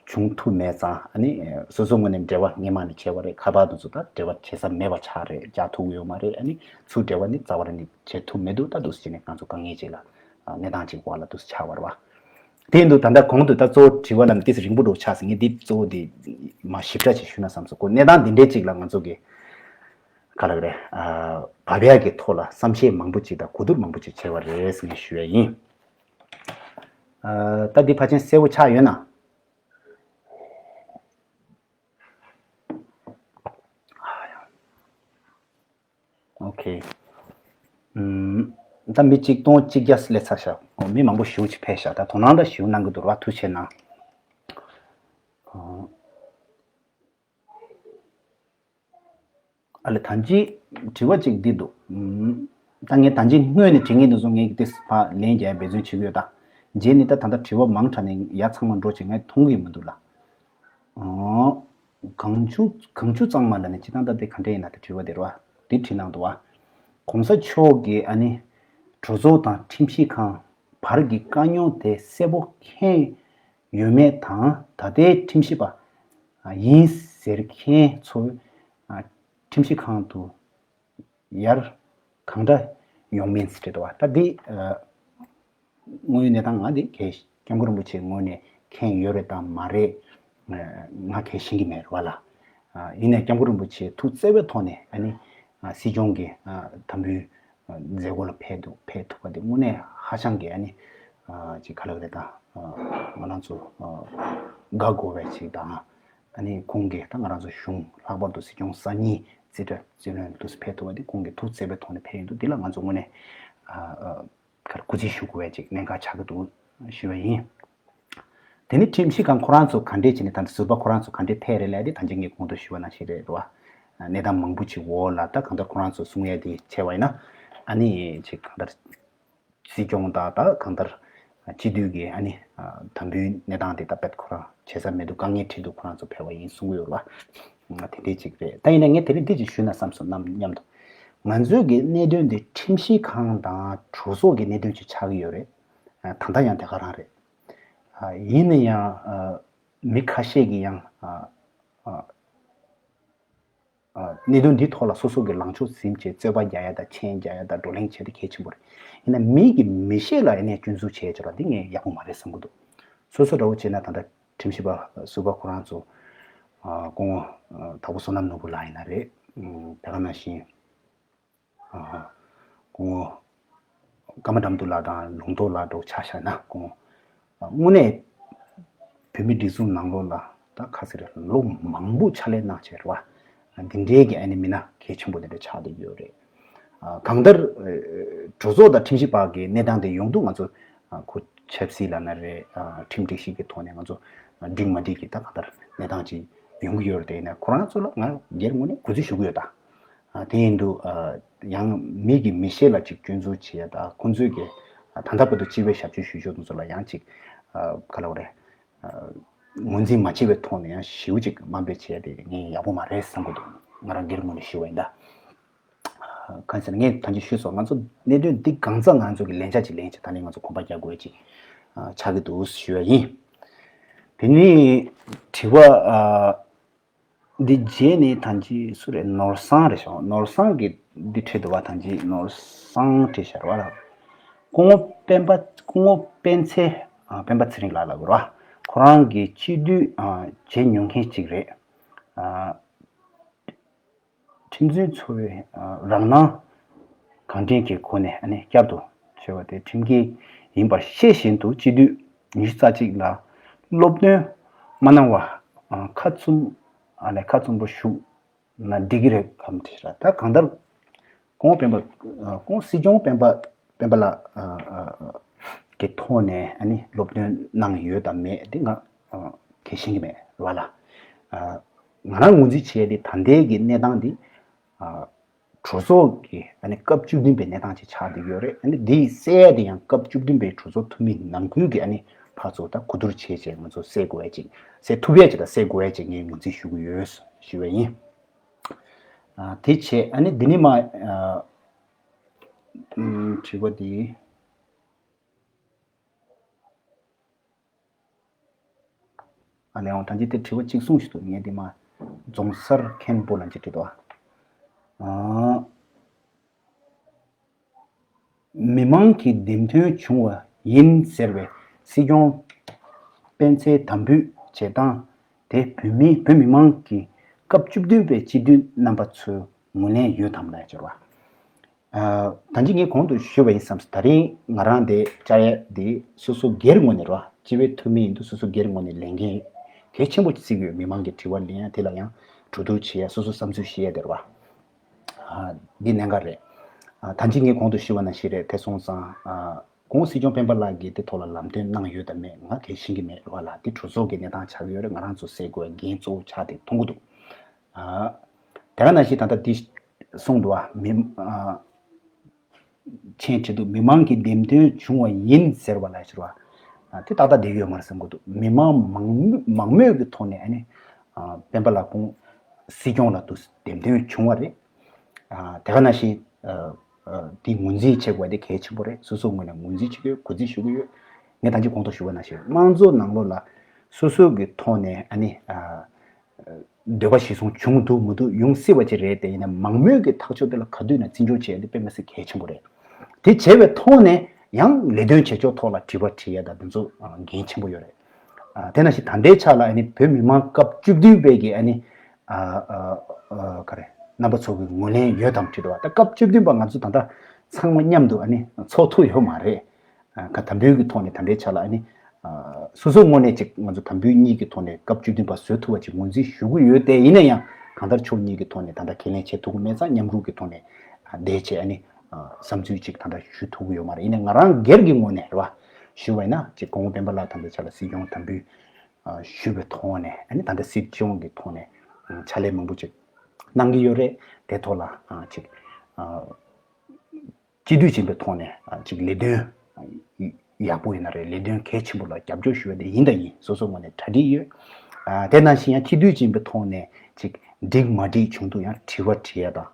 བྱུང་ཐུབ་མེད་ཙང་ཨ་ནི་སོ་སོ་ངོས་ནས་འབྲེལ་བ་སྔས་མ་ནས་བྱས་པ་རེད། ཁ་པར་དུ་ཚོ་ད་འབྲེལ་བ་བྱེད་ས་མེད་པ་ཆགས་རེད། རྒྱག་ཐུབ་ཡོད་མ་རེད། ཨ་ནི་ཚུར་འབྲེལ་བ་ནི་རྩ་བ་རེ་ནས་བྱེད་ཐུབ་མེད་འདུག་ད་འདུག་སེ་བྱས་ནས་ང་ཚོ་དཀའ་ངལ་ཅིག་ལ་གནས་སྟངས་ཅིག་འོག་ལ་འདུག་སེ་ཆགས་པ་རེད་བ། དེ་ཡིན་དུས་ད་ལྟ་གོང་དུ་ད་གཙོ་བོ་དྲི་བ་ལ་ཏོག་ཙམ་རིང་པོ་འགྲོ་ཆགས་སོང་། ངས་འདི་གཙོ་བོ་འདི་མ་ཞིབ་ཕྲ་ཅིག་ཞུས་ན་བསམ་སོང་། ཁོ་གནས་སྟངས་འདི་འདྲའི་ཅིག་ལ་ང་ཚོ་གི་ག་ལ་རེད། བབ་ཡག་གི་ཐོག་ལ་བསམ་ཤེས་མང་པོ་ཅིག་དང་གོ་བསྡུར་མང་པོ་ཅིག་བྱས་པ་རེད་ཟེར་ནས་ཞུ་ཡ་ཡིན། ད་འདི་ཕལ་ཆེར་གསལ་པོ་ཆགས་ཡོད་ན། ཨོ་ཁེ། ད་མི་གཅིག་སྟོང་གཅིག་བརྒྱ་སླེབས་ཚར་ཤག་མི་མང་པོ་ཞེ་པོ་ཅིག་ཕེབས་ཤག་ད་དོ་སྣང་ད་ཞེ་པོ་གནང་གི་འདུག་ར། ཐུགས་རྗེ་གནང་། ཨ་ལེ་ད་ཅི་དྲི་བ་གཅིག་འདི་འདུག་ད་ངས་ད་ཅི་སྔོན་ནས་དྲི་ངེས་འདུག་སོང་། ངས་དེ་ཕར་ལན་རྒྱག་འབད་བརྩོན་བྱེད་ཀྱི་ཡོད་ད། རྗེས་ནས་ད་ད་ལྟ་དྲི་བ་མང་དྲགས་ནས་ཡ་ཚང་མ་འགྲོ་བྱས་ངས་མཐོང་གི་མི་འདུག་ལ། གངས་ཆུ་གངས་ཆུ་གཙང་མ་ལ་ནི་སྤྱིར་བཏང་ད་དེ་ག་འདྲ་ཡིན་ན་དེ་དྲི་བ་དེ་རེད་བ། དེ་དྲིས་གནང་འདུག་བ། གོང་ས་མཆོག་གིས་ཨ་ནི་གྲོས་ཚོགས་དང་ཁྲིམས་ཞིབ་ཁང་བར་གྱི་དཀའ་རྙོག་དེ་གསལ་པོ་མཁྱེན་ཡོད་མེད་དང་ད་ལྟའི་ཁྲིམས་ཞིབ་པ་ཡིན་ཟེར་མཁན་ཚོ་ཁྲིམས་ཞིབ་ཁང་དུ་ཡར་གང་འདྲ་ཡོང་མིན་ཟེར་དྲིས་འདུག་བ། ད་འདི་དངོས་ཡོད་གནས་སྟངས་ང་འདི་གས་སྐྱབས་མགོན་རིན་པོ་ཆེ་ངོས་ནས་མཁྱེན་ཡོད་རེད་དམ་མ་རེད། ང་གས་ཤེས་ཀྱི་མེད་རེད་བ་ལ། ཡིན་ནའི་སྐྱབས་མགོན་རིན་པོ་ཆེ་ཐུགས་བརྩེ་བའི་ཐོག་ནས་ཨ་ནི་སྲིད་སྐྱོང་གི་དམ་འབུལ་མཛད་སྒོ་ལ་ཕེབས་འདུག་ཕེབས་ཐུབ་པ་དེ་དངོས་གནས་ཧ་ཅང་གི་ཨ་ནི་ཅིག་ག་ལ་རེད་ད། ང་རང་ཚོ་དགའ་དགོས་པའི་ཅིག་དང་། ཨ་ནི་ཁོང་གིས་ད་ང་རང་ཚོ་གཞུང་ལྷག་པར་དུ་སྲིད་སྐྱོང་གསར་རྙིང་རྩིས་ཁྲ་རྩིས་ལོན་དུ་ཕེབས་ཐུབ་པ་དེ་ཁོང་གི་ཐུགས་བརྩེ་བའི་ཐོག་ནས་ཕེབས་ཡོད་འདུག་འདི་ལ་ང་ཚོ་དངོས་གནས་ག་རེ་གུས་བརྩི་ཞུ་དགོས་པའི་ཅིག་གནད་འགག་ཆགས་ཀྱི་འདུག་ཞུ་བ་ཡིན། དེ་ནི་ཁྲིམས་ཞིབ་ཁང་ཁོ་རང་ཚོ་ག་འདྲས་བྱས་ནས་ད་ལྟ་ཟུར་པ་ཁོ་རང་ཚོ་ག་འདྲས་ཕེབས་རེད་ལབ་དེ་ད་ཅི་ངས་གོང་དུ་ཞུ་བ་ནང་བཞིན་རེད་འདུག་བ། གནས་སྟངས་མང་པོ་ཅིག་འོག་ལ་ད་གང་ལྟར་ཁོ་རང་ཚོ་གསུང་ཡ་དེ་བྱས་པ་ཡིན་ན་ཨ་ནི་ཅིག་གང་ལྟར། སྲིད་སྐྱོང་དང་ད་གང་ལྟར་སྤྱི་འཐུས་ཀྱི་ཨ་ནི་དམ་འབུལ་གནས་སྟངས་དེ་ད་དཔེ་ཁོ་རང་བྱེད་ས་མེད་འདུག་དཀའ་ངལ་འཕྲད་འདུག་ཁོ་རང་ཚོ་ཕེབས་པ་ཡིན་གསུང་གི་ཡོད་རེད་བ། དེ་འདྲའི་ཅིག་རེད། ད་ཡིན་ན་ངས་དེ་རིང་འདི་ཅིག་ཞུས་ན་བསམ་སོང་ནམ་སྙམ་དུ། ང་ཚོའི་གི་གནད་དོན་འདི་ཁྲིམས་ཞིབ་ཁང་དང་གྲོས་ཚོགས་ཀྱི་གནད་དོན་ཅིག་ཆགས་ཀྱི་ཡོད་རེད། ད་ལྟ་ཡང་དེ་ག་རང་རེད། ཡིན་ན་ཡང་མི་ཁ་ཤས་ཀྱིས་ཡང་། གནད་དོན་འདིའི་ཐོག་ལ་སོ་སོ་གི་ལངས་ཕྱོགས་ཟིན་བྱས་རྩོད་པ་རྒྱག་ཡ་དང་མཆན་རྒྱག་ཡ་དང་བགྲོ་གླེང་བྱས་ཏེ་གལ་ཆེན་པོ་རེད། ཡིན་ན་མི་གི་མི་ཤེས་ལ་ཡ་ནས་སྐྱོན་འཛུགས་བྱས་ཡ་ཅིག་ལ་འདི་ངས་ཡག་པོ་མ་རེད་བསམ་གི་འདུག་སོ་སོ་འདྲ་བོ་བྱས་ན་ད་ལྟ་ཁྲིམས་ཞིབ་པ་ཟུར་པ་ཁོ་རང་ཚོ་སྐུ་ངོ་དྭགས་པོ་བསོད་ནམས་ནོར་བུ་ལགས་ཡིན་ན་རེད། དེ་ག་ནང་བཞིན། སྐུ་ངོ་ཀརྨ་དགྲ་འདུལ་ལགས་དང་ལུང་རྟོགས་ལགས་འདྲ་བོ་ཆ་བཞག་ན་སྐུ་ངོ་དངོས་གནས་བོད་མི་སྒྲིག་འཛུགས་ནང་ལོགས་ལ་ད་ག་ཟེར་རེད། ལོ་མང་པོ་ཕྱག་ལས་གནང་བྱས་རེད་བ། འདི་འདྲའི་གི་ཨ་ནི་མི་སྣ་གལ་ཆེན་པོ་དེ་འདྲ་ཆགས་བསྡད་ཡོད་རེད། གང་ལྟར་གྲོས་ཚོགས་དང་ཁྲིམས་ཞིབ་པ་གི་གནས་སྟངས་དེ་ཡོང་དུས་ང་ཚོ་ཁོ་ཆབ་སྲིད་ལབ་ན་རེད། ཁྲིམས་སྒྲིག་གཞི་གི་ཐོག་ནས་ང་ཚོ་འགྲིག་མ་འགྲིག་གི་ད་གང་ལྟར་གནས་སྟངས་ཅིག་ཡོང་གི་ཡོད་རེད། དེ་ཡིན་ན་ཁོ་རང་ཚོ་ལ་ང་སྒེར་ངོས་ནས་གུས་བརྩི་ཞུ་གི་ཡོད་ད། དེ་ཡིན་དུས་ཡང་མི་གི་མི་ཤེས་ལ་ཅིག་སྐྱོན་འཛུགས་བྱེད་ཡ་ད་ཁོང་ཚོས་ཀྱི་ད་ལྟ་བར་དུ་སྤྱི་པའི་ཞབས་ཕྱི་ཞུ་ཕྱོགས་དེ་ཚོ་ལ་ཡང་ཅིག་ག་ལབ་དགོས་རེད། ངོས་འཛིན་མ་བྱས་པའི་ཐོག་ནས་ཡང་ཞེ་པོ་ཅིག་དམའ་འབེབས་བྱས་ཏེ་ངས་ཡག་པོ་མ་རེད་བསམ་གྱི་འདུག་ང་རང་སྒེར་ངོས་ནས་ཞུ་བ་ཡིན་ད། གང་ཟེར་ན་ངས་ད་ཅི་ཞུས་སོང་། ང་ཚོ་གནད་དོན་འདི་གང་ཚང་ང་ཚོ་གི་ལན་ཆ་ཅིག་ལེན་ཅིག་ད་ནི་ང་ཚོ་གོམ་པ་རྒྱག་དགོས་ཅིག་ཆགས་ཀྱི་འདུག་ཞུ་བ་ཡིན། དེ་ནས་དྲི་བ་ཨ། འདི་རྗེས་ནས་ཐང་ཅིག་སུ་རེད། ནོར་བཟང་རེད་ཤག་ནོར་བཟང་གིས་འདི་བྲིས་འདུག་བ། ཐང་ཅིག་ནོར་བཟང་བྲིས་ཤར་བ་ལ། སྐུ་ངོ་སྤེན་པ། སྐུ་ངོ་སྤེན་ཚེ། ཨ། སྤེན་པ་ཚེ་རིང་ལགས་ལབ་དགོས་རེད་བ། ཁོ་རང་གིས་སྤྱི་འཐུས་ཨ། བྱེད་མྱོང་མཁན་ཅིག་རེད། ཨ། ཁྲིམས་རྩོད་ཚོ་བའི་རང་སྣང་གང་དྲན་གྱི་སྒོ་ནས་ཨ་ནི་བསྐྱར་དུ་བྱས་པ་དེ་ཁྲིམས་འགལ་ཡིན་པར་ཤེས་བཞིན་དུ་སྤྱི་འཐུས་ཉི་ཤུ་རྩ་གཅིག་ལ་སློབ་སྟོན་མ་གནང་བར་ཁ་བཙུམ་ཨ་ནི་ཁ་བཙུམ་པོ་བཞུགས་ན་འགྲིག་གི་རེད་གམ་དྲིས་ལ། ད་གང་ལྟར་ཁོང་སྤེན་པ་ཁོང་སྲིད་སྐྱོང་སྤེན་པ་སྤེན་པ་ལགས་ཀྱི་ཐོག་ནས་ཨ་ནི་སློབ་སྟོན་གནང་ཡོད་དམ་མེད་དེ་ང་གལ་ཤེས་ཀྱི་མེད་རེད་བ་ལ། ང་རང་ངོས་འཛིན་བྱས་ཏེ་ད་ལྟའི་གི་གནས་སྟངས་འདི་གྲོས་ཚོགས་ཀྱི་ཨ་ནི་སྐབས་བཅུ་བདུན་པའི་གནས་སྟངས་ཅིག་ཆགས་བསྡད་ཡོད་རེད། ཨ་ནི་འདི་གསལ་ཡ་དེ་ཡང་སྐབས་བཅུ་བདུན་པའི་གྲོས་ཚོགས་འཐུས་མི་ནང་ཁུལ་གྱི་ཨ་ནི་ཕར་ཚུར་ད་གོ་བསྡུར་བྱས་བྱས་ང་ཚོ་སེལ་དགོས་ཡ་ཅིག་སེལ་ཐུབ་ཡ་ཅིག་དང་སེལ་དགོས་ཡ་ཅིག་ངས་ངོས་འཛིན་ཞུ་གི་ཡོད་ཞུ་བ་ཡིན། དེ་བྱས་ཨ་ནི་འདི་ནི་མ་དྲི་བ་འདི། ཨ་ལས་འོང་ད་ཅི་དེ་དྲི་བ་གཅིག་གསུངས་ཤིག་འདུག་ངས་དེ་མ་རྫོང་སར་མཁན་པོ་ལ་ཅིག་དྲི་དོ། ཨ། མི་མང་གི་འདེམས་ཐོན་བྱུང་བ་ཡིན་ཟེར་བའི་སྲིད་སྐྱོང་སྤེན་ཚེའི་དམ་འབུལ་བྱེད་སྟངས་དེ་བོད་མི་བོད་མི་མང་གི་སྐབས་བཅུ་བདུན་པའི་སྤྱི་འཐུས་རྣམ་པ་ཚོས་ངོས་ལེན་ཡོད་དམ་ལ་ཟེར་བ། ད་ཅི་ངས་གོང་དུ་ཞུས་པ་ཡིན་བསམ་སོང་། ད་རིང་ང་རང་དེ་བཅར་ཡ་དེ་སོ་སོ་སྒེར་ངོས་ནས་རེད་བ། སྤྱི་པའི་འཐུས་མི་ཡིན་དུས་སོ་སོ་སྒེར་ངོས་ནས་ལས་འགན་གལ་ཆེན་པོ་བརྩི་གི་ཡོད། མི་མང་གི་དྲི་བ་ལེན་ཡ་དེ་ལ་ཡང་གྲོས་བསྡུར་བྱེད་ཡ་སོ་སོ་བསམ་ཚུལ་བཤད་ཡ་དེ་རེད་བ། འདི་གནད་འགག་རེད། ད་ཅི་ངས་གོང་དུ་ཞུས་པ་ནང་བཞིན་རེད། དེ་སོང་ཙང་གོང་སྲིད་སྐྱོང་སྤེན་པ་ལགས་ཀྱིས་དེ་ཐོག་ལ་ལམ་སྟོན་གནང་ཡོད་དམ་མེད་ང་གལ་ཤེས་ཀྱི་མེད་རེད་བ་ལ། དེ་གྲོས་ཚོགས་ཀྱི་གནས་སྟངས་ཆགས་ཀྱི་ཡོད་རེད། ང་རང་ཚོ་སེལ་དགོས་པའི་འགན་གཙོ་བོ་ཆགས་དེ་མཐོང་གི་འདུག་དེ་ག་ནང་བཞིན་ད་ལྟ་འདི་གསུངས་འདུག་བ། མི་ཨ་མཆན་བྲིས་འདུག་མི་མང་གི་འདེམས་ཐོན་བྱུང་བ་ཡིན་ཟེར་བ་ལ་ཟེར་བ། དེ་ཏག་ཏག་བསྡད་ཡོད་མ་རེད་བསམ་གྱི་འདུག་མི་མང་མང་མང་མོས་ཀྱི་ཐོག་ནས་ཨ་ནི་སྤེན་པ་ལགས་ཁོང་སྲིད་སྐྱོང་ལ་དུ་འདེམས་ཐོན་བྱུང་བ་རེད། དེ་ག་ནང་བཞིན་དེ་ངོས་འཛིན་བྱེད་དགོས་དེ་གལ་ཆེན་པོ་རེད། སོ་སོ་ངོས་ནས་ངོས་འཛིན་བྱེད་ཀྱི་ཡོད། གུས་བརྩི་ཞུ་གི་ཡོད། ངས་ད་ཅི་གོང་དུ་ཞུ་བ་ནང་བཞིན་དམངས་གཙོ་ནང་ལོགས་ལ་སོ་སོ་གི་ཐོག་ནས་ཨ་ནི། འདོད་པ་གཞིར་བཟུང་བྱུང་འདུག་མི་འདུག་ཡོང་སྲིད་པ་ཅིག་རེད་དེ། ཡིན་ན་མང་མོས་ཀྱི་ཐག་གཅོད་དེ་ལ་ག་དུས་ན་བརྩི་འཇོག་བྱེད་ཡ་དེ་དཔེ་མི་སྲིད་གལ་ཆེན་པོ་རེད། དེ་བྱས་པའི་ཐོག་ནས་ཡང་ལས་དོན་བྱེད་ཕྱོགས་ཐོག་ལ་དྲི་བ་དྲི་ཡ་དང་དེ་ཚོ་འགན་ཆེན་པོ་ཡོད་རེད། དེ་ནང་བཞིན་ད་ལྟའི་ཆ་ལ་ཨ་ནི་བོད་མི་མང་སྐབས་བཅུ་བདུན་པའི་གི་ཨ་ནི་ག་རེ་རྣམ་པ་ཚོ་གི་ངོས་ལེན་ཡོད་དམ་དྲི་བ། ད་སྐབས་བཅུ་བདུན་པ་ང་ཚོ་ད་ལྟ་ཚང་མ་མཉམ་དུ་ཨ་ནི་ཚོགས་ཐུབ་ཡོད་མ་རེད། ག་དམ་འབུལ་གྱི་ཐོག་ནས་ད་ལྟའི་ཆ་ལ་ཨ་ནི། སོ་སོའི་ངོས་ནས་ཅིག་ང་ཚོ་དམ་འབུལ་གཉིས་ཀྱི་ཐོག་ནས་སྐབས་བཅུ་བདུན་པ་བཟོ་ཐུབ་པ་ཅིག་ངོས་འཛིན་ཞུ་གི་ཡོད་དེ། ཡིན་ན་ཡང་གང་ལྟར་ཕྱོགས་གཉིས་ཀྱི་ཐོག་ནས་ད་ལྟ་ཁས་ལེན་བྱེད་ཐུབ་ཀྱི་མེད་ཙང་མཉམ་རུབ་ཀྱི་ཐོག་ནས་བསྡད་བྱས་ཨ་ནི། བསམ་ཚུལ་ཅིག་ད་ལྟ་ཞུ་ཐུབ་ཀྱི་ཡོད་མ་རེད། ཡིན་ན་ང་རང་སྒེར་གྱི་ངོས་ནས་རེད་བ། ཞུ་བ་ཡིན་ན་ཅིག་སྐུ་ངོ་སྤེན་པ་ལགས་ད་ལྟའི་ཆ་ལ་སྲིད་སྐྱོང་དམ་འབུལ་ཞུས་པའི་ཐོག་ནས་ཨ་ནི་ད་ལྟ་སྲིད་སྐྱོང་གི་ཐོག་ནས་ཕྱག་ལས་མང་པོ་ཅིག་གནང་གི་ཡོད་རེད། དེ་ཐོག་ལ་ཅིག་སྤྱི་འཐུས་ཡིན་པའི་ཐོག་ནས་ཅིག་ལས་དོན་ཡག་པོ་ཡིན་ན་རེད། ལས་དོན་གལ་ཆེན་པོ་ལ་རྒྱབ་སྐྱོར་ཞུ་བ་དེ་ཡིན་དང་ཡིན། སོ་སོ་ངོས་ནས་གྲ་སྒྲིག་ཡོད། དེ་ནང་བཞིན་ཡང་སྤྱི་འཐུས་ཡིན་པའི་ཐོག་ནས་ཅིག་འགྲིག་མ་འགྲིག་བྱུང་དུས་ཡང་དྲི་བ་དྲི་ཡ་དང་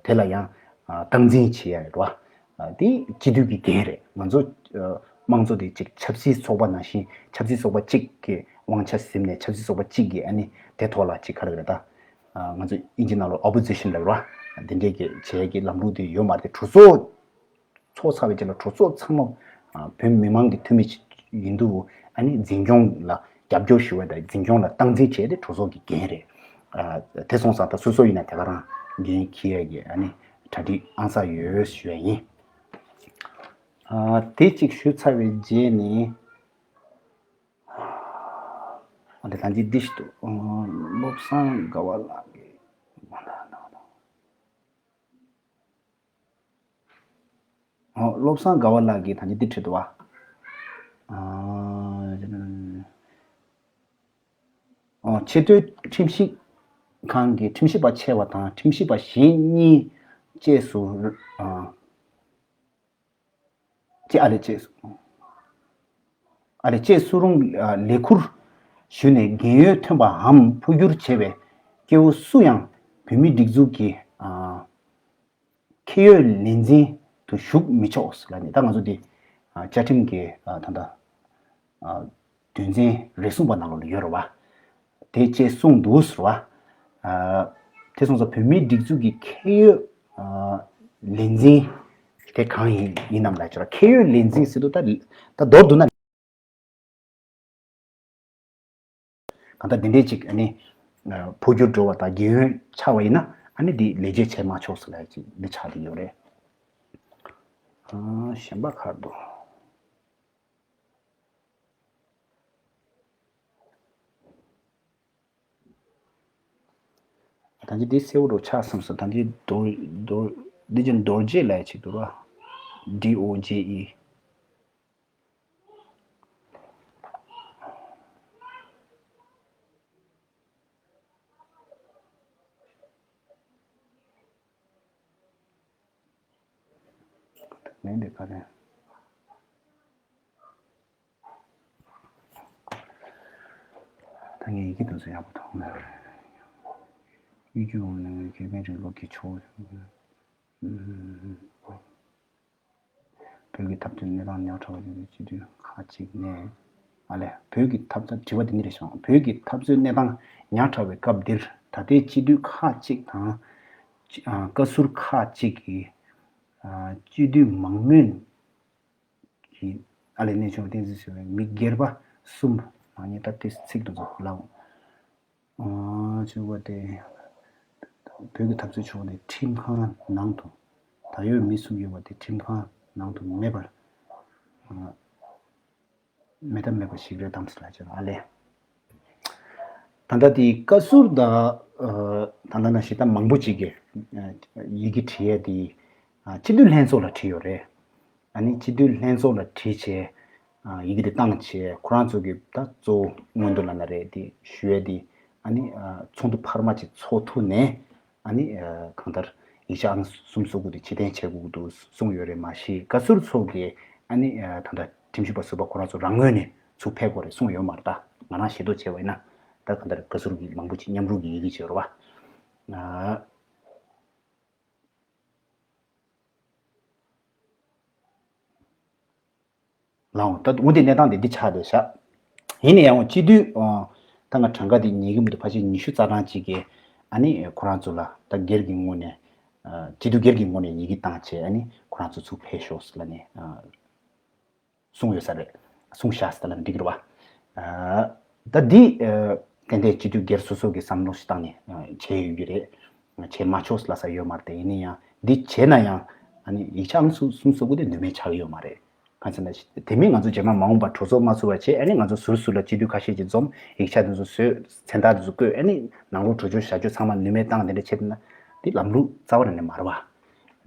དེ་ལ་ཡང་སྟངས་འཛིན་བྱེད་ཡ་རེད་བ། དེ་སྤྱི་འཐུས་ཀྱི་འགན་རེད། ང་ཚོ་དམངས་གཙོ་དེ་ཅིག་ཆབ་སྲིད་ཚོགས་པ་ནང་བཞིན་ཆབ་སྲིད་ཚོགས་པ་གཅིག་གི་དབང་ཆ་ཟིན་ནས་ཆབ་སྲིད་ཚོགས་པ་གཅིག་གིས་ཨ་ནི་དེ་ཐོག་ལ་ཅིག་ག་རེ་རེད་ད། ང་ཚོ་ཨིན་ཇི་ནང་ལ་opposition་ལབ་ར། དེ་འདྲའི་གི་བྱེད་ཀྱི་ལམ་ལུགས་དེ་ཡོད་མ་རེད། གྲོས་ཚོགས་ཚོགས་ཚར་བའི་རྗེས་ལ་གྲོས་ཚོགས་ཚང་མ་བོད་མི་མང་གི་འཐུས་མི་ཡིན་དུས་ཨ་ནི་འཛིན་སྐྱོང་ལ་རྒྱབ་སྐྱོར་ཞུ་བ་དང་འཛིན་སྐྱོང་ལ་སྟངས་འཛིན་བྱས་ཏེ་གྲོས་ཚོགས་ཀྱི་འགན་རེད། དེ་སོང་ཙང་ད་སོ་སོ་ཡིན་ན་དེ་ག་རང་འགན་འཁྱེར་ཡ་གི་ཨ་ནི་གྲ་སྒྲིག་ཨང་གསར་ཡོད་ཞུ་ཡ་ཡིན། དེ་གཅིག་ཞུས་ཚར་བའི་རྗེས་ནས། ཨ་དེ་ལྷན་རྒྱས་འདི་ཞིག་ཏུ། བློ་བཟང་དགའ་བ་ལགས་ཀྱིས། བློ་བཟང་དགའ་བ་ལགས་ཀྱིས་ད་ནི་འདི་བྲིས་འདུག་བ། ཆེས་མཐོའི་ཁྲིམས་ཞིབ་ཁང་གི་ཁྲིམས་ཞིབ་པ་ཆེ་བ་དང་ཁྲིམས་ཞིབ་པ་གཞན་གཉིས་བཅས་སུ། ཅེས་ཨ་ལེ་ཅེས་སུ། ཨ་ལེ་ཅེས་སུ་རུང་ལས་ཁུར་ཞུས་ནས་རྒན་ཡོལ་ཐོན་པའམ་འཕོ་འགྱུར་བྱས་པའི་སྐྱེ་བོ་སུ་ཡང་བོད་མིའི་སྒྲིག་འཛུགས་ཀྱི་ཁེ་ཡོད་ལས་འཛིན་དུ་ཞུགས་མི་ཆོག་ལབ་ནས། ད་ང་ཚོ་འདི་བཅའ་ཁྲིམས་ཀྱི་ད་ལྟ། དོན་ཚན་རེ་ཟུང་པ་ནང་ལོགས་ལ་ཡོད་རེད་བ། དེ་བཅས་གསུངས་འདུག་ཟེར་བ། ཨ། དེ་སོང་ཙང་བོད་མིའི་སྒྲིག་འཛུགས་ཀྱི་ཁེ་ཡོད། ཨ། ལས་འཛིན་དེ་གང་ཡིན་ཡིན་ནམ་ལབ་ཀྱི་རེད། ཁེ་ཡོད་ལས་འཛིན་ཟེར་དུས་ད་ད་མདོར་བསྡུ་ན། གང་ལྟར་འདི་འདྲའི་ཅིག་ཨ་ནི། ཨ། འཕོ་འགྱུར་འགྲོ་བ་དང་རྒན་ཡོལ་ཆགས་པ་ཡིན་ན་ཨ་ནི་འདི་ལས་བྱེད་བྱེད་མ་ཆོག་ཟེར་ལབ་ཅིག་འདི་ཆགས་བསྡད་ཡོད་རེད། ཨ། གཞན་པ་ག་རེ་འདུག་ད་ཅི་འདི་གསལ་པོ་རུ་ཆགས་སོང་ཟེར། ད་ཅི་རྡོ་རྡོ་འདི་ཅི་རྡོ་རྗེ་ལབ་ཅིག་འདུག་ར། D O J E། ནས་འདི་ག་རེ། ད་ངས་ཡི་གེ་འདི་ཚོ་ཡག་པོ་མཐོང་མེད། གཡོ་སྒྱུ་འོང་ནས་དགེ་རྒན་རིང་ལུགས་ཀྱི་ཕྱོགས། བོད་ཀྱི་འཐབ་རྩོད་གནས་སྟངས་ཉག་ཕྲ་བ་ཡོད་པའི་སྤྱི་འཐུས་ཁག་ཅིག་ནས། ཨ་ལས། བོད་ཀྱི་འཐབ་རྩོད། དྲི་བ་འདི་འདི་རེད་ཤག་བོད་ཀྱི་འཐབ་རྩོད་གནས་སྟངས་ཉག་ཕྲ་བའི་སྐབས་འདིར་ད་ལྟའི་སྤྱི་འཐུས་ཁག་ཅིག་དང་། ཅི། ཨ། བཀའ་ཟུར་ཁག་ཅིག་གིས། ཨ། སྤྱི་འཐུས་མང་མོས་ཀྱིས། ཨ་ལས། གནས་ཆུང་བསྟན་འཛིན་ཟེར་བའི་མི་སྒེར་པ་གསུམ། ནག་ཉེས་ལྟ་སྟེ་ཚིག་འདི་ཚོ་ལ། ཨ། བཅུ་པ་དེ། བོད་ཀྱི་འཐབ་རྩོད་ཕྱོགས་ནས་ཁྲིམས་ཁང་ནང་དུ་ད་ཡོད་མི་གསུམ་ཡོད་པ་དེ་ཁྲིམས་ཁང་ནང་དུ་མེད་པར། ཨ། མེད་ཐབས་མེད་པ་ཞིག་རེད་དམ་ཟེར་ལབ་ཀྱི་རེད། ཨ་ལས། ད་ལྟ་དེ་བཀའ་ཟུར་དང་། ཨ། ད་ལྟ་ནང་བཞིན་ད་མང་པོ་ཅིག་གིས། ཨ། ཡི་གེ་བྲིས་ཡས་དེ། ཨ། སྤྱི་འཐུས་ལྷན་ཚོགས་ལ་བྲིས་ཡོད་རེད། ཨ་ནི་སྤྱི་འཐུས་ལྷན་ཚོགས་ལ་བྲིས་བྱས། ཨ། ཡི་གེ་དེ་བཏང་བྱས་ཁོ་རང་ཚོ་གི་ད་གཙོ་བོ་སྔོན་དུ་ལ་ན་རེད་དེ་ཞུ་ཡས་དེ། ཨ་ནི། ཨ། ཚོགས་འདུ་འཕར་མ་ཅིག་ཚོགས་ཐུབ་ནས། ཨ་ནི། ཨ། གང་ལྟར་ཡིག་ཆ་ཨང་གསུམ་སོ་དགུ་དེ་ཕྱིར་འཐེན་བྱེད་དགོས་ཀྱི་འདུག་གསུངས་ཡོད་རེད། མ་གཞི་བཀའ་ཟུར་ཚོ་གིས་ཨ་ནི། ཨ། ད་ལྟ་ཁྲིམས་ཞིབ་པ་ཟུར་པ་ཁོ་རང་ཚོ་རང་ངོས་ནས་ཚུར་ཕེབས་དགོས་རེད་གསུངས་ཡོད་མ་རེད། ད་ང་རང་ཤེས་རྟོགས་བྱས་པ་ཡིན་ན། ད་གང་ལྟར་བཀའ་ཟུར་གྱི་མང་པོ་ཅིག་མཉམ་རུབ་ཀྱི་ཡི་གེ་བྱས་རེད་བ། ཨ། ལའང་ད་འོ་དེ་གནས་སྟངས་དེ་འདི་ཆགས་བསྡད་ཤག་ཡིན་ན་ཡང་སྤྱི་འཐུས། ཨ། ད་ང་གྲངས་ཀ་དེ་ཉན་གྱི་མི་འདུག་ཕལ་ཆེར་ཉི་ཤུ་རྩ་གྲངས་ཅིག་གིས་ཨ་ནི་ཁོ་རང་ཚོ་ལ་ད་སྒེར་གྱི་ངོས་ནས། ཨ། སྤྱི་འཐུས་སྒེར་གྱི་ངོས་ནས་ཡི་གེ་བཏང་བྱས་ཨ་ནི་ཁོ་རང་ཚོ་ཚུར་ཕེབས་ཤོག་ཟེར་ལབ་ནས། ཨ། གསུངས་ཡོད་ས་རེད། གསུངས་བཞག་ཟེར་ལབ་ན་འགྲིག་གི་རེད་བ། ཨ། ད་འདི། ཨ། ཏན་ཏན་སྤྱི་འཐུས་སྒེར་སོ་སོ་གི་བསམ་བློ་ཞིག་བཏང་ནས། ཨ། བྱས་ཡོད་ཀྱི་རེད། བྱས་མ་ཆོག་ལབ་ས་ཡོད་མ་རེད། དེ་ཡིན་ན་ཡང་འདི་བྱས་ན་ཡང་ཨ་ནི་ཡིག་ཆ་ཨང་གསུམ་སོ་དགུ་དེ་ནུས་མེད་ཆགས་ཀྱི་ཡོད་མ་རེད། གང་ཟེར་ན་དེ་མིན་ང་ཚོ་རྗེས་མ་མ་འོངས་པར་གྲོས་ཚོགས་མ་ཚུགས་པ་བྱས་ཨ་ནི་ང་ཚོ་ཟུར་ཟུར་ལ་སྤྱི་འཐུས་ཁ་ཤས་ཀྱིས་འཛོམས་ཡིག་ཆ་དེ་ཚོ་བཟོས་མཚན་རྟགས་དེ་ཚོ་བཀོད་ཨ་ནི་ནང་ལོགས་གྲོས་ཆོད་བཞག་རྒྱུ་ཚང་མ་ནུས་མེད་བཏང་དེ་འདྲ་བྱས་ན་འདི་ལམ་ལུགས་རྩ་བ་ནས་མ་རེད་བ།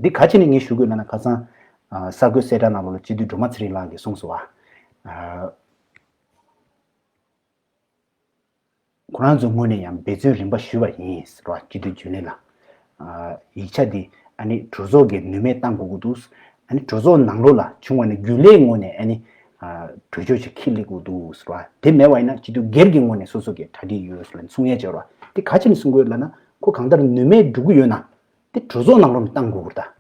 འདི་ག་ཅི་ནས་ངས་ཞུ་དགོས་ལབ་ན་ཁ་སང་། ཨ། གསར་འགོད་གསལ་བསྒྲགས་ནང་ལོགས་ལ་སྤྱི་འཐུས་སྒྲོལ་མ་ཚེ་རིང་ལགས་ཀྱིས་གསུངས་སོང་བ། ཨ། ཁོ་རང་ཚོའི་ངོས་ནས་ཡང་འབད་བརྩོན་རིམ་པ་ཞུས་པ་ཡིན་ཟེར་བ། སྤྱི་འཐུས་རྒྱུན་ལས་ལ། ཨ། ཡིག་ཆ་འདི་ཨ་ནི་གྲོས་ཚོགས་ཀྱིས་ནུས་མེད་བཏང་དགོས་ཀྱི་འདུག་ཨ་ནི་གྲོས་ཚོགས་ནང་ལོགས་ལ་བྱུང་བ་ནི་རྒྱུན་ལས་ངོས་ནས་ཨ་ནི། ཨ། གྲོས་ཆོད་ཅིག་འཁྱེར་སླེབས་དགོས་འདུག་ཟེར་བ། དེ་མེད་པ་ཡིན་ན་སྤྱི་འཐུས་སྒེར་གྱི་ངོས་ནས་སོ་སོ་གི་གྲ་སྒྲིག་ཡོད་ཟེར་ལབ་གསུང་ཡས་བྱས་ར། དེ་ག་ཅི་ནས་གསུང་དགོས་ལབ་ན་ཁོ་གང་ལྟར་ནུས་མེད་འགྲོ་གི་ཡོད་ན། དེ་གྲོས་ཚོགས་ནང་ལོགས་ནས་བཏང་དགོས་ཀྱི་རེད་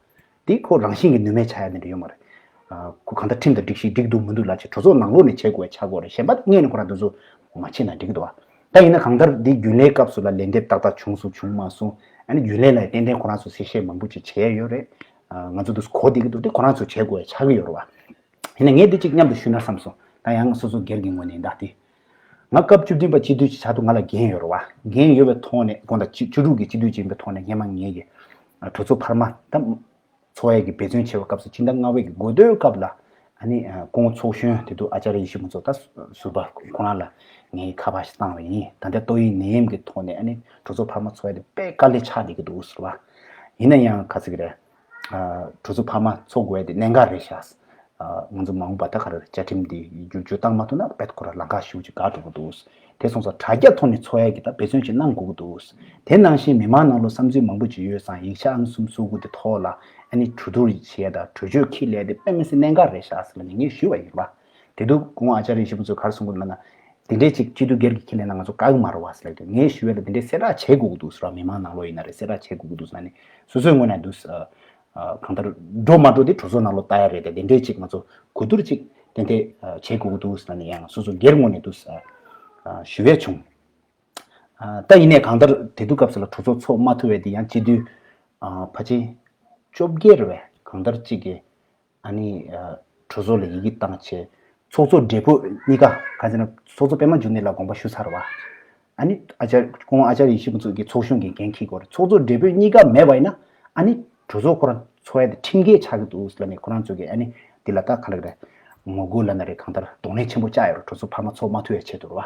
ད། དེ་ཁོ་རང་བཞིན་གྱིས་ནུས་མེད་ཆགས་ཡ་དེ་འདྲ་ཡོད་མ་རེད། ཨ། ཁོ་གང་ལྟར་ཁྲིམས་དང་སྒྲིག་གཞི་འགྲིག་འདུག་མི་འདུག་ལབ་བྱས་གྲོས་ཚོགས་ནང་ལོགས་ནས་བྱེད་དགོས་ཡ་ཆགས་དགོས་རེད། གཞན་པ་སྔོན་ནས་ཁོ་རང་དེ་ཚོ་མ་བྱེད་ན་འགྲིག་གི་འདུག་བ། ད་ཡིན་ན་གང་ལྟར་འདི་རྒྱུན་ལས་སྐབས་སུ་ལ་ལན་འདེབས་ཏག་ཏག་བྱུང་སོང་བྱུང་མ་སོང་། ཨ་ནི་རྒྱུན་ལས་ལ་ཏན་ཏན་ཁོ་རང་ཚོ་གསལ་བཤད་མང་པོ་ཅིག་བྱས་ཡོད་རེད། ཨ། ང་ཚོ་དེ་གོ་བསྡད་ཀྱི་འདུག་དེ་ཁོ་རང་ཚོ་བྱེད་དགོས་ཡ་ཆགས་ཀྱི་ཡོད་རེད་བ། ཡིན་ན་ངས་འདི་གཅིག་མཉམ་དུ་ཞུས་ན་བསམ་སོང་། ད་ཡང་སོ་སོ་སྒེར་གྱི་ངོས་ནས་ད་དེ། ང་སྐབས་བཅུ་བདུན་པ་སྤྱི་འཐུས་ཅིག་ཆགས་དུས་ང་ལ་འགན་ཡོད་རེད་བ། འགན་ཡོད་པའི་ཐོག་ནས་དགོངས་དག་བཅུ་དྲུག་གི་སྤྱི་འཐུས་ཅིག་ཡིན་པའི་ཐོག་ནས་སྔས་མ་ངེད་ཀྱི་གྲོས་ཚོགས་འཕར་མ་ད་ཚོགས་ཡས་ཀྱི་འབད་བརྩོན་བྱས་པའི་སྐབས་སུ་ཕྱི་ཟླ་ལྔ་པའི་གི་འགོ་སྟོད་སྐབས་ལ་ཨ་ནི་སྐུ་ངོ་ཚོགས་གཞོན་དེ་དུས་ཨ་ཅཱརྱ་ཡེ་ཤེས་ཕུན་ཚོགས་ད་ཟུར་པ་ཁོ་རང་ལ་ངས་ཁ་པར་ཞིག་བཏང་བ་ཡིན། ད་ལྟ་ཏོག་དབྱིབས་ནད་ཡམས་ཀྱི་ཐོག་ནས་ཨ་ནི་གྲོས་ཚོགས་འཕར་མ་ཚོགས་ཡས་དེ་དཔེ་དཀའ་ལས་ཆགས་བསྡད་ཀྱི་འདུག་ཟེར་བ། ཡིན་ན་ཡང་ག་ཚོད་ཀྱི་རེད། ཨ། གྲོས་ཚོགས་འཕར་མ་ཚོགས་དགོས་ཡ་དེ་གནད་འགག་རེད་ཤག་ཨ། ང་ཚོ་མ་འོངས་པ་ད་ག་རེ་རེད། བཅའ་ཁྲིམས་འདི་བསྒྱུར་བཅོས་བཏང་མ་ཐུབ་ན་དཔེ་ཁོ་ར་ལམ་ཁ་ཞེ་པོ་ཅིག་འགག་འགྲོ་གི་འདུག་དེ་སོང་ཙང་དྲ་རྒྱ་ཐོག་ནས་ཚོགས་ཡ་གི་ད་འབད་བརྩོན་ཅིག་གནང་དགོས་ཀྱི་འདུག་དེ་ནང་བཞིན་མི་མང་ནང་ལོགས་བསམ་ཚུལ་མང་པོ་ཅིག་ཡོད་ཙང་ཡིག་ཆ་ཨང་གསུམ་སོ་དགུ་དེ་ཐོག་ལ་ཨ་ནི་གྲོས་བསྡུར་བྱེད་ཡ་དང་གྲོས་ཆོད་འཁྱེར་སླེབས་ཡ་དེ་དཔེ་མི་སྲིད་གནད་འགག་རེད་ཤག་ཟེར་ལབ་ནས་ངས་ཞུས་པ་ཡིན་པ། དེ་དུས་སྐུ་ངོ་ཨ་ཅཱརྱ་ཡེ་ཤེས་ཕུན་ཚོགས་ག་རེ་གསུང་གི་འདུག་ལབ་ན། དེ་འདྲའི་ཅིག་སྤྱི་འཐུས་སྒེར་གྱི་ཁས་ལེན་ན་ང་ཚོ་དཀའ་གི་མ་རེད་བ་ཟེར་ལབ་དུས་ངས་ཞུ་ཡ་ལ་དེ་འདྲའི་གསལ་བསྒྲགས་བྱེད་དགོས་ཀྱི་འདུག་ཟེར་བ། མི་མང་ནང་ལོགས་ཡིན་ན་རེད། གསལ་བསྒྲགས་བྱེད་དགོས་ཀྱི་འདུག་ཟེར་ནས་སོ་སོའི་ངོས་ནས་འདུག་ཨ། གང་ལྟར་འགྲོ་མ་འགྲོ་དེ་གྲོས་ཚོགས་ནང་ལོགས་ལྟ་ཡ་རེད་དེ། དེ་འདྲའི་ཅིག་ང་ཚོ་གོ་བསྡུར་ཅིག་ ཏན་ཏན་བྱེད་དགོས་ཀྱི་འདུག་ཟེར་ནས་ཡང་སོ་སོ་སྒེར་ངོས་ནས་འདུག་ཞུ་ཡས་བྱུང་། ད་ཡིན་ནའི་གང་ལྟར་དེ་དུས་སྐབས་སུ་ལ་གྲོས་ཚོགས་ཚོགས་མ་ཐུབ་པའི་དེ་ཡང་སྤྱི་འཐུས་ཕལ་ཆེར་བཅོ་བརྒྱད་རེད་པས། གང་ལྟར་གཅིག་གིས་ཨ་ནི་གྲོས་ཚོགས་ལ་ཡི་གེ་བཏང་བྱས། ཚོགས་གཙོ་སྦྲེལ་པོ་གཉིས་ཀ་ག་ཟེར་ན་ཚོགས་གཙོ་པད་མ་འབྱུང་གནས་ལ་དགོངས་པ་ཞུ་ཚར་བ། ཨ་ནི་ཨ་ཅར་ཁོང་ཨ་ཅར་ཡེ་ཤེས་ཕུན་ཚོགས་ཀྱིས་ཚོགས་གཞོན་གྱི་འགན་འཁྱེར་དགོས་རེད། ཚོགས་གཙོ་སྦྲེལ་པོ་གཉིས་ཀ་མེད་པ་ཡིན་ན་ཨ་ནི་གྲོས་ཚོགས་ཁོ་རང་ཚོགས་ཡ་དེ་ཁྲིམས་འགལ་ཆགས་ཀྱི་འདུག་ཟེར་ནས་ཁོ་རང་ཚོ་གིས་ཨ་ནི་འདི་ལ་ད་ག་རེ་རེད། ངོ་རྒོལ་ལབ་ན་རེད། གང་ལྟར་གདོང་ལེན་ཆེན་པོ་བཅག་ཡོད་རེད། གྲོས་ཚོགས་འཕར་མ་ཚོགས་མ་ཐུབ་ཡ་ཆེད་དུ་རེད་བ།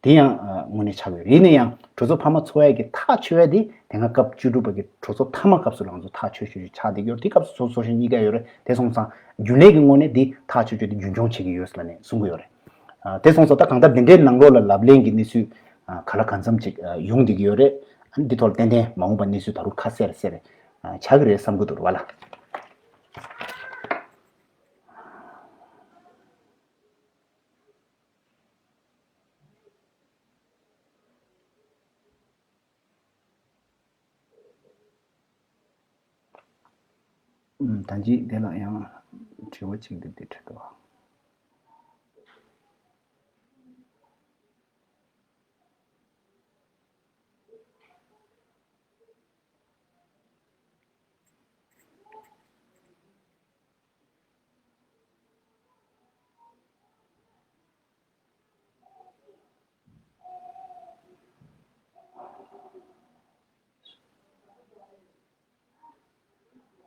དེ་ཡང་དངོས་གནས་ཆགས་ཡོད་རེད། ཡིན་ན་ཡང་གྲོས་ཚོགས་འཕར་མ་ཚོགས་ཡ་གི་ཐག་ཆོད་ཡ་དེ་དེ་སྔ་སྐབས་བཅུ་དྲུག་པ་གི་གྲོས་ཚོགས་མཐའ་མ་སྐབས་སུ་ལ་ང་ཚོ་ཐག་ཆོད་ཆོད་ཆོད་ཆགས་བསྡད་ཡོད་རེད། དེ་སྐབས་སུ་ཚོགས་ཚོགས་གཞོན་གཉིས་ཀ་ཡོད་རེད། དེ་སོང་ཙང་རྒྱུན་ལས་ཀྱི་ངོས་ནས་དེ་ཐག་ཆོད་ཆོད་དེ་རྒྱུན་འཁྱོངས་བྱེད་ཀྱི་ཡོད་ཟེར་ནས་གསུང་གི་ཡོད་རེད། དེ་སོང་ཙང་ད་གང་ལྟར་འདི་འདྲའི་ནང་ལོགས་ལ་ལབ་གླེང་གི་གནས་ཚུལ་ག་ལ་གང་འཚམ་ཅིག་ཡོང་བསྡད་ཀྱི་ཡོད་རེད། འདི་ཐོག་ལ་ཏན་ཏན་མ་འོངས་པ་གནས་ཚུལ་ད་རུང་ཁ་གསལ་གསལ་ཆགས་ཀྱི་རེད་བསམ་གྱི་འདུག་རེད་བ་ལ། ད་ཅི་དེ་ལ་ཡང་དྲི་བ་གཅིག་འདི་འདི་དྲི་དོ།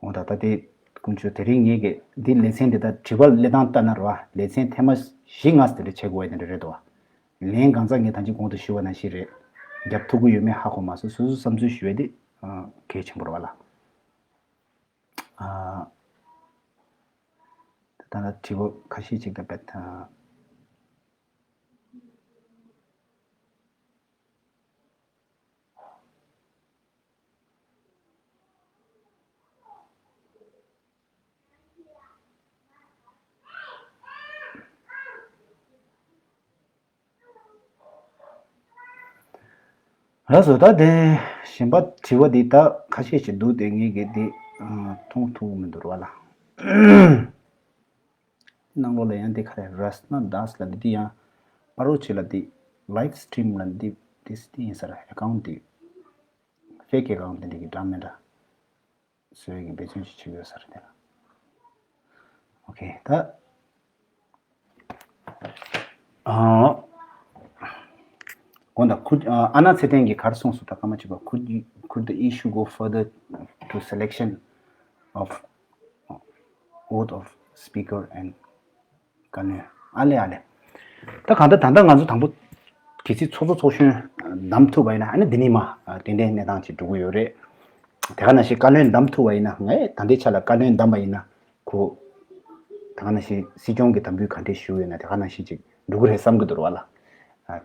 འོ་ད་ལྟ་དེ་དཀོན་མཆོག་དེ་རིང་ངེད་ཀྱི་འདི་ལེ་ཚན་འདི་ད་དྲི་བ་སླེབས་སྟངས་ལྟ་ན་རེད་བ། ལེ་ཚན་ཐེངས་མ་བཞི་ལྔ་ཙམ་དེ་འདྲ་བྱེད་དགོས་པ་དེ་འདྲ་རེད་དོ། ལན་གང་ཟག་ངས་ད་ཅི་གོང་དུ་ཞུས་པ་ནང་བཞིན་རེད། རྒྱབ་ཐུབ་ཀྱི་ཡོད་མེད་ཧ་གོ་མ་སོང་། སོ་སོ་བསམ་ཚུལ་ཞུ་ཡ་དེ་གལ་ཆེན་པོ་རེད་བ་ལ། ཨ། ད་ལྟ་དྲི་བ་ཁ་ཤས་ཅིག་ལ་བེད་ཐང་། ལགས་སོ། ད་དེ་གཞན་པ་དྲི་བ་འདི་ད་ཁ་ཤས་ཤིག་འདུག་དེ་ངེད་ཀྱིས་འདི་མཐོང་ཐུབ་མི་འདུག་ར་བ་ལ། ནང་ལོགས་ལ་ཡང་འདི་ག་རེ་རས་ན་དཱས་ལ་འདི་འདི་ཡང་པ་རོ་ཆེ་ལ་འདི་ལའིབ་སི་ཊི་རིམ་ལ་འདི་འདི་འདི་ཡིན་ས་ར། ཨེ་ཀའུན་ཊི་འདི་ཕེག་ཨེ་ཀའུན་ཊི་འདི་འདི་གི་འདྲ་མི་འདྲ། བཟོས་ཀྱི་འབད་བརྩོན་ཅིག་བྱེད་ཀྱི་ཡོད་ས་རེད་དེ་ལ། ཨོ་ཁེ། ད་ཨ་དགོངས་དག་ཁུ་ཨ་ཨ་ན་ཚེ་བརྟན་གྱིས་ག་རེ་གསུངས་སོང་ད་སྐར་མ་གཅིག་པ། Could you, could the issue go further to selection of oath of speaker and བཀའ་བློན། ཨ་ལེ་ཨ་ལེ། ད་གང་ལྟར་ད་ལྟ་ང་ཚོ་དང་པོ་གལ་སྲིད་ཚོགས་གཙོ་ཚོགས་གཞོན་བདམས་ཐུབ་པ་ཡིན་ན་ཨ་ནི་འདི་ནས་མ་ཏན་ཏན་གནས་སྟངས་ཅིག་འགྲོ་གི་ཡོད་རེད། དེ་ག་ནང་བཞིན་བཀའ་བློན་བདམས་ཐུབ་པ་ཡིན་ན་ངས་ད་ལྟའི་ཆ་ལ་བཀའ་བློན་བདམས་པ་ཡིན་ན་ཁོ་དེ་ག་ནང་བཞིན་སྲིད་སྐྱོང་གི་དམ་འབུལ་ག་འདྲས་ཞུ་ཡོད་ན་དེ་ག་ནང་བཞིན་ཅིག་འགྲོ་གི་རེད་བསམ་གི་འདུག་ར་བ་ལ།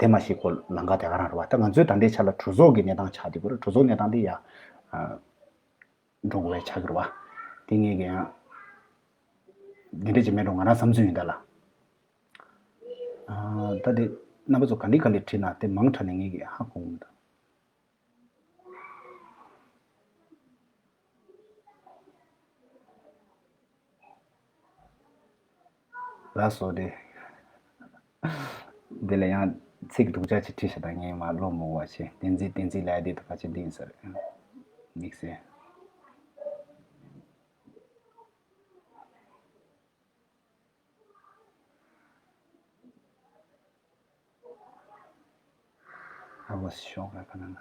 དེ་མ་གཞི་ཁོ་ལམ་ཁ་དེ་ག་རང་རེད་བ། ད་ང་ཚོའི་ད་ལྟའི་ཆ་ལ་གྲོས་ཚོགས་ཀྱི་གནས་སྟངས་ཆགས་བསྡད་ཀྱི་རེད། གྲོས་ཚོགས་གནས་སྟངས་དེ་ཡ། འགྲོ་དགོས་པའི་ཆགས་ཀྱི་རེད་བ། དེ་ངས་ཀྱང་འདི་འདྲ་ཅིག་མེད་འགྲོ་ང་རང་བསམ་ཚུལ་ཡིན་ད་ལ། ཨ། ད་དེ་རྣམ་པ་ཚོ་ག་འདྲ་ག་འདྲ་བྲིས་ན་དེ་མང་དྲགས་ནས་ངས་ཀྱང་ཧ་གོ་གི་མི་འདུག་ལགས་སོ་དེ། དེ་ལ་ཡང་ཚིག་སྡུག་ཅག་ཅིག་བྲིས་ཤག་ད་ངས་མར་བློ་མི་འོང་བ་བྱས། བསྟན་འཛིན་བསྟན་འཛིན་ལབ་ཡ་དེ་ད་ཕལ་ཆེར་འདི་ཡིན་ས་རེད། དམིགས་བསལ། I was shocked. I can't.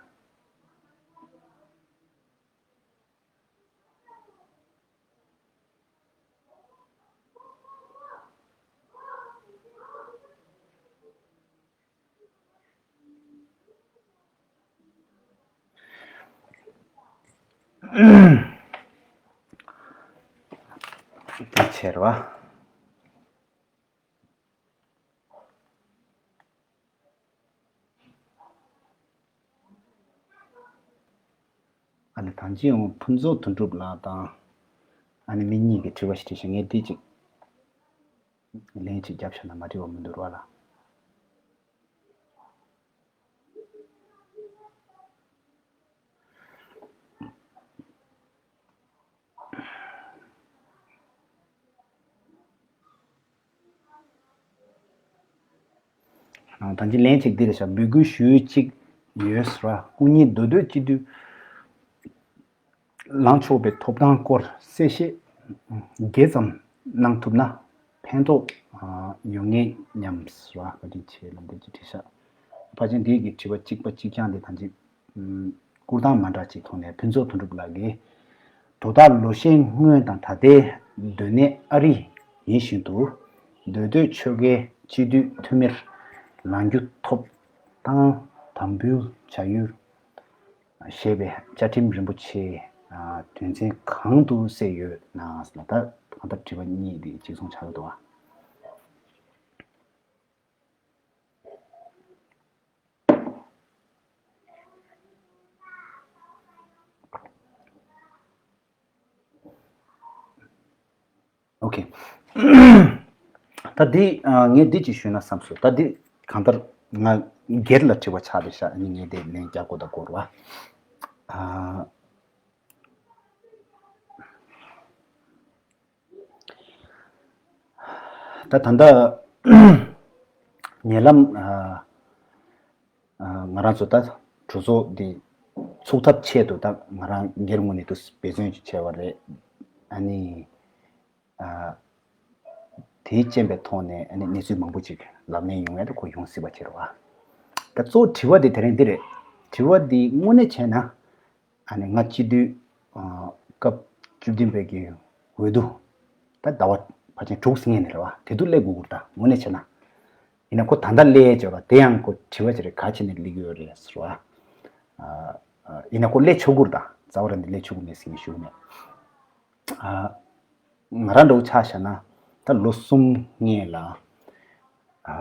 དེ་ཕྱིར་བ། ཨ་ནི་ཐང་ཅིང་ཕུན་ཚོགས་དོན་གྲུབ་ལགས་དང་། ཨ་ནི་མི་གཉིས་ཀྱིས་དྲི་བ་ཞིག་དྲིས་ཤག་ངས་འདི་ཅིག་ལན་ཅིག་བརྒྱབ་ཤག་ན་མ་འགྲིག་པ་མི་འདུག་ར་བ་ལ། ད་གིན་ལན་གཅིག་འདི་རེད་ཤག་འབོད་སྐུལ་ཞུ་ཡུལ་གཅིག་ཡོད་ཟེར་བ། སྐུ་ཉིད་མདོ་སྟོད་སྤྱི་འཐུས་ལངས་ཆོག་པའི་ཐོབ་ཐང་སྐོར་གསལ་བཤད་རྒྱས་ཙམ་གནང་ཐུབ་ན་ཕན་ཐོགས་ཡོང་ངེས་སྙམ་ཟེར་བ། བཀའ་དྲིན་ཆེ་ལབ་འདི་གཅིག་བྲིས་ཤག་ཕལ་ཆེར་འདི་གི་དྲི་བ་གཅིག་པ་གཅིག་རྐྱང་དེ་ད་གིན་སྐུར་ཐང་མ་འདྲ་ཅིག་ཐོག་ནས་ཕུན་ཚོགས་དོན་གྲུབ་ལགས་ཀྱིས། དོ་བདག་ལོ་ཤས་སྔོན་དང་ད་ལྟའི་སྡོད་གནས་ཨ་རི་ཡིན་བཞིན་དུ། མདོ་སྟོད་ཆོལ་ཁའི་སྤྱི་འཐུས་འཐུས་མིར་ལངས་རྒྱུ་ཐོབ་ཐང་དམ་འབུལ་བྱ་ཡུལ་ཞེས་པའི་བཅའ་ཁྲིམས་རིན་པོ་ཆེའི་དོན་ཚན་གང་དུ་གསལ་ཡོད་ན་ལ། ད་གང་ལྟར་དྲི་བ་གཉིས་འདི་གཅིག་མཚུངས་ཆགས་ཀྱི་འདུག་ཨ། ཨོ་ཁེ། ད་འདི་ཨ་ངས་འདི་ཅིག་ཞུས་ན་བསམ་སོང་། ད་འདི་གང་ལྟར་ང་སྒེར་ལ་དྲི་བ་ཆགས་བསྡད་ཤག་ཨ་ནི་ངས་དེ་ལན་རྒྱག་དགོས་ད་དགོས་རེད་བ། ཨ། ད་ད་ལྟ་ཉེ་ལམ་ཨ་ཨ་ང་རང་ཚོ་ད་གྲོས་ཚོགས་འདི་ཚུགས་ཐབས་ཆེད་དུ་ད་ང་རང་སྒེར་ངོས་ནས་དུ་འབད་བརྩོན་ཅིག་བྱས་པ་རེད། ཨ་ནི་ཨ་དེའི་རྐྱེན་པའི་ཐོག་ནས་ཨ་ནི་གནས་ཚུལ་མང་པོ་ཅིག་ལབ་ནས་ཡོང་ཡ་དེ་ཁོ་ཡོང་སྲིད་པ་ཅིག་རེད་བ། ད་གཙོ་བོ་དྲི་བ་དེ་དེ་རིང་འདི་རེད། དྲི་བ་འདི་དངོས་གནས་བྱས་ན། ཨ་ནི་ང་སྤྱི་འཐུས་ཨ་སྐབས་བཅུ་བདུན་པའི་གི་འོས་བསྡུ་ད་ཟླ་བ་ཕལ་ཆེར་དྲུག་སྔོན་ནས་རེད་བ། དེ་དུས་སླེབས་དགོས་ཀྱི་རེད་ད་དངོས་གནས་བྱས་ན། ཡིན་ན་ཁོ་ད་ལྟ་སླེབས་ཡས་ཅིག་ཡོད་རེད་བ། དེ་ཡང་ཁོ་དྲི་བ་ཅིག་རེད། ག་བྱས་ནས་སླེབས་ཀྱི་ཡོད་རེད་ཟེར་བ། ཨ་ཨ་ཡིན་ན་ཁོ་སླེབས་ཆོག་གི་རེད་ད། རྩ་བ་རང་འདི་སླེབས་ཆོག་གི་མེད་ཟེར་ནས་ཞུ་གི་མེད། ཨ་ང་རང་འདྲ་བོ་ཆ་བཞག་ན་ད་ལོ་གསུམ་སྔོན་ལ་ཨ།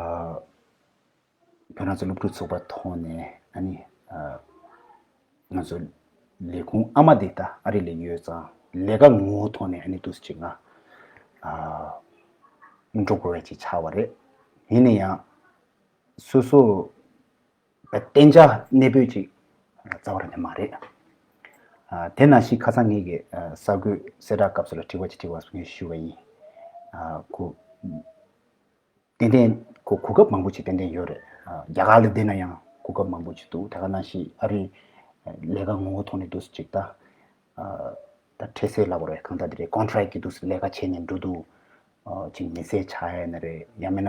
བོད་རང་བཙན་སློབ་ཕྲུག་ཚོགས་པ་ཐོག་ནས་ཨ་ནི་ཨ་ང་ཚོ་ལས་ཁུངས་ཨ་མ་དེ་ད་ཨ་རི་ལ་ཡོད་ཙང་ལས་ཀ་ངོ་བོ་ཐོག་ནས་ཨ་ནི་འདུག་སེ་ཅིག་ང་ཨ་འགྲོ་དགོས་པ་ཅིག་ཆགས་པ་རེད། ཡིན་ན་ཡང་སོ་སོ་གཏན་འཇགས་གནས་སྤོས་ཅིག་རྩ་བ་རང་ནས་མ་རེད། ཨ་དེ་ནང་བཞིན་ཁ་སང་ངེད་ཀྱི་ཨ་གསར་འགོད་གསལ་བསྒྲགས་སྐབས་སུ་ལ་དྲི་བ་ཅིག་དྲི་བ་སོང་ངས་ཞུས་པ་ཡིན། ཨ་ཁོ། ཏན་ཏན་ཁོ་གོ་སྐབས་མང་པོ་ཅིག་ཏན་ཏན་ཡོད་རེད། ཨ་རྒྱ་གར་ལ་བསྡད་ན་ཡང་གོ་སྐབས་མང་པོ་ཅིག་འདུག་དེ་ག་ནང་བཞིན་ཨ་རི་ལས་ཀ་ངོ་བོ་ཐོག་ནས་འདུག་སེ་ཅིག་ད་ཨ་ད་འཕྲལ་སེལ་ལབ་དགོས་རེད། གང་ལྟར་དེ་རེད། ཀོན་ཊེག་གི་འདུག་སེ་ལས་ཀ་བྱས་ནས་འགྲོ་འདུག་ཨ་ཅིག་མི་སེར་ཆགས་ཡས་ན་རེད། ཡང་མིན་ན་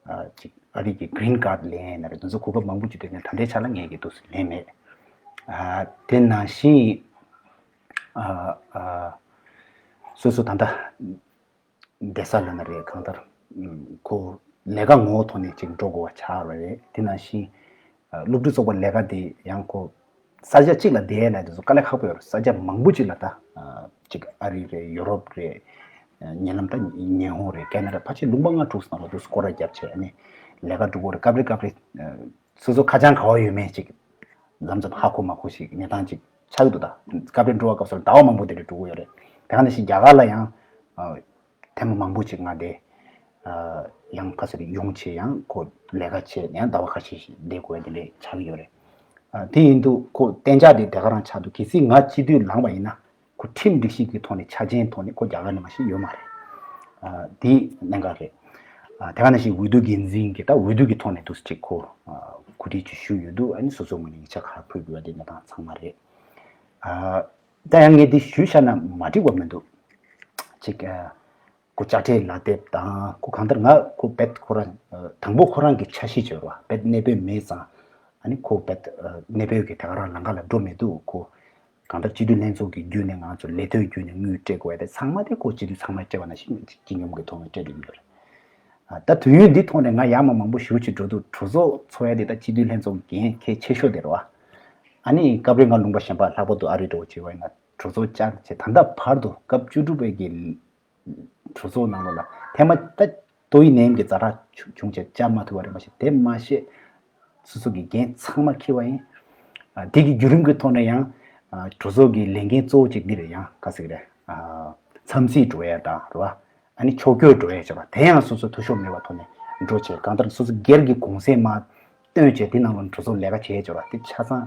ཨ་ཅིག་ཨ་རི་གི་གི་རིན་ཀཱཌ་ལེན་ཡས་ན་རེད། དེ་ཚོ་གོ་སྐབས་མང་པོ་ཅིག་འདུག་ནས་ད་ལྟའི་ཆ་ལ་ངས་ཀྱི་འདུག་སེ་ལེན་མེད། ཨ་དེ་ནང་བཞིན་ཨ་ཨ་སོ་སོ་ད་ལྟ་བསྡད་ས་ལ་ན་རེད། གང་ལྟར་ཁོ་ལས་ཀ་ངོ་བོ་ཐོག་ནས་ཅིག་འགྲོ་དགོས་པ་ཆགས་རེད། དེ་ནང་བཞིན་སློབ་ཕྲུག་ཚོགས་པ་ལས་ཀ་དེ་ཡང་ཁོ་ས་ཆ་གཅིག་ལ་བསྡད་ཡས་ལ་དེ་ཚོ་དཀའ་ལས་ཁག་པོ་ཡོད་རེད། ས་ཆ་མང་པོ་ཅིག་ལ་ད་ཅིག་ཨ་རི་རེད། ཡོ་རོབ་རེད། ཉེ་ལམ་ད་ཉི་ཧོང་རེད། ཁེ་ན་ཌ། ཕལ་ཆེར་ལུང་པ་ལྔ་དྲུག་ཙམ་ལ་དུ་སྐོར་ར་བརྒྱབ་བྱས་ནས་ལས་ཀ་སྒྲུབ་དགོས་རེད། སྐབས་རེ་སྐབས་རེ་སོ་སོ་ཁ་བྱང་ག་བ་ཡོད་མེད་ཅིག་ལམ་ཙམ་ཧ་གོ་མ་གོ་ཞིག་གནས་སྟངས་ཅིག་ཆགས་ཀྱི་འདུག་ད་སྐབས་རེ་འགྲོ་བ་སྐབས་སུ་ཟླ་བ་མང་པོ་དེ་འདྲ་འགྲོ་གི་ཡོད་རེད། དེ་ག་ནང་བཞིན་རྒྱ་གར་ལ་ཡང་ཨ་ཐེངས་མ་མང་པོ་ཅིག་ང་དེ་ཨ་ཡང་ཁ་སར་ཡོང་བྱས་ཡང་ཁོ་ལས་ཀ་བྱས་ཡང་ཟླ་བ་ཁ་ཤས་ཤིག་བསྡད་དགོས་ཡ་དེ་འདྲ་ཆགས་ཀྱི་ཡོད་རེད། ཨ་དེ་ཡིན་དུས་ཁོ་གཏན་འཇགས་དེ་དེ་ག་རང་ཆགས་འདུག་གལ་སྲིད་ང་སྤྱི་འཐུས་ལངས་པ་ཡིན་ན། ཁོ་ཁྲིམས་སྒྲིག་གཞི་གི་ཐོག་ནས་ཆ་རྐྱེན་ཐོག་ནས་ཁོ་རྒྱ་གར་ནས་མ་ཤེས་ཡོད་མ་རེད། ཨ་དེ་གནད་འགག་རེད། ཨ་དེ་ག་ནང་བཞིན་འོས་བསྡུ་འགན་འཛིན་གྱི་ད་འོས་བསྡུ་གི་ཐོག་ནས་འདུག་སེ་ཅིག་ཁོ་ཨ་གོ་སྒྲིག་ཅིག་ཞུས་ཡོད་འདུག་ཨ་ནི་སོ་སོའི་ངོས་ནས་ཡིག་ཆ་ག་རེ་ཕུལ་དགོས་པ་དེ་གནས་སྟངས་ཚང་མ་རེད། ཨ་ད་ཡང་ངས་འདི་ཞུས་བཞག་ན་མ་འགྲིག་པ་མི་འདུག་ཅིག་ཨ་ཁོ་དཔྱ་ཁྲལ་ལག་དེབ་དང་ཁོ་གང་ལྟར་ང་ཁོ་བེད་ཁོ་རང་ཨ་དང་པོ་ཁོ་རང་གི་འཆར་གཞི་བྱོས་རོགས། བེད་གནས་སྤོས་མེད་ཙང་ཨ་ནི་ཁོ་བེད་ཨ་གནས་སྤོས་ཀྱི་དེ་ག་རང་ལམ་ཁ་ལ་འགྲོ་མི་འདུག་ཁོ། གང་ལྟར་སྤྱི་འཐུས་ལྷན་ཚོགས་ཀྱི་བརྒྱུད་ནས་ང་ཚོ་ལས་དོན་བརྒྱུད་ནས་དངུལ་སྤྲད་དགོས་ཡ་དེ་ཚང་མ་དེ་ཁོ་སྤྱི་འཐུས་ཚང་མས་སྤྲད་པ་ནང་བཞིན་སྤྱི་སྙོམས་ཀྱི་ཐོག་ནས་སྤྲད་བསྡད་ཡོད་རེད། ཨ་ད་དུས་ཡུན་འདི་ཐོག་ནས་ང་ཡར་མར་མང་པོ་ཞེ་པོ་ཅིག་འགྲོ་དུས་གྲོས་ཚོགས་འཚོགས་ཡ་དེ་ད་སྤྱི་འཐུས་ལྷན་ཚོགས་ཀྱི་འགན་གལ་ཆེ་ཤོས་དེ་རེད་བ། ཨ་ནི་སྐབས་རེ་ང་ལུང་པ་གཞན་པ་ལྷག་པར་དུ་ཨ་རི་འདྲ་བོ་བྱས་པ་ཡིན་ན་གྲོས་ཚོགས་བཅར་བྱས་ད་ལྟ་བར་དུ་སྐབས་བཅུ་དྲུག་པའི་གི་གྲོས་ཚོགས་ནང་ལོགས་ལ་ཐེངས་མ་ད་ཏོག་དབྱིབས་ནད་ཡམས་ཀྱི་ཛ་དྲག་བྱུང་བྱས་བཅར་མ་ཐུབ་པ་རེད། མ་གཞི་དེ་མ་ཤེས་སོ་སོ་གི་འགན་ཚང་མ་འཁྱེར་བ་ཡིན། ཨ་དེ་གི་བརྒྱུད་རིམ་གྱི་ཐོག་ནས་ཡང་ཨ་གྲོས་ཚོགས་ཀྱི་ལས་འགན་གཙོ་བོ་གཅིག་འདི་རེད། ཡང་ག་ཟེར་གི་རེད། ཨ་འཚམས་གཟིགས་འགྲོ་ཡ་དང་རེད་བ། ཨ་ནི་ཕྱོགས་བསྐྱོད་འགྲོ་ཡ་བྱས་པ་དེ་ཡང་སོ་སོ་འཐུས་ཤོར་མེད་པའི་ཐོག་ནས་འགྲོ་བྱས་གང་ལྟར་སོ་སོ་སྒེར་གྱི་གུང་སེང་མ་བཏོན་བྱས་དེ་ནང་ལ་གྲོས་ཚོགས་ལས་ཀ་བྱས་བྱས་པ་དེ་ཆ་ཚང་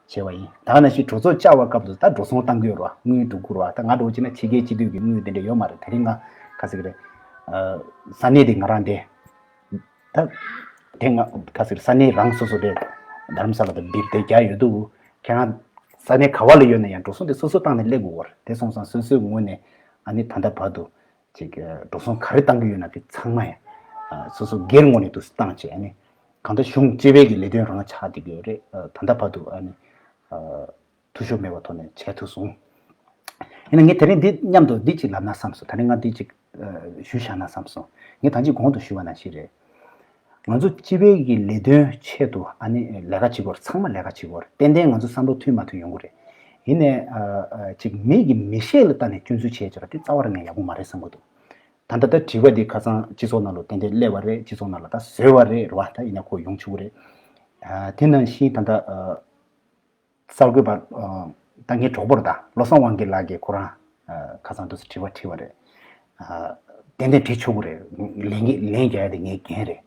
བྱས་པ་ཡིན། ད་ག་ནང་བཞིན་གྲོས་ཚོགས་བཅར་བའི་སྐབས་སུ་ད་འགྲོ་སོང་བཏང་གི་ཡོད་རེད་བ། དངུལ་འགྲོ་གི་རེད་བ། ད་ང་འདྲ་བོ་བྱས་ན་ཕྱི་རྒྱལ་སྤྱི་འཐུས་ཀྱི་དངུལ་དེ་འདྲ་ཡོད་མ་རེད། དེ་རིང་ང་ག་ཟེར་གི་རེད། ཨ་ས་གནས་དེ་ང་རང་དེ། ད་ དེ་ང་ཁ་ཟེར་ས་གནས་རང་སོ་སོ་དེ་རྡ་རམ་ས་ལ་དང་སྦིར་དེ་རྒྱ་ཡོད་དུ་ཁྱེད་རང་ས་གནས་ག་བ་ལ་ཡོད་ན་ཡང་འགྲོ་སོང་དེ་སོ་སོ་བཏང་ནས་སླེབས་དགོས་པར་དེ་སོང་ཙང་སོ་སོའི་ངོས་ནས་ཨ་ནི་ད་ལྟ་བར་དུ་ཅིག་འགྲོ་སོང་ག་རེ་བཏང་གི་ཡོད་ན་དེ་ཚང་མ་ཡང་སོ་སོ་སྒེར་ངོས་ནས་དུ་བཏང་བྱས་ཨ་ནི་གང་ལྟར་གཞུང་སྤྱི་པའི་གི་ལས་དོན་རང་ཆགས་བསྡད་ཀྱི་ཡོད་རེད། ད་ལྟ་བར་དུ་ཨ་ནི། འཐུས་ཤོར་མེད་པའི་ཐོག་ནས་བྱས་ཐུབ་སོང་། ཡིན་ན་ངས་དེ་རིང་འདི་མཉམ་དུ་འདི་གཅིག་ལབ་ན་བསམ་སོང་། ད་རིང་ང་འདི་གཅིག་ཞུ་བཞག་ན་བསམ་སོང་། ངས་ད་ཅི་གོང་དུ་ཞུ་བ་ནང་བཞིན་རེད། ང་ཚོ་སྤྱི་པའི་གི་ལས་དོན་ཆེད་དུ་ཨ་ནི་ལས་ཀ་བྱེད་དགོས་རེད། ཚང་མ་ལས་ཀ་བྱེད་དགོས་རེད། ཏན་ཏན་ང་ཚོ་བསམ་བློ་མཐུན་མ་མཐུན་ཡོང་གི་རེད། ཡིན་ནའི་ཅིག་མི་གི་མི་ཤེས་ལ་ལྟ་ནས་སྐྱོན་འཛུགས་བྱས་བྱས་ར་དེ་རྩ་བ་རང་ནས་ཡག་པོ་མ་རེད་བསམ་གི་འདུག་ད་ལྟ་ད་དྲི་བ་འདི་ཁ་སང་སྤྱི་ཚོགས་ནང་ལ་ཏན་ཏན་སླེབས་པ་རེད། སྤྱི་ཚོགས་ནང་ལ་ད་བཟོས་པ་རེད་རེད་བ། ད་ཡིན་ན་ཁོ་ཡོང་ཆོག་གི་རེད། དེ་ནང་བཞིན་ད་ལྟ། གསར་འགོད་པ། ད་ངའི་གྲོགས་པོ་རེད་ད། བློ་བཟང་དབང་རྒྱལ་ལགས་ཀྱིས་ཁོ་རང་། ཁ་སང་དུས་སུ་དྲི་བ་དྲིས་པ་རེད། ཏན་ཏན་དྲི་ཆོག་གི་རེད། ལན་ལན་རྒྱག་ཡ་དེ་ངའི་འགན་རེད།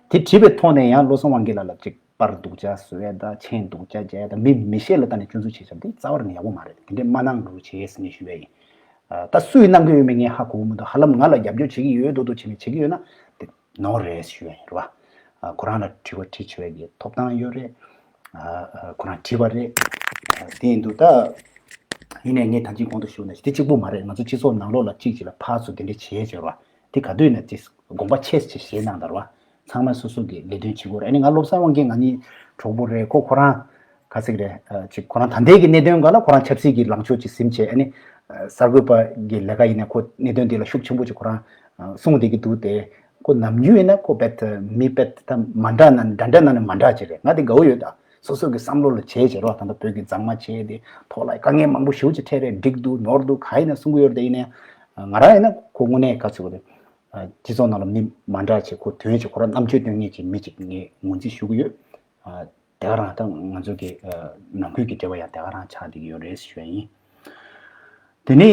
དེ་དྲིས་པའི་ཐོག་ནས་ཡང་བློ་བཟང་དབང་རྒྱལ་ལགས་ལ་ཅིག་པར་སྡུག་ཅག་བཟོ་ཡ་ད་མཆན་སྡུག་ཅག་རྒྱག་ཡ་ད་མི་མི་ཤེས་ལ་ལྟ་ནས་སྐྱོན་འཛུགས་བྱེད་བྱ་འདི་རྩ་བར་ནས་ཡག་པོ་མ་རེད། དེ་འདྲས་མ་གནང་རོགས་བྱེད་ཟེར་ནས་ཞུ་བ་ཡིན། ད་སུ་ཡིས་གནང་གི་ཡོད་མེད་ངས་ཧ་གོ་གི་མི་འདུག་ཧ་ལམ་ང་ལ་རྒྱབ་སྐྱོར་བྱེད་ཀྱི་ཡོད་འདུག་འདུག་བྱེད་མི་བྱེད་ཀྱི་ཡོད་ན་དེ། ནོར་རེད་ཞུ་ཡ་ཡིན་རེད་བ། ཁོ་རང་ལ་དྲི་བ་དྲི་བྱ་བའི་གི་ཐོབ་ཐང་ཡོད་རེད། ཁོ་རང་དྲིས་པ་རེད། དེ་ཡིན་དུས་ད། ཡིན་ནའི་ངས་ད་ཅི་གོང་དུ་ཞུས་ན་དེ་གཅིག་པུ་མ་རེད། ང་ཚོ་སྤྱི་ཚོགས་ནང་ལོགས་ལ་གཅིག་གཅིག་ལ་ཕར་ཚུར་དེ་འདྲ་བྱེད་བྱེད་རེད་བ། དེ་ག་དུས་ཡིན་ན་དེ་དགོངས་པ་ཆེ་ཆེ་བཞེས་གནང་དང་རེད་བ། ཚང་མ་སོ་སོ་གི་ལས་དོན་བྱེད་དགོས་རེད། ཨ་ནི་ང་བློ་བཟང་དབང་རྒྱལ་ང་གཉིས་གྲོགས་པོ་རེད། ཁོ་ཁོ་རང་ག་ཟིག་རེད། ཅིག་ཁོ་རང་ད་ལྟའི་གི་གནད་དོན་སྒང་ལ་ཁོ་རང་ཆབ་སྲིད་ཀྱི་ལངས་ཕྱོགས་ཅིག་ཟིན་བྱས་ཨ་ནི། གསར་འགོད་པ་གི་ལས་ཀ་ཡིན་ན་ཁོ་གནད་དོན་འདི་ལ་ཤུགས་ཆེན་པོ་ཅིག་ཁོ་རང་གསུངས་བསྡད་ཀྱི་འདུག་སྟེ། ཁོ་ནམ་རྒྱུན་ཡིན་ན་ཁོ་བེད་མི་བེད་ད་མ་འདྲ་ན་འདྲ་འདྲ་ན་ནི་མ་འདྲ་ཅིག་རེད། ང་དེ་དགའ་བོ་ཡོད་ད། སོ་སོ་གི་བསམ་བློ་ལ་བྱས་བྱས་རོགས་ད་ལྟ་བོད་ཀྱི་མཛངས་མ་བྱས་ཏེ་ཐོག་ལ་དཀའ་ངལ་མང་པོ་ཞེ་པོ་ཅིག་འཕྲད་རེད། འགྲིག་འདུག་ནོར་འདུག་ག་ཡིན་ན་གསུང་གི་ཡོད་རེད། ད་ཡིན་ན་ང་རང་ཡིན་ན་ཁོ་དངོས་གནས་ག་ཚོད་རེད། སྤྱི་ཚོགས་ནང་ལ་མི་མ་འདྲ་ཅིག་ཁོ་དོན་ཅིག་ཁོ་རང་རྣམ་དཔྱོད་སྟོན་མཁན་ཅིག་མི་ཅིག་ངས་ངོས་འཛིན་ཞུ་གི་ཡོད། དེ་ག་རང་ད་ང་ཚོ་གི་ནང་ཁུལ་གྱི་འབྲེལ་བ་ཡང་དེ་ག་རང་ཆགས་བསྡད་ཀྱི་ཡོད་རེད་ཞུ་ཡ་ཡིན། དེ་ནས་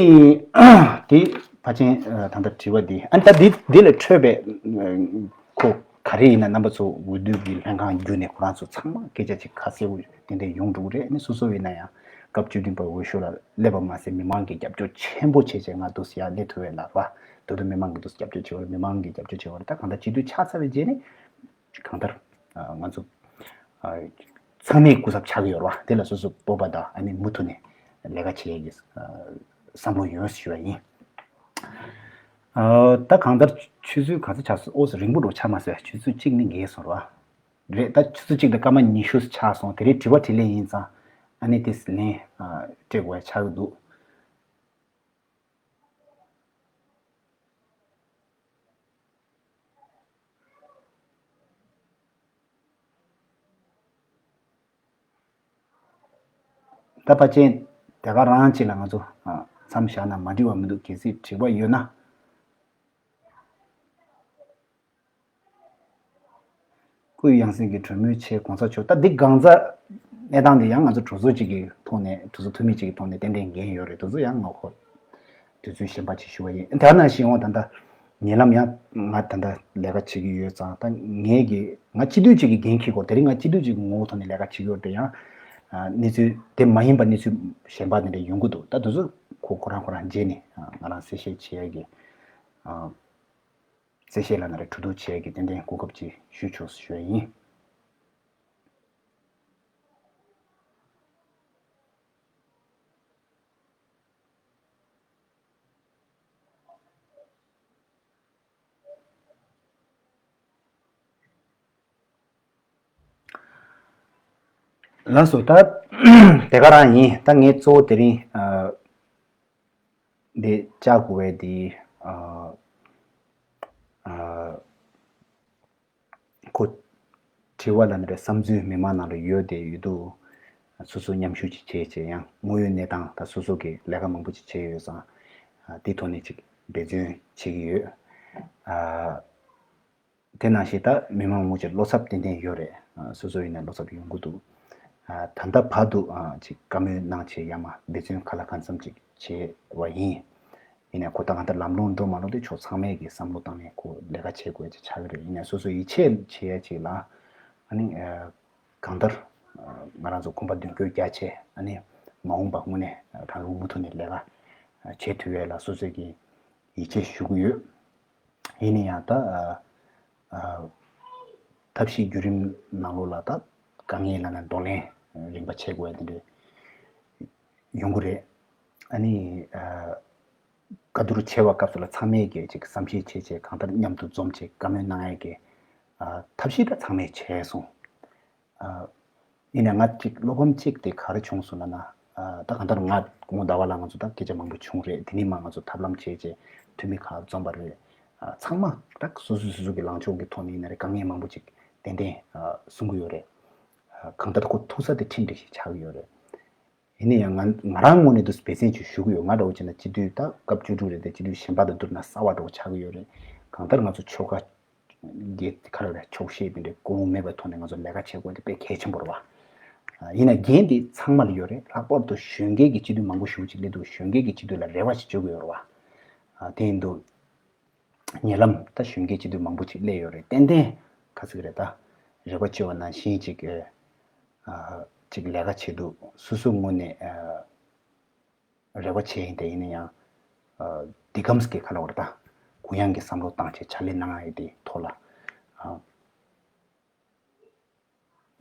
དེ་ཕལ་ཆེར་ད་ལྟ་དྲི་བ་འདི་ཨ་ནི་ད་འདི་འདི་ལས་འཕྲོས་པའི་ཁོ་ག་རེ་ཡིན་ན་རྣམ་པ་ཚོ་འོས་བསྡུ་གི་ལྷན་ཁང་བརྒྱུད་ནས་ཁོ་རང་ཚོ་ཚང་མ་སྐད་ཆ་ཅིག་ཁ་གསལ་པོ་ཏན་ཏན་ཡོང་འགྲོ་གི་རེད། ཨ་ནི་སོ་སོ་ཡིན་ན་ཡང་སྐབས་བཅུ་བདུན་པ་འོས་ཤོག་ལ་སླེབས་པ་མ་ཟད་མི་མང་གི་རྒྱབ་སྐྱོར་ཆེན་པོ་བྱས་བྱས་ང་འདུག་སེ་ཡར་སླེབས་ཐུབ་པའི་ལ་ར་ད་དུང་མི་མང་གི་འདུག་སེ་རྒྱབ་སྐྱོར་བྱེད་པ་རེད། མི་མང་གི་རྒྱབ་སྐྱོར་བྱེད་པ་རེད། ད་གང་ལྟར་སྤྱི་འཐུས་ཆགས་ཚར་བའི་རྗེས་ནས། གང་ལྟར་ང་ཚོ་ཚང་མའི་སྐུ་ཚབ་ཆགས་ཀྱི་ཡོད་རེད་བ། དེ་ལ་སོ་སོ་སྤོབས་པ་དང་ཨ་ནི་མུ་མཐུད་ནས་ལས་ཀ་བྱེད་ཡས་ཀྱི་བསམ་བློ་ཡོད་ཞུ་བ་ཡིན། ད་གང་ལྟར་ཆུ་ཚོད་ག་ཚོད་ཆགས་སོང་། ཨོ་ཙི་རིང་པོ་འགྲོ་ཆགས་མ་སོང་། ཆུ་ཚོད་གཅིག་ནས་འགོར་སོང་རེད་བ། རེད། ད་ཆུ་ཚོད་གཅིག་དང་སྐར་མ་ཉི་ཤུ་ཆགས་སོང་། དེ་རིང་དྲི་བ་དྲིས་ལན་ཡིན་ཙང་ཨ་ནི་དེ་ལན་སྤྲད་དགོས་ཡ་ཆགས་ཀྱི་འདུག་ད་ཕལ་ཆེར་དེ་ག་རང་ཅིག་ལ་ང་ཚོ་མཚམས་བཞག་ན་མ་འགྲིག་པ་མི་འདུག་གལ་སྲིད་དྲི་བ་ཡོད་ན། སྐུའི་ཡང་སྲིད་ཀྱི་གྲོས་མོལ་ཆེད་གོང་ས་མཆོག་ད་འདི་གང་ཟག་གནས་སྟངས་འདི་ཡང་ང་ཚོ་གྲོས་ཚོགས་གཅིག་གི་ཐོག་ནས་གྲོས་ཚོགས་འཐུས་མི་གཅིག་གི་ཐོག་ནས་ཏན་ཏན་འགན་ཡོད་རེད། དེ་ཚོ་ཡང་ངོ་ཧོ་དུས་ཚོད་གཞན་པ་ཅིག་ཞུ་བ་ཡིན། དེ་ནང་བཞིན་འོང་ད་ལྟ་ཉེ་ལམ་ཡང་ང་ད་ལྟ་ལས་ཀ་བྱེད་ཀྱི་ཡོད་ཙང་ད་ངའི་གི་ང་སྤྱི་འཐུས་གཅིག་གི་འགན་འཁྱེར་དགོས། དེ་རིང་ང་སྤྱི་འཐུས་གཅིག་གི་ངོ་བོ་ཐོག་ནས་ལས་ཀ་བྱེད་ཀྱི་ཡོད་དེ་ཡང་གནས་ཚུལ་དེ་མ་ཡིན་པ་གནས་ཚུལ་གཞན་པ་དེ་འདྲ་ཡོང་གི་འདུག་ད་དེ་ཚོ་ཁོ་ཁོ་རང་ཁོ་རང་རྗེས་ནས་ང་རང་གསལ་བཤད་བྱེད་ཡ་གི་གསལ་བཤད་ལབ་ན་རེད། གྲོས་བསྡུར་བྱེད་ཀྱི་ཏན་ཏན་གོ་སྐབས་ཅིག་ཞུ་ཆོག་ཞུ་ཡ་ཡིན། ལགས་སོ། ད་དེ་ག་རང་ཡིན། ད་ངས་གཙོ་བོ་དེ་རིང་འདི་བཅར་དགོས་པའི་འདི་ཁོ་དྲི་བ་ལ་ནི་རེ་བསམ་ཚུལ་མི་མང་ནང་ལ་ཡོད་དེ་ཡོད་དུ། སོ་སོ་མཉམ་ཞུགས་ཅིག་བྱས་བྱས་ཡང་དངོས་ཡོད་གནས་སྟངས་དང་སོ་སོ་གི་ལས་ཀ་མང་པོ་ཅིག་བྱས་ཡོད་ཙང་། དེའི་ཐོག་ནས་ཅིག་འབད་བརྩོན་བྱེད་ཀྱི་ཡོད། དེ་ནང་བཞིན་ད་མི་མང་མང་པོ་ཅིག་བློ་འཚབ་ཏན་ཏན་ཡོད་རེད། སོ་སོ་ཡིན་ན་བློ་འཚབ་ཡོང་གི་འདུག་ད་ལྟ་བར་དུ་ཅིག་བཀའ་མོལ་གནང་བྱས་ཡང་མ་འབད་བརྩོན་ག་ལ་གང་འཚམ་ཅིག་བྱས་པ་ཡིན། ཡིན་ནའི་ཁོ་ད་གང་ལྟར་ལམ་ལྷོང་འགྲོ་མ་འགྲོ་དེ་ཕྱོགས་ཚང་མས་ཀྱི་བསམ་བློ་བཏང་ནས་ཁོ་ལས་ཀ་བྱེད་དགོས་ཅིག་ཆགས་ཀྱི་རེད། ཡིན་ནའི་སོ་སོ་ཡིད་ཆེས་བྱེད་ཡ་ཅིག་ལ་ཨ་ནི་གང་ལྟར་ང་རང་ཚོ་གོམ་པ་མདུན་སྐྱོད་རྒྱ་ཆེ་ཨ་ནི་མ་འོངས་པ་དངོས་གནས་རང་ལུགས་མུ་མཐུད་ནས་ལས་ཀ་བྱེད་ཐུབ་ཡས་ལ་སོ་སོས་ཀྱི་ཡིད་ཆེས་ཞུ་གི་ཡོད། ཡིན་ནའི་ཡང་ད་ཨ་ ཐབས་ཤེས་བརྒྱུད་རིམ་ནང་ལོགས་ལ་ད་དཀའ་ངལ་ལབ་ན་འགྲོ་ལན་རིམ་པ་བྱེད་དགོས་ཡ་དེ་འདྲ་ཡོང་གི་རེད། ཨ་ནི་ཨ་བཀའ་བསྡུར་བྱེད་པའི་སྐབས་སུ་ལ་ཚང་མས་ཀྱི་ཅིག་བསམ་ཤེས་བྱེད་བྱེད་གང་ལྟར་མཉམ་དུ་འཛོམས་བྱེད་བཀའ་མོལ་གནང་ཡ་གི་ཨ་ཐབས་ཤེས་ད་ཚང་མས་བྱས་སོང་། ཨ་ཡིན་ན་ང་ཅིག་བློ་ཕམ་གཅིག་དེ་ག་རེ་བྱུང་སོང་ལབ་ན། ཨ་ད་གང་ལྟར་ང་དགོང་ཟླ་བ་ལ་ང་ཚོ་ད་སྐད་ཆ་མང་པོ་བྱུང་རེད། དེ་ནས་མ་ང་ཚོ་ཐབས་ལམ་བྱས་བྱས་འཐུས་མི་ཁག་འཛོམས་པ་རེད། ཨ་ཚང་མ་ད་སོ་སོ་སོ་སོ་གི་ལངས་ཕྱོགས་ཀྱི་ཐོག་ནས་ཡིན་ན་རེད། དཀའ་ངལ་མང་པོ་ཅིག་ཏན་ཏན་ཨ་གསུང་གི་ཡོད་རེད། ཨ་གང་ལྟར་ཁོ་ཐུག་ས་དེ་ཁྲིམས་སྒྲིག་ཞིག་ཆགས་ཀྱི་ཡོད་རེད། ཡིན་ན་ཡང་ང་ང་རང་ངོས་ནས་འདུག་འབད་བརྩོན་ཅིག་ཞུ་གི་ཡོད། ང་འདྲ་བོ་བྱས་ན་སྤྱི་འཐུས་ད་སྐབས་བཅུ་དྲུག་རེད་དེ། སྤྱི་འཐུས་གཞན་པ་དང་བསྡུར་ན་གསར་པ་འདྲ་བོ་ཆགས་ཀྱི་ཡོད་རེད། གང་ལྟར་ང་ཚོ་ཆོལ་ཁ་གི་ཁ་ལ་ཆོག་ཤེས་པའི་འདྲ་གོང་མེད་པའི་ཐོག་ནས་ང་ཚོ་ལས་ཀ་བྱེད་དགོས་དེ་དཔེ་གལ་ཆེན་པོ་རེད་བ། ཡིན་ན་འགན་དེ་ཚང་མ་ལ་ཡོད་རེད། ལྷག་པར་དུ་གཞོན་སྐྱེས་ཀྱི་སྤྱི་འཐུས་མང་པོ་ཞེ་པོ་ཅིག་སླེབས་འདུག་གཞོན་སྐྱེས་ཀྱི་སྤྱི་འཐུས་ལ་རེ་བ་ཞིག་བཅོལ་གྱི་ཡོད་རེད་བ། དེ་ཡིན་དུས་ཉེ་ལམ་ད་གཞོན་སྐྱེས་སྤྱི་འཐུས་མང་པོ་ཅིག་སླེབས་ཡོད་རེད། ཏན་ཏན་ག་ཟེར་གི་རེད། ད་རེ་བ་བཅོལ་བ་ནང་བཞིན་ཅིག་ཅིག་ལས་ཀ་བྱེད་འདུག་སོ་སོའི་ངོས་ནས་རེ་བ་བྱས་ཡིན། དེ་ཡིན་ན་ཡང་འདི་གམ་སྐད་ཁ་ལ་བར་ད་གུ་ཡངས་ཀྱི་བསམ་བློ་བཏང་བྱས་ཕྱག་ལས་གནང་ཡ་དེ་ཐོག་ལ་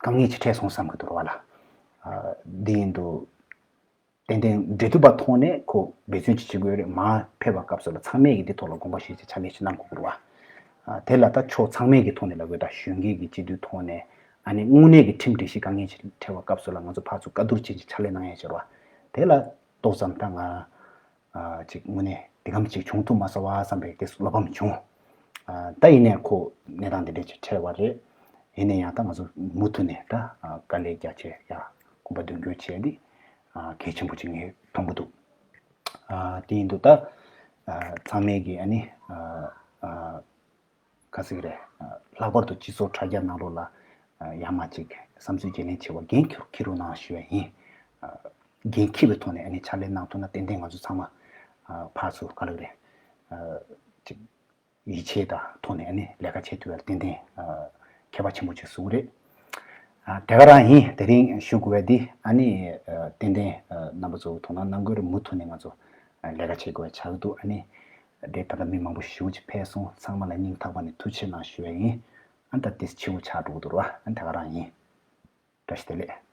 དཀའ་ངལ་ཅིག་འཕྲད་སོང་བསམ་གི་འདུག་ར་བ་ལ། འདི་ཡིན་དུས་ཏན་ཏན་འབྲེལ་གཏུག་པ་ཐོག་ནས་ཁོ་འབད་བརྩོན་ཅིག་བྱེད་དགོས་རེད། མར་ཕེབས་པའི་སྐབས་སུ་ལ་ཚང་མས་ཀྱི་འདི་ཐོག་ལ་དགོངས་པ་བཞེས་བྱས་ཕྱག་ལས་ཅིག་གནང་དགོས་ཀྱི་རེད་བ། དེ་ལ་ད་ཕྱོགས་ཚང་མས་ཀྱི་ཐོག་ནས་ལབ་དགོས། ད་གཞོན་སྐྱེས་ཀྱི་སྤྱི་འཐུས་ཐོག་ནས་ཨ་ནི་དངོས་གནས་ཀྱི་ཁྲིམས་སྒྲིག་གཞི་དཀའ་ངལ་ཅིག་འཕྲད་པའི་སྐབས་སུ་ལ་ང་ཚོ་ཕར་ཚུར་བཀའ་བསྡུར་བྱེད་ཅིག་ཕྱག་ལས་གནང་ཡ་ཅིག་རེད་བ། དེ་ལ་ཏོག་ཙམ་ད་ང་ཨ་ཅིག་དངོས་གནས་འདི་གམ་ཅིག་བྱུང་ཐུབ་མ་སོང་བ་བསམ་པའི་དེ་བློ་ཕམ་བྱུང་། ཨ་ད་ཡིན་ནའི་ཁོ་གནས་སྟངས་འདི་འདྲ་ཅིག་འཕྲད་པ་རེད། ཡིན་ནའི་ཡང་ད་ང་ཚོ་མུ་མཐུད་ནས་ད་ཨ་དཀའ་ལས་རྒྱག་བྱས་ཡ་གོམ་པ་མདུན་སྐྱོད་བྱས་འདི་ཨ་གལ་ཆེན་པོ་ཅིག་ངས་མཐོང་གི་འདུག་ཨ་དེ་ཡིན་དུས་ད་ཨ་ཚང་མས་ཀྱི་ཨ་ནི་ཨ་ཨ་ག་ཟེར་གི་རེད། ལྷག་པར་དུ་སྤྱི་ཚོགས་དྲ་རྒྱ་ནང་ལོགས་ལ་ཡར་མར་ཅིག་བསམ་ཚུལ་བརྗེ་ལེན་བྱེད་པར་འགན་འཁྱེར་འཁྱེར་རོགས་གནང་ཞུ་ཡ་ཡིན། འགན་འཁྱེར་བའི་ཐོག་ནས་ཨ་ནི་ཕྱག་ལས་གནང་ཐུབ་ན་ཏན་ཏན་ང་ཚོ་ཚང་མ་ཕར་ཚུར་ག་ལབ་རེད། ཅིག་ཡིད་ཆེས་དང་ཐོག་ནས་ཨ་ནི་ལས་ཀ་བྱེད་ཐུབ་ཡ་ཏན་ཏན་ཁྱད་པར་ཆེན་པོ་ཅིག་བཟོ་གི་རེད། དེ་ག་རང་ཡིན། དེ་རིང་ཞུ་དགོས་པ་འདི་ཨ་ནི་ཏན་ཏན་རྣམ་པ་ཚོ་དོ་སྣང་གནང་དགོས་རེད། མུ་མཐུད་ནས་ང་ཚོ་ལས་ཀ་བྱེད་དགོས་པ་ཆགས་འདུག་ཨ་ནི་དེ་ད་ལྟ་མི་མང་པོ་ཞེ་པོ་ཅིག་ཕེབས་སོང་། ཚང་མ་ལ་སྙིང་ཐག་པ་ནས་ཐུགས་རྗེ་གནང་ཞུ་ཡ་ཡིན། ཨ་ད་དེ་ཕྱི་པོ་ཆགས་འགྲོ་གི་འདུག་ར་བ། ཨ་ད་ག་རང་ཡིན། བཀྲ་ཤིས་བདེ་ལེགས།